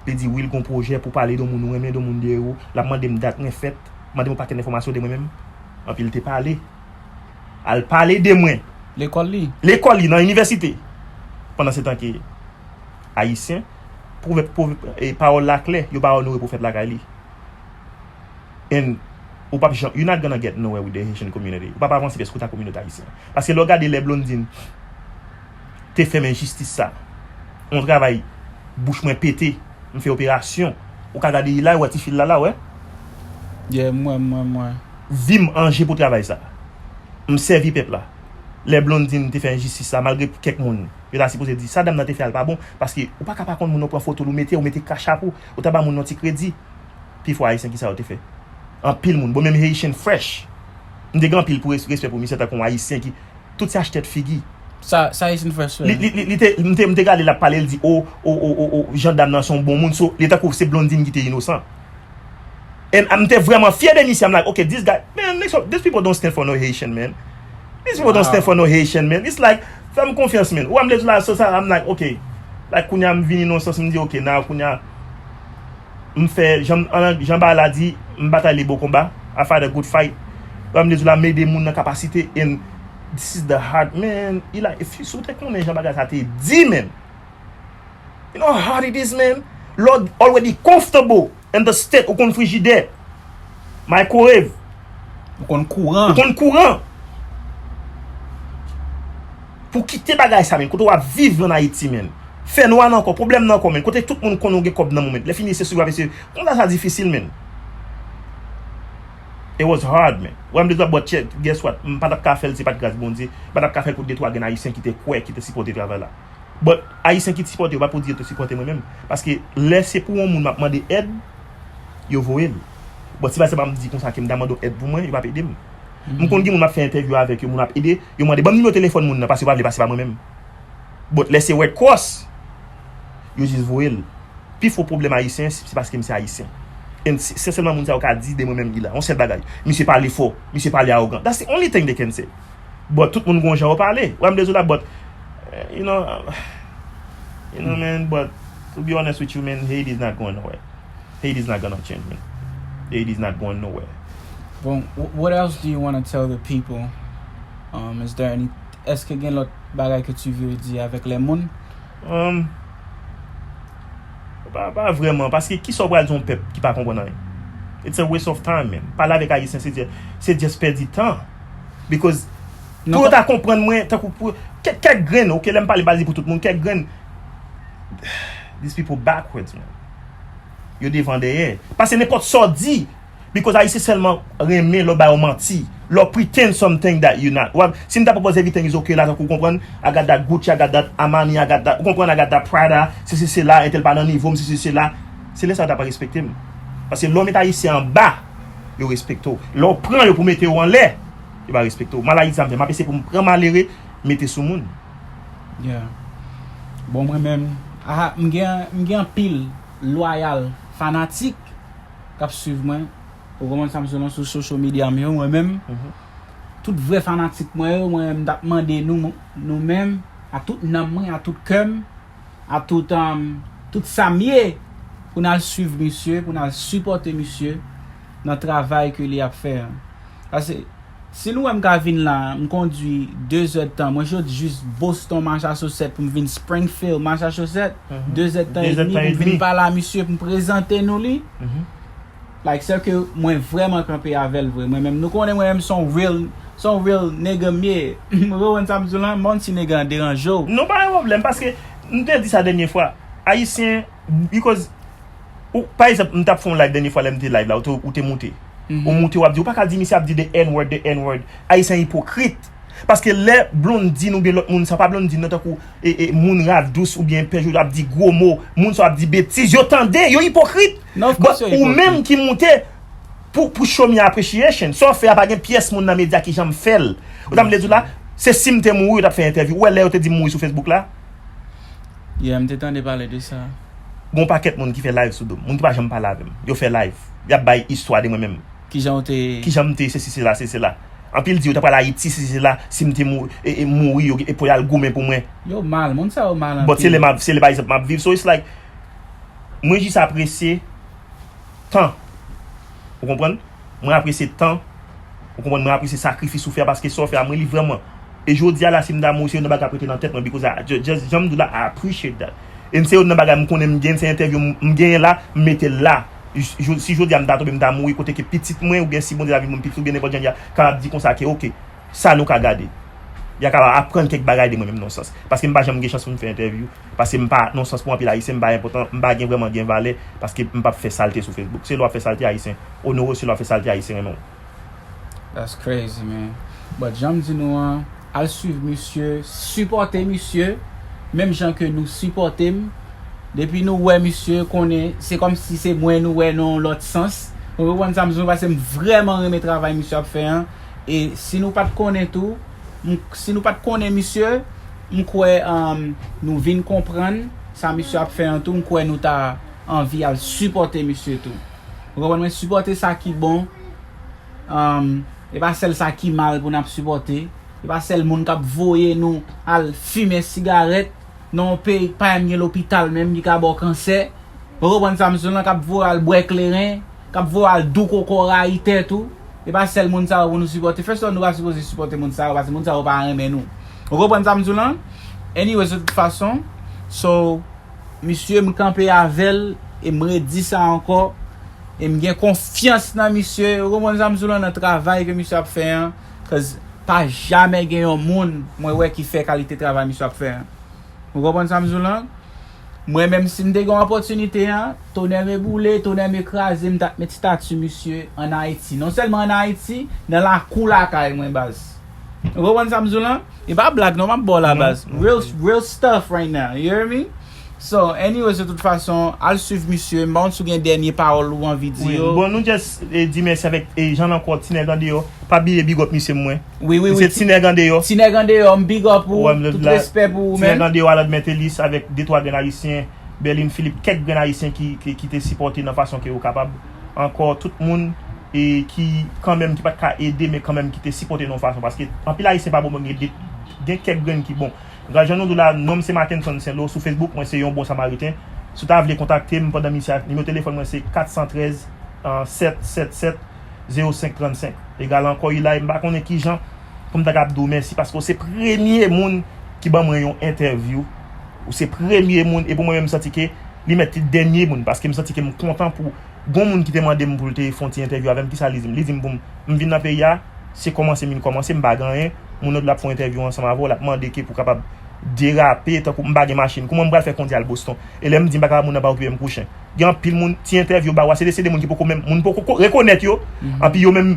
Li di, "Wi, l gon pwojè pou pale de yon moun ou renmen, de yon moun de ewo." L ap mande m dat mwen fèt, mande m yon pakèt enfòmasyon de mwen menm. Anpi l te pale. Al pale de mwen. Lekòl li. Lekòl li, nan inivèsite. Pandan se tan ke Ayisyen, pwovèb, pwovèb, e, pawòl la klè, yo pa onore pwofèt lakay li. And ou p ap janm, you're not gonna get nowhere with the Haitian community. Ou p ap avanse pèske ou ta kominote ayisyen. Paske lè w gade lè Blondine te fè m enjistis sa, yon travay, bouch mwen pete, m fè operasyon. Ou ka gade li la, ou wè ti fil la la, wè. Yeah, m wè, m wè, m wè. Vi m an je pou travay sa. M sèvi pèp la. Lè Blondine te fè enjistis sa, malgre kèk moun, yo ta sipoze di, "Sa dam nan te fè a l pa bon," paske ou pa ka pa konn moun, ou pran foto l, ou mete, ou mete krach pou, ou ta ba moun yon ti kredi. Pifò Ayisyen, kisa yo te fè? Anpil moun, bon, menm Haitian Fresh. M te gen anpil pou res- respè pou misye tankou yon Ayisyen ki, tout se achte tèt figi. Sa, sa Haitian Fresh fè. Li, li, li, li te, m te, m te gade l ap pale, l di, "O, o, o, o, o, jan dam nan se yon bon moun," so, li tankou se Blondine ki te inosan. And m te vrèman fyè de misye, I'm like, "Okay, this guy, man, these, these people don't stand for no Haitian, man. These people don't stand for no Haitian, man." It's like, fè m konfyans, man. Ou wè m te di la, so sa, I'm like, "Okay." Like, kounye a m vin inosan, m di, "Okay, now, kounye a, m fè, jan, an, jan bagay la di, m batay le bon konba, I fight a good fight." Ou wè m te di la, m ede moun nan kapasite, and this is the hard, man. Like, if you, si w te konnen jan bagay sa te di, man. You know how hard it is, man? Lord already comfortable. In the state, ou konn frijidè, microwave, Ou konn kouran. Ou konn kouran. Pou kite bagay sa, men, kote w ap viv lan Ayiti, men. Fè nwa nan kò, pwoblèm nan kò, men. Kote tout moun konnen w gen kòb nan men w, men. Lè fini, se sou w ap eseye. Konn sa difisil, men. It was hard, men. Wè m de zòt, but check, guess what? M pa t ap ka fè l, se pa t gras Bondye. M pa t ap ka fè l pou de twa grenn Ayisyen ki te kwè, ki te sipòte travay la. But Ayisyen ki sipòte yo, pa pou di yo te sipòte mwen menm. Paske lè se pou yon moun m ap mande èd, yo voye l. But si pa egzanp m di konsa ke m ta mande w èd pou mwen, yo p ap ede m. M konn gen moun m ap fè entèvyou avèk yo, moun ap ede, yo mande ban m nimewo telefòn moun nan, paske yo pa vle pase pa mwen menm. But lè se Red Cross, yo jis voye l. Pi fo pwoblèm Ayisyen, se paske m se Ayisyen. And se se sèlman moun sa yo ka di de mwen menm ki la. Yon sèl bagay. Misye pale fò, misye pale awogan. That's the only thing they can say. But tout moun gon jan yo pale. Wè m dezola, but, eh, you know, you know, man, but to be honest with you, man, Haiti is not going nowhere. Haiti is not gonna change, man. Haiti is not going nowhere. Bon, wh- what else do you want to tell the people? Um, is there any, èske gen lòt bagay ke tu veux di avèk lè moun? Um, pa, pa vrèman, paske kisa w pral di yon pèp ki pa konprann anyen? It's a waste of time, man. Pale avèk Ayisyen, se just, se just pèdi tan. Because pou yo ta konprann mwen, tankou pou kèk, kèk grenn, ok, lè m pale, m pa di pou tout moun, kèk grenn, these people backwards, man. Yo devan dèyè. Paske nenpòt sa w di, because Ayisyen sèlman renmen lè w ba yo manti. Lè w pretend something that you not. Wè, si m ta pwopoze everything is okay la, tankou w konprann, I got that Gucci, I got that Armani, I got that, ou konprann, I got that Prada, se se se la, entèl pa nan nivo m, se se se la. Se lè sa yo ta pa respekte m. Paske lè w met Ayisyen anba, yo respekte w. Lè w pran yo pou mete yo anlè, yo pa respekte w. Malayiti sa m fè, m ap eseye pou m pran malere, mete sou moun. Yeah. Bon, mwen menm, ah, m gen, m gen anpil lwayal fanatik k ap swiv mwen. Ou konprann sa m sou, sou social media m yo, mwen menm. Tout vrè fanatik mwen yo, mwen menm, m t ap mande nou, nou menm, a tout nanm mwen, a tout kè m, a tout, um, tout sa m ye, pou n al swiv misye, pou n al sipòte misye nan travay ke li ap fè an. Paske si nou wè m ka vin la, m kondui de zè d tan, mwen sot jis Boston, Massachusetts, pou m vin Springfield, Massachusetts, de zè d tan edmi pou m vin pale a misye, pou m prezante nou li. Like, sè ke mwen vrèman kanpe avè l vre. Mwen menm, nou konnen mwen menm se yon real, se yon real nigga m ye. Ou konprann sa m di w lan? M pa konn si nigga an deranje w. Non, pa gen pwoblèm, paske m te di sa dènye fwa. Ayisyen, because, ou, pa egzanp, m t ap fè yon live dènye fwa lè m te live la, ou te, ou te moute. Ou moute, w ap di, ou pa ka di misye ap di the N-word, the N-word. Ayisyen ipokrit. Paske lè Blondine oubyen lòt moun, sa pa Blondine nan, tankou e, e, moun Ravdous oubyen Pè Jojo ap di gwo mo, moun sa ap di betiz, yo tande, yo ipokrit. Non, of course yo ipokrit. Ou menm ki moute pou, pou show me appreciation. Sa w fè a pa gen pyès moun nan medya ki janm fè l. Ou ta m vle di w la, se si m te mouri, yo t ap fè entèvyou. Ou wè lè yo te di m mouri sou Facebook la? Yeah, m te tande pale de sa. Gon pakèt moun ki fè live sou do m. Moun ki pa janm pale avè m. Yo fè live. Y ap bay istwa de mwen menm. Kijan w te Kijan m te, se si, se la, se, se la. Anpil di yo ta pral Ayiti, se, se, se la, si m te mou, e, e, mouri, yo, e pou y al goumen pou mwen. Yo mal, moun sa yo mal anpil. But se lè m ap, se lè pa egzanp m ap viv. So it's like, mwen jis apresye tan. Ou konprann? Mwen apresye tan. Ou konprann? Mwen apresye sakrifis ou fè a, paske sa w fè a, mwen li vrèman. E jodi a la, si m ta mouri, se youn nan bagay k ap rete nan tèt mwen, because I, ju- just, jan m di w la, I appreciate that. E se youn nan bagay m konnen m gen, se entèvyou m, m genyen la, m mete l la. Jou- Si jodi a m ta tonbe, m ta mouri, kote ke pitit mwen, oubyen si Bondye ta vin ban m pitit, oubyen nenpòt jan li a, kapab di konsa ke, ok, sa nou ka gade. Y a kapab aprann kèk bagay de mwen menm nan yon sans. Paske m pa janm gen chans pou m fè entèvyou. Paske m pa, nan yon sans pou anpil Ayisyen, m pa enpòtan, m pa gen vrèman gen valè, paske m p ap fè salte sou Facebook. Se lè w ap fè salte Ayisyen onore w, se lè w ap fè salte Ayisyen renmen w. That's crazy, man. But jan m di nou an, al swiv misye, sipòte misye, menm jan ke nou sipòte m. Depi nou wè misye, konnen, se kòmsi se mwen nou wè nan yon lòt sans. Ou konprann sa m di nou, paske m vrèman renmen travay misye ap fè an. E si nou pa t konnen tou, m- si nou pa t konnen misye, m kwè, um, nou vin konprann sa misye ap fè an tou, m kwè nou ta anvi al sipòte misye tou. Ou konprann mwen? Sipòte sa ki bon. Um, e pa sèl sa ki mal pou n ap sipòte. E pa sèl moun k ap voye nou al fimen sigarèt nan yon peyi k pa menm gen lopital menm ki ka ba w kansè. Ou konprann sa m di w lan? K ap voye w al bwè kleren, k ap voye w al dou koko rayi tèt ou. E pa sèl moun sa yo pou nou sipòte. First of all, nou pa sipoze sipòte moun sa yo, paske moun sa yo pa renmen nou. Ou konprann sa m di w lan? Anyways, de tout fason, so, misye, m kanpe avè l, e m redi sa ankò. E m gen konfyans nan misye, ou konprann sa m di w lan, nan travay ke misye ap fè an, cause pa jamè gen yon moun mwen wè ki fè kalite travay misye ap fè an. Ou konprann sa m di w lan? Mwen menm si m te gen yon opòtinite an, tonè me boule, tonè me kraze, m t ap met stati misye ann Ayiti. Non sèlman ann Ayiti, nan lakou lakay mwen baz. Ou konprann sa m di w lan? E pa blag non, m ap ba w la baz. Real, real stuff right now, you hear me? So, anyways, de tout fason, al swiv misye, m pa konn si w gen dènye pawòl ou anvi di yo. Bon, nou just eh, di mèsi avèk eh, Jean Lancor, Ti Nèg Andeyò. Pa bliye big up misye mwen. Wi, wi, wi. Misye Ti Nèg Andeyò. Ti Nèg Andeyò, m big up ou. Tout respè pou ou menm. Ti Nèg Andeyò, Alad Mentelis avèk de twa grenn ayisyen, Berlin Philippe, kèk grenn ayisyen ki, ki, ki te sipòte nan fason ke yo kapab. Ankò, tout moun e ki kanmenm ki pa t ka ede, men kanmenm ki te sipòte nan yon fason. Paske anpil ayisyen pa bon, men gen de- gen kèk grenn ki bon. Gad jan nou di w la, non m se Mackenson Saint-Lo, sou Facebook mwen se yon bon samariten. Si w ta vle kontakte m pandan misye a, nimewo telefòn mwen se kat san trèz, sèt sèt sèt, zewo senk trannsenk. Egal ankò, Ilay, m pa konnen kijan pou m ta kab di w mèsi, paske w se premye moun ki ban mwen yon entèvyou. Ou se premye moun, e pou mwen menm, m santi ke li mèt li dènye moun, paske m santi ke m kontan pou gon moun ki te mande m pou l te fè yon ti entèvyou avè m, kisa li di m? Li di m pou m, m vin nan peyi a, se kòmanse m vin kòmanse, m pa gen anyen, moun nan di l ap fè yon entèvyou ansanm avè w, l ap mande ke pou kapab derape, tankou m pa gen machin, kouman m pral fè kondi al Boston? E lè m di m pa kapab, moun nan pa okipe m kou chen. Gen anpil moun, ti entèvyou ba w a, se de, se de moun ki poko menm, moun poko ko- rekonèt yo, anpi yo menm,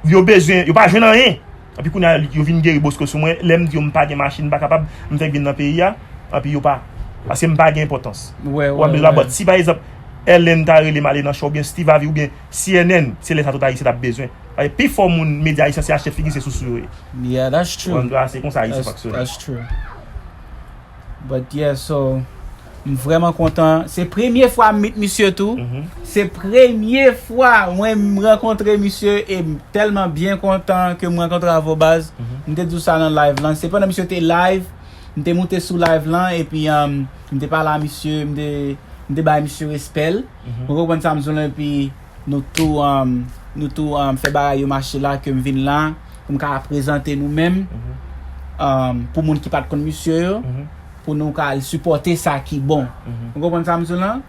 yo bezwen, yo pa jwenn anyen. Anpi kounye a, yo vin geri bosko sou mwen, lè m di yo m pa gen machin, m pa kapab, m fèk vin nan peyi a, anpi yo pa, paske m pa gen enpòtans. Ou wè m bezwen la, but si pa egzanp, Ellen ta rele m ale nan show, oubyen Steve Harvey, oubyen C N N, se lè sa tout ayisyen t ap bezwen. Paske pifò moun medya ayisyen se achte figi, se sousou yo ye. Yeah, that's true. Ou wè m di w la, se konsa ayisyen fonksyone. That's true. But yeah, so, m vrèman kontan. Se premye fwa m meet misye tou. Se premye fwa mwen m rankontre misye e m tèlman byen kontan ke m rankontre avè w baz. M te di w sa nan live lan. Se pandan misye te live, m te moute sou live lan epi um, m te pale a misye, m te, m te bay misye respè l. Ou konprann sa m di w lan epi nou tou, um, nou tou um, fè bagay yo mache la ke m vin la pou m ka prezante nou menm um, pou moun ki pa t konn misye yo, pou nou ka al sipòte sa ki bon. Ou konprann sa m di w lan?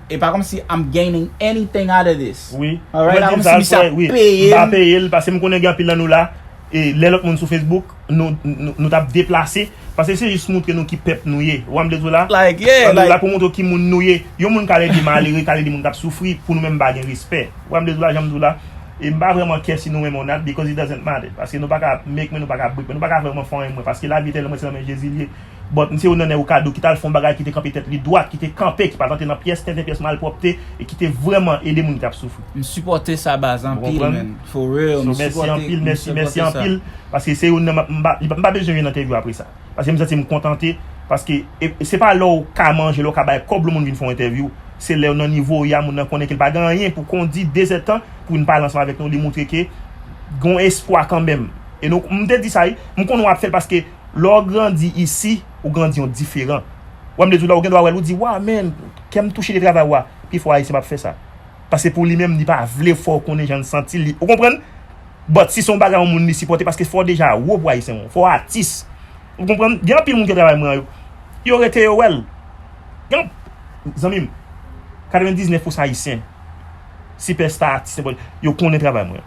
E pa kòmsi I'm gaining anything out of this. Wi. Alright, pa kòmsi misye ap peye m. M pa peye l, paske m konnen gen anpil nan nou la, e lè lòt moun sou Facebook, nou, nou, nou t ap deplase. Paske se jis montre nou ki pèp nou ye. Ou wè m de di w la? Like, yeah, like, la pou montre w ki moun nou ye. Yon moun ka rele malere, ka rele moun k ap soufri, pou nou menm pa gen respè. Ou wè m de di w la, jan m di w la? E m pa vrèman care si nou renmen w not, because it doesn't matter. Paske nou pa ka make men, nou pa ka break men, nou pa ka vrèman fè anyen mwen. Paske lavi etènèl mwen se nan men Jezi l ye. But m se youn nan nèg ou ka di w ki t al fè yon bagay ki te kanpe tèt li dwat, ki te kanpe, ki pa t antre nan pyès tenten, pyès malpwòpte, e ki te vrèman ede moun ki t ap soufri. M sipòte sa baz anpil, man. For real, m sipòte, m sipòte sa. So mèsi anpil, mèsi, mèsi anpil. Paske se youn nan, m pa, m pa bezwen jwenn entèvyou apre sa. Paske m santi m kontante. Paske e, se pa lè w ka manje, lè w ka bay kòb, lè moun vin fè w entèvyou. Se lè w nan nivo w ye a, moun nan konnen ke l pa gen anyen pou kondi de zèdtan, pou vin pale ansanm avèk nou, li montre ke gon espwa kanmenm. E nou, m te di sa, wi, m konnen w ap fè l paske lè w grandi isi, ou grandi yon diferan. Ou wè m de di w la, ou gen dwa wè l, ou di, "Waw, man, kè m touche de travay w a." Pifò Ayisyen p ap fè sa. Paske pou li menm, li pa vle fè w konnen jan l santi l. Ou konprann? But si se yon bagay yon moun li sipòte, paske fò w deja wo pou Ayisyen, fò w atis. Ou konprann? Gen anpil moun ki travay mwen an yo. Yo rete yo wè l. Gen, zanmi m, katrevendiznèf pousan Ayisyen, sipèsta, atis, nenpòt, yo konnen travay mwen.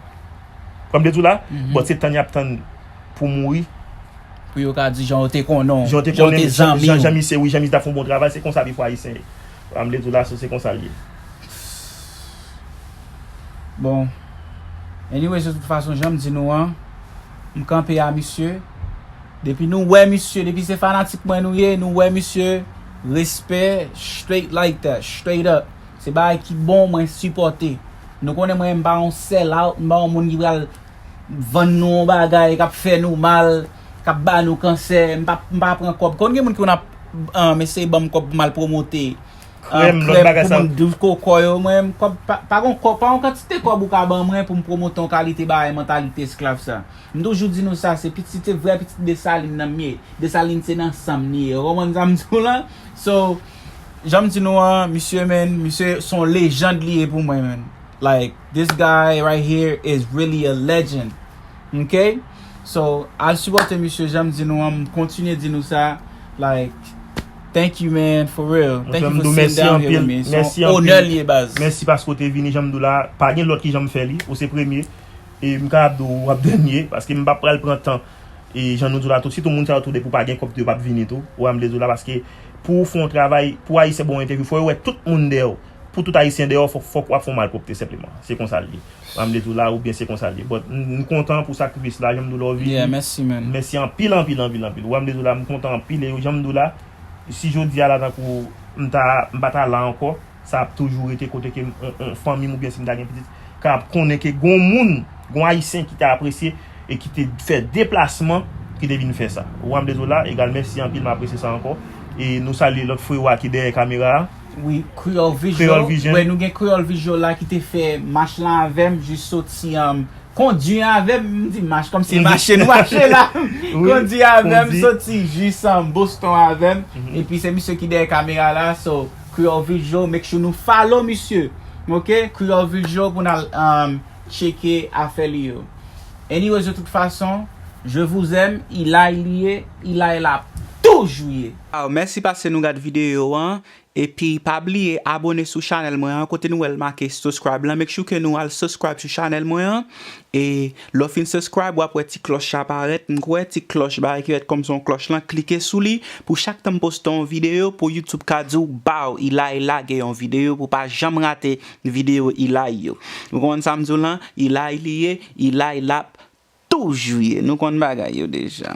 Kòm m te di w la, but se tann y ap tann pou mouri. Pou yo ka di jan yo te konnen w, jan yo te zanmi w. Jan, jan misye, wi, jan misye t ap fè yon bon travay, se konsa pifò Ayisyen ye. Kòm m te di w la, se, se konsa l ye. Bon. Anyways, de tout fason, jan m di nou an, m kanpe a misye. Depi nou wè misye, depi se fanatik mwen nou ye, nou wè misye, respè, straight like that, straight up. Se bagay ki bon, mwen sipòte. Nou konnen mwen, m pa yon sell out, m pa yon moun ki pral vann nou yon bagay, k ap fè nou mal, k ap ba nou kansè, m pa, m pa pran kòb. Konn gen moun ki konn ap um, eseye ban m kòb pou m al pwomote um, krèm, lòt krèm bagay pou sa. Moun douz koko yo, mwen, kòb, pa, pa gon kòb, pa yon kantite kòb ou ka ban mwen pou m pwomote yon kalite bagay, mantalite esklav sa. M toujou di nou sa, se pitit, se vrè pitit Desalin nan m ye. Desalin se nan san m li ye. Ou konprann sa m di w lan? So, jan m di nou an, misye, man, misye se yon lejand li ye pou mwen, man. Like, this guy right here is really a legend. Ok? So, al sipòte misye, jan m di nou an, m kontinye di nou sa. Like, Thank you, man, for real. Mon Thank frè, you m for di w sitting mèsi down here with anpil. Me. Se Mèsi yon onè anpil. Li ye, baz. Mèsi paske w te vini, jan m di w la. Pa gen lòt ki jan m fè li. Ou se premye. E m kapab di w w ap dènye, paske m p ap pral pran tan. E jan nou di w la tou, sitou moun sa yo tou depi w pa gen kòb tou, yo p ap vini tou. Ou wè m vle di w la, paske pou w fè yon travay, pou Ayisyen ba w entèvyou, fò yo wè tout moun dèyè w. Pou tout Ayisyen dèyè w, fòk, fòk w ap fè yon malpwòpte senpleman. Se konsa l ye. Ou wè m vle di w la, oubyen se konsa l ye. But m m kontan pou sakrifis la, jan m di w la w vini. Yeah, mèsi, man. Mèsi anpil, anpil, anpil, anpil. Ou wè m vle di w la, m kontan anpil. E jan m di w la, si jodi a la, tankou m ta, m pa ta la ankò, sa ap toujou rete kote ke m, on, on fanmi m oubyen si m ta gen pitit, ka ap konnen ke gon moun, gon Ayisyen ki te apresye e ki te fè deplasman, ki te vin fè sa. Ou wè m vle di w la, egal, mèsi anpil, m apresye sa ankò. E nou salye lòt frewa ki dèyè kamera a. Wi, Creole Visual. Creole Vision. Wè, nou gen Creole Visual la ki te fè mach lan avè m, jis soti, um, kondwi avè m, m di mach, kòm se mache nou mache la. Wi, Kondwi avè m, kondwi. Soti jis, um, Boston avè m. Epi se misye ki dèyè kamera la, so Creole Visual, make sure nou follow misye. Ok? Creole Visual pou n al, um, tcheke afè li yo. Anyways, de toute façon, je vous aime, Ilay li ye, Ilay l ap toujou ye. Aw, mèsi paske nou gad videyo an. Epi pa bliye abone sou chanèl mwen an, kote nou wè l make subscribe lan. Make sure ke nou al subscribe sou chanèl mwen an. E lè w fin subscribe, w ap wè ti klòch la parèt. M kwè ti klòch bagay ki rèt kòm se yon klòch lan, klike sou li. Pou chak tan m poste yon videyo, pou YouTube ka di w, baw, Ilay lage yon videyo, pou w pa janm rate videyo Ilay yo. Ou konprann sa m di w lan? Ilay li ye, Ilay l ap toujou ye. Nou konn bagay yo deja.